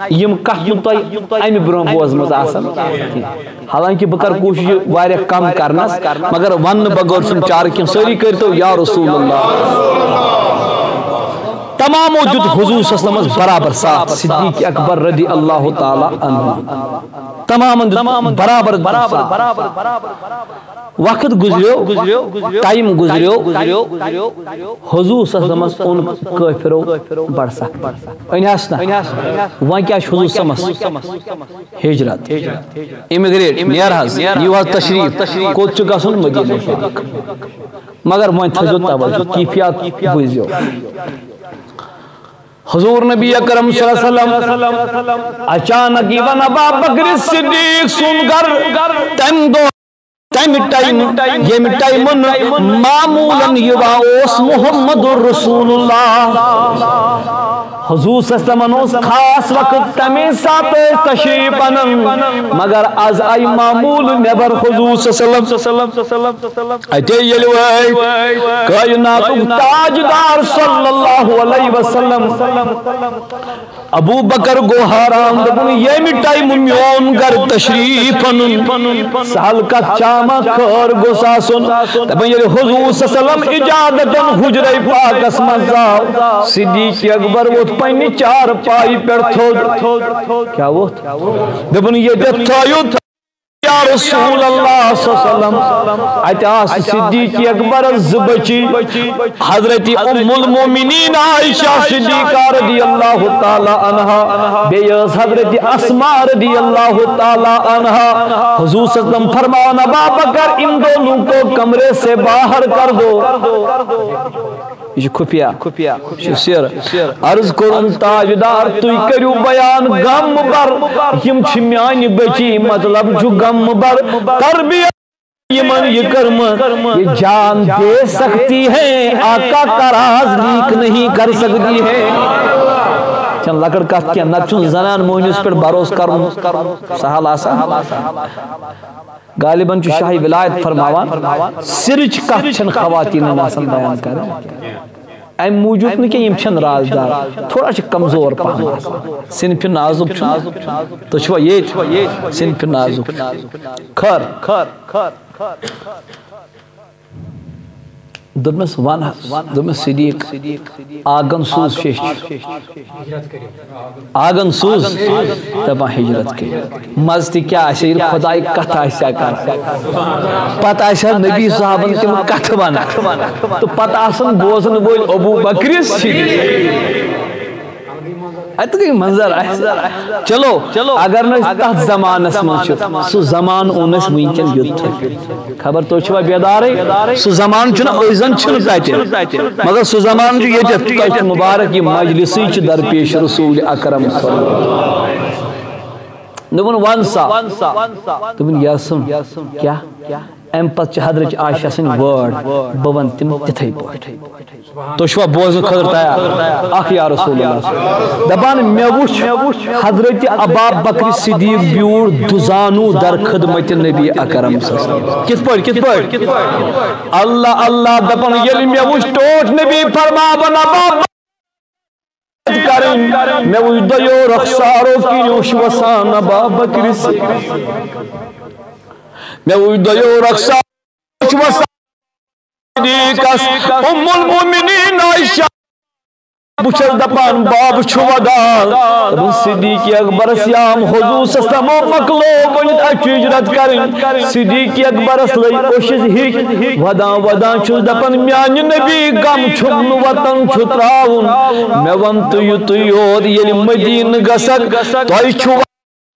یِم کتھٕ نہٕ تۄہہِ امہِ برونٛہہ بوزمٕژ آسن کینٛہہ۔ حالانکہ بہٕ کرٕ کوٗشِش یہِ واریاہ کم کرنس، مگر وننہٕ بغٲر چھُنہٕ چارٕ کینٛہہ۔ سٲری کٔرۍتو یا رسول اللہ۔ تمامو دیُت حضور صلی اللہ علیہ وسلمس برابر ساتھ، صدیق اکبر رضی اللہ تعالیٰ عنہ۔ تمامن دیُت برابر ساتھ۔ وقت گُزریو، ٹائم گُزریو، حضور صلی اللہ علیہ وسلمس اوٚن کٲفرو بڑٕ سخت۔ أنۍ ہس نہ۔ وۄنۍ کیٛاہ چھُ حضور صلی اللہ علیہ وسلمس؟ ہجرت۔ امیگریٹ، نیر حظ، یِیِو حظ تشریف۔ کوٚت چھُ گژھُن؟ مدینہ شریف۔ مگر وۄنۍ تھٲیزیو توجہ، کیفیات بوٗزیو۔ حضور نبی اکرم صلی اللہ علیہ وسلم اچانک یِوان ابا بکر صدیق سُنٛد گرٕ۔ تَمہِ دۄہ تمہِ ٹائمہٕ، ییٚمہِ ٹائمہٕ نہٕ معمولاً یِوان اوس محمد رسول اللہ۔ حضور صلی اللہ علیہ وسلمن اوس خاص وقت تمے ساتہٕ تشریف انان، مگر از آیہِ معمول نٮ۪بر حضور صلی اللہ علیہ وسلم۔ اتے ییٚلہِ وٲتۍ کائناتُک تاجدار صلی اللہ علیہ وسلم، ابو بکر گوٚو حیران، دوٚپُن، ییٚمہِ ٹائمہٕ میون گرٕ تشریف انُن، سہل کتھ چھا ما خٲر گوٚژھ آسُن؟ دپان، ییٚلہِ حضور صلی اللہ علیہ وسلم اجازتن حجرے پاکس منٛز آو، صدیق اکبر ووٚتھ پننہِ چارپایہِ پٮ۪ٹھ تھوٚد۔ کیٛاہ ووٚتھ؟ دوٚپُن، ییٚتٮ۪تھ تھٲیِو، یا رسول اللہ صلی اللہ علیہ وسلم۔ اتہِ آسہٕ صدیق اکبرس زٕ بچی، حضرت ام المومنین عائشہ صدیقہ رضی اللہ تعالی عنہا، بیٚیہِ ٲس حضرت اسماء رضی اللہ تعالی عنہا۔ حضور صلی اللہ علیہ وسلم فرماوان، ابا بکر، ان دونوں کو کمرے سے باہر کر دو۔ یہ چھُ خفیہ، یہ چھُ سر۔ عرض کوٚرُن، تاجدار، تُہۍ کٔرِو بیان، غم مہٕ بر، یِم چھِ میانہِ بچی، مطلب چھُ غم مہٕ بر، تربیت یِمن یہِ کٔرمٕژ، یہ جان دے سکتی ہے، آقا کا راز لیک نہیں کر سکتی ہے۔ چھَنہٕ لۄکٕٹ کتھ کینٛہہ، نتہٕ چھُنہٕ زنان مۄہنیِس پٮ۪ٹھ بھروسہٕ کرُن سہل آسان۔ غالباً چھُ شاہ ولایت فرماوان، سرٕچ کتھ چھَنہٕ خواتینن آسان بیان کرٕنۍ۔ امہِ موٗجوٗب نہٕ کینٛہہ، یِم چھِنہٕ رازدار، تھوڑا چھِ کمزور پہم آسان۔ صنفِ نازُک چھُ۔ تُہۍ چھِوا ییٚتہِ؟ صنفِ نازُک۔ خٲر۔ دوٚپمَس، وَن حظ۔ دوٚپمَس، صدیق، آگن سوز شیٚچھ۔ آگن سوز، دپان ہجرت کٔرِو۔ مزٕ تہِ کیٛاہ آسہِ، ییٚلہِ خۄداے کتھ آسہِ ہا کران۔ پتہٕ آسہِ ہا نبی صاحبن تِم کتھٕ ونان۔ تہٕ پتہٕ آسن بوزن وٲلۍ ابو بکرِ صدیق۔ اتہِ گٔے منظر آسہِ۔ چلو، اگر نہٕ أسۍ تتھ زمانس منٛز چھِ، سُہ زمانہٕ اوٚن اَسہِ وٕنکیٚن یوٚتتھٕے۔ خبر تُہۍ چھِوا بیدارٕے؟ سُہ زمانہٕ چھُنہٕ، أسۍ زن چھِنہٕ تتہِ، مگر سُہ زمانہٕ چھُ ییٚتٮ۪تھ۔ تۄہہِ چھُ مبارک، یہِ مجلسٕے چھِ درپیش رسول اکرم صلی اللہ علیہ وسلم۔ دوٚپُن، وَن سا۔ دوٚپُن، یاسم، کیٛاہ؟ امہِ پتہٕ چھِ حضرت عائشہ سٕنٛدۍ word، بہٕ ونہٕ تِم تِتھے پٲٹھۍ۔ تُہۍ چھِوا بوزنہٕ خٲطرٕ تیار؟ اکھ یا رسول اللہ۔ دپان، مےٚ وُچھ حضرت ابا بکر صدیق بیوٗٹھ دُزانوٗ در خدمت نبی اکرم صلی اللہ علیہ وسلم۔ کِتھ پٲٹھۍ؟ کِتھ پٲٹھۍ؟ اللہ اللہ دپان، ییٚلہِ مےٚ وُچھ ٹوٹھ نبی فرماوان، ابا بکر کرٕنۍ، مےٚ وُچھ دۄیو رخسارو کِنۍ اوس وسان ابا بکر صدیق۔ مےٚ وُچھ دۄیو رخسارو چھُ وسان صدیقس۔ ام المؤمنین عائشہ بہٕ چھَس دپان، باب چھُ ودان۔ دوٚپُن، صدیق اکبرس یام حضور صلی اللہ علیہ وسلم مۄکلو ؤنِتھ، اَسہِ چھُ ہجرت کرٕنۍ۔ صدیق اکبرس لٔج اوٚشِس ہِش۔ ودان ودان چھُس دپان، میانہِ نبی غم چھُم نہٕ وطن چھُ تراوُن۔ مےٚ وَن تہٕ یُتُے یوت ییٚلہِ مدیٖنہٕ گژھکھ، تۄہہِ چھُ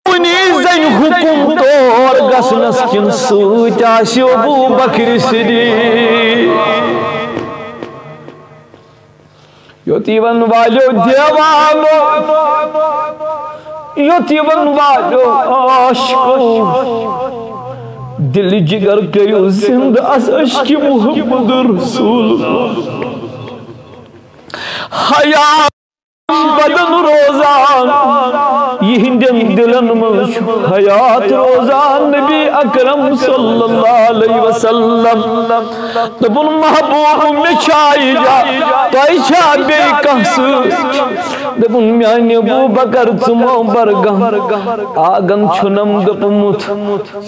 کُنی زنہِ حُکُم تور گژھنس کِنہٕ سۭتۍ آسہِ ابو بکر صدیق؟ یوت یِوان والیو دیوانو، یوت یِوان والیو عاشقو، دل جگر کٔرِو زندٕ از عشقِ محمد رسول۔ حیات بدن روزان، یہندین دلن منٛز چھُ حیات روزان نبی اکرم صلی اللہ علیہ وسلم۔ دوٚپُن، محبوب، مےٚ چھا یہِ جا، تۄہہِ چھا بیٚیہِ کانٛہہ سۭتۍ؟ دوٚپُن، میانہِ ابو بکر، ژٕ مہ بر غم، آگن چھُنم دوٚپمُت،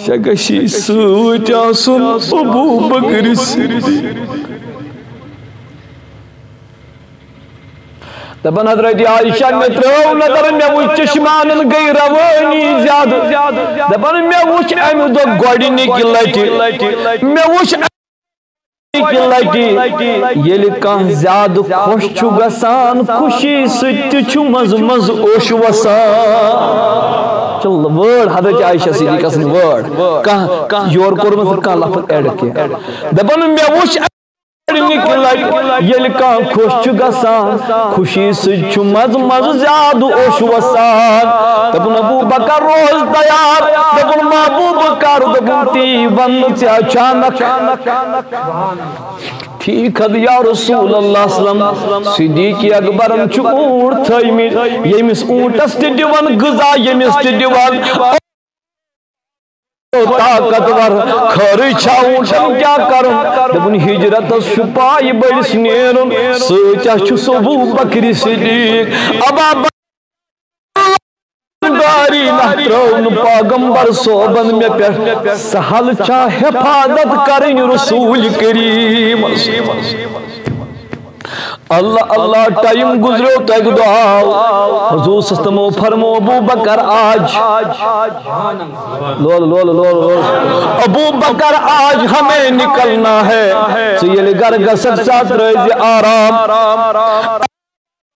ژےٚ گژھی سۭتۍ آسُن ابو بکر صدیق۔ دپان حضرت عائشہ، مےٚ ترٲو نظر، مےٚ وُچھ چشمانن گٔے روٲنی زیادٕ۔ دپان مےٚ وُچھ امہِ دۄہ گۄڈٕنِکہِ لٹہِ، مےٚ وُچھ امہِ لٹہِ، ییٚلہِ کانٛہہ زیادٕ خۄش چھُ گژھان، خوشی سۭتۍ تہِ چھُ منٛزٕ منٛزٕ اوٚش وسان۔ چلو، word حضرت عائشہ صدیقہ سٕنٛدۍ word۔ کانٛہہ، کانٛہہ یورٕ کوٚرمُت، کانٛہہ لفظ add کینٛہہ۔ دپان مےٚ وُچھ گۄڈٕنِکہِ لٹہِ ییٚلہِ کانٛہہ خۄش چھُ گژھان، خوشی سۭتۍ چھُ منٛزٕ منٛزٕ زیادٕ اوٚش وسان۔ دوٚپُن، ابو بکر روز تیار۔ دوٚپُن، محبوب کر؟ دوٚپُن، تی ونہٕ ژےٚ اچانک۔ ٹھیک حد یا رسول اللہ صلی اللہ علیہ وسلم، صدیق اکبرن چھِ اوٗنٹ تھٲومٕتۍ، ییٚمِس اوٗنٹس تہِ دِوان غذا، ییٚمِس تہِ دِوان طاقتور۔ خٲرٕے چھا اوٗنٹن کیٛاہ کرُن؟ دوٚپُن، ہجرتس چھُ پایہِ بٔڑِس نیرُن، سۭتۍ چھُ سُہ ابو بکر صدیق۔ ابا بکر داری نہ ترٲو نہٕ پیغمبر صٲبن مےٚ پٮ۪ٹھ۔ سہل چھا حفاظت کرٕنۍ رسول کریمس؟ اللہ اللہ، ٹائم گزریو تہٕ اکہِ دۄہ آو حضور صلی اللہ علیہ وسلم فرمو، ابو بکر آج، لول، لول، لول، لول۔ ابو بکر آج ہمیں نکلنا ہے۔ ژٕ ییٚلہِ گرٕ گژھکھ، ژٕ ترٲوزِ آرام۔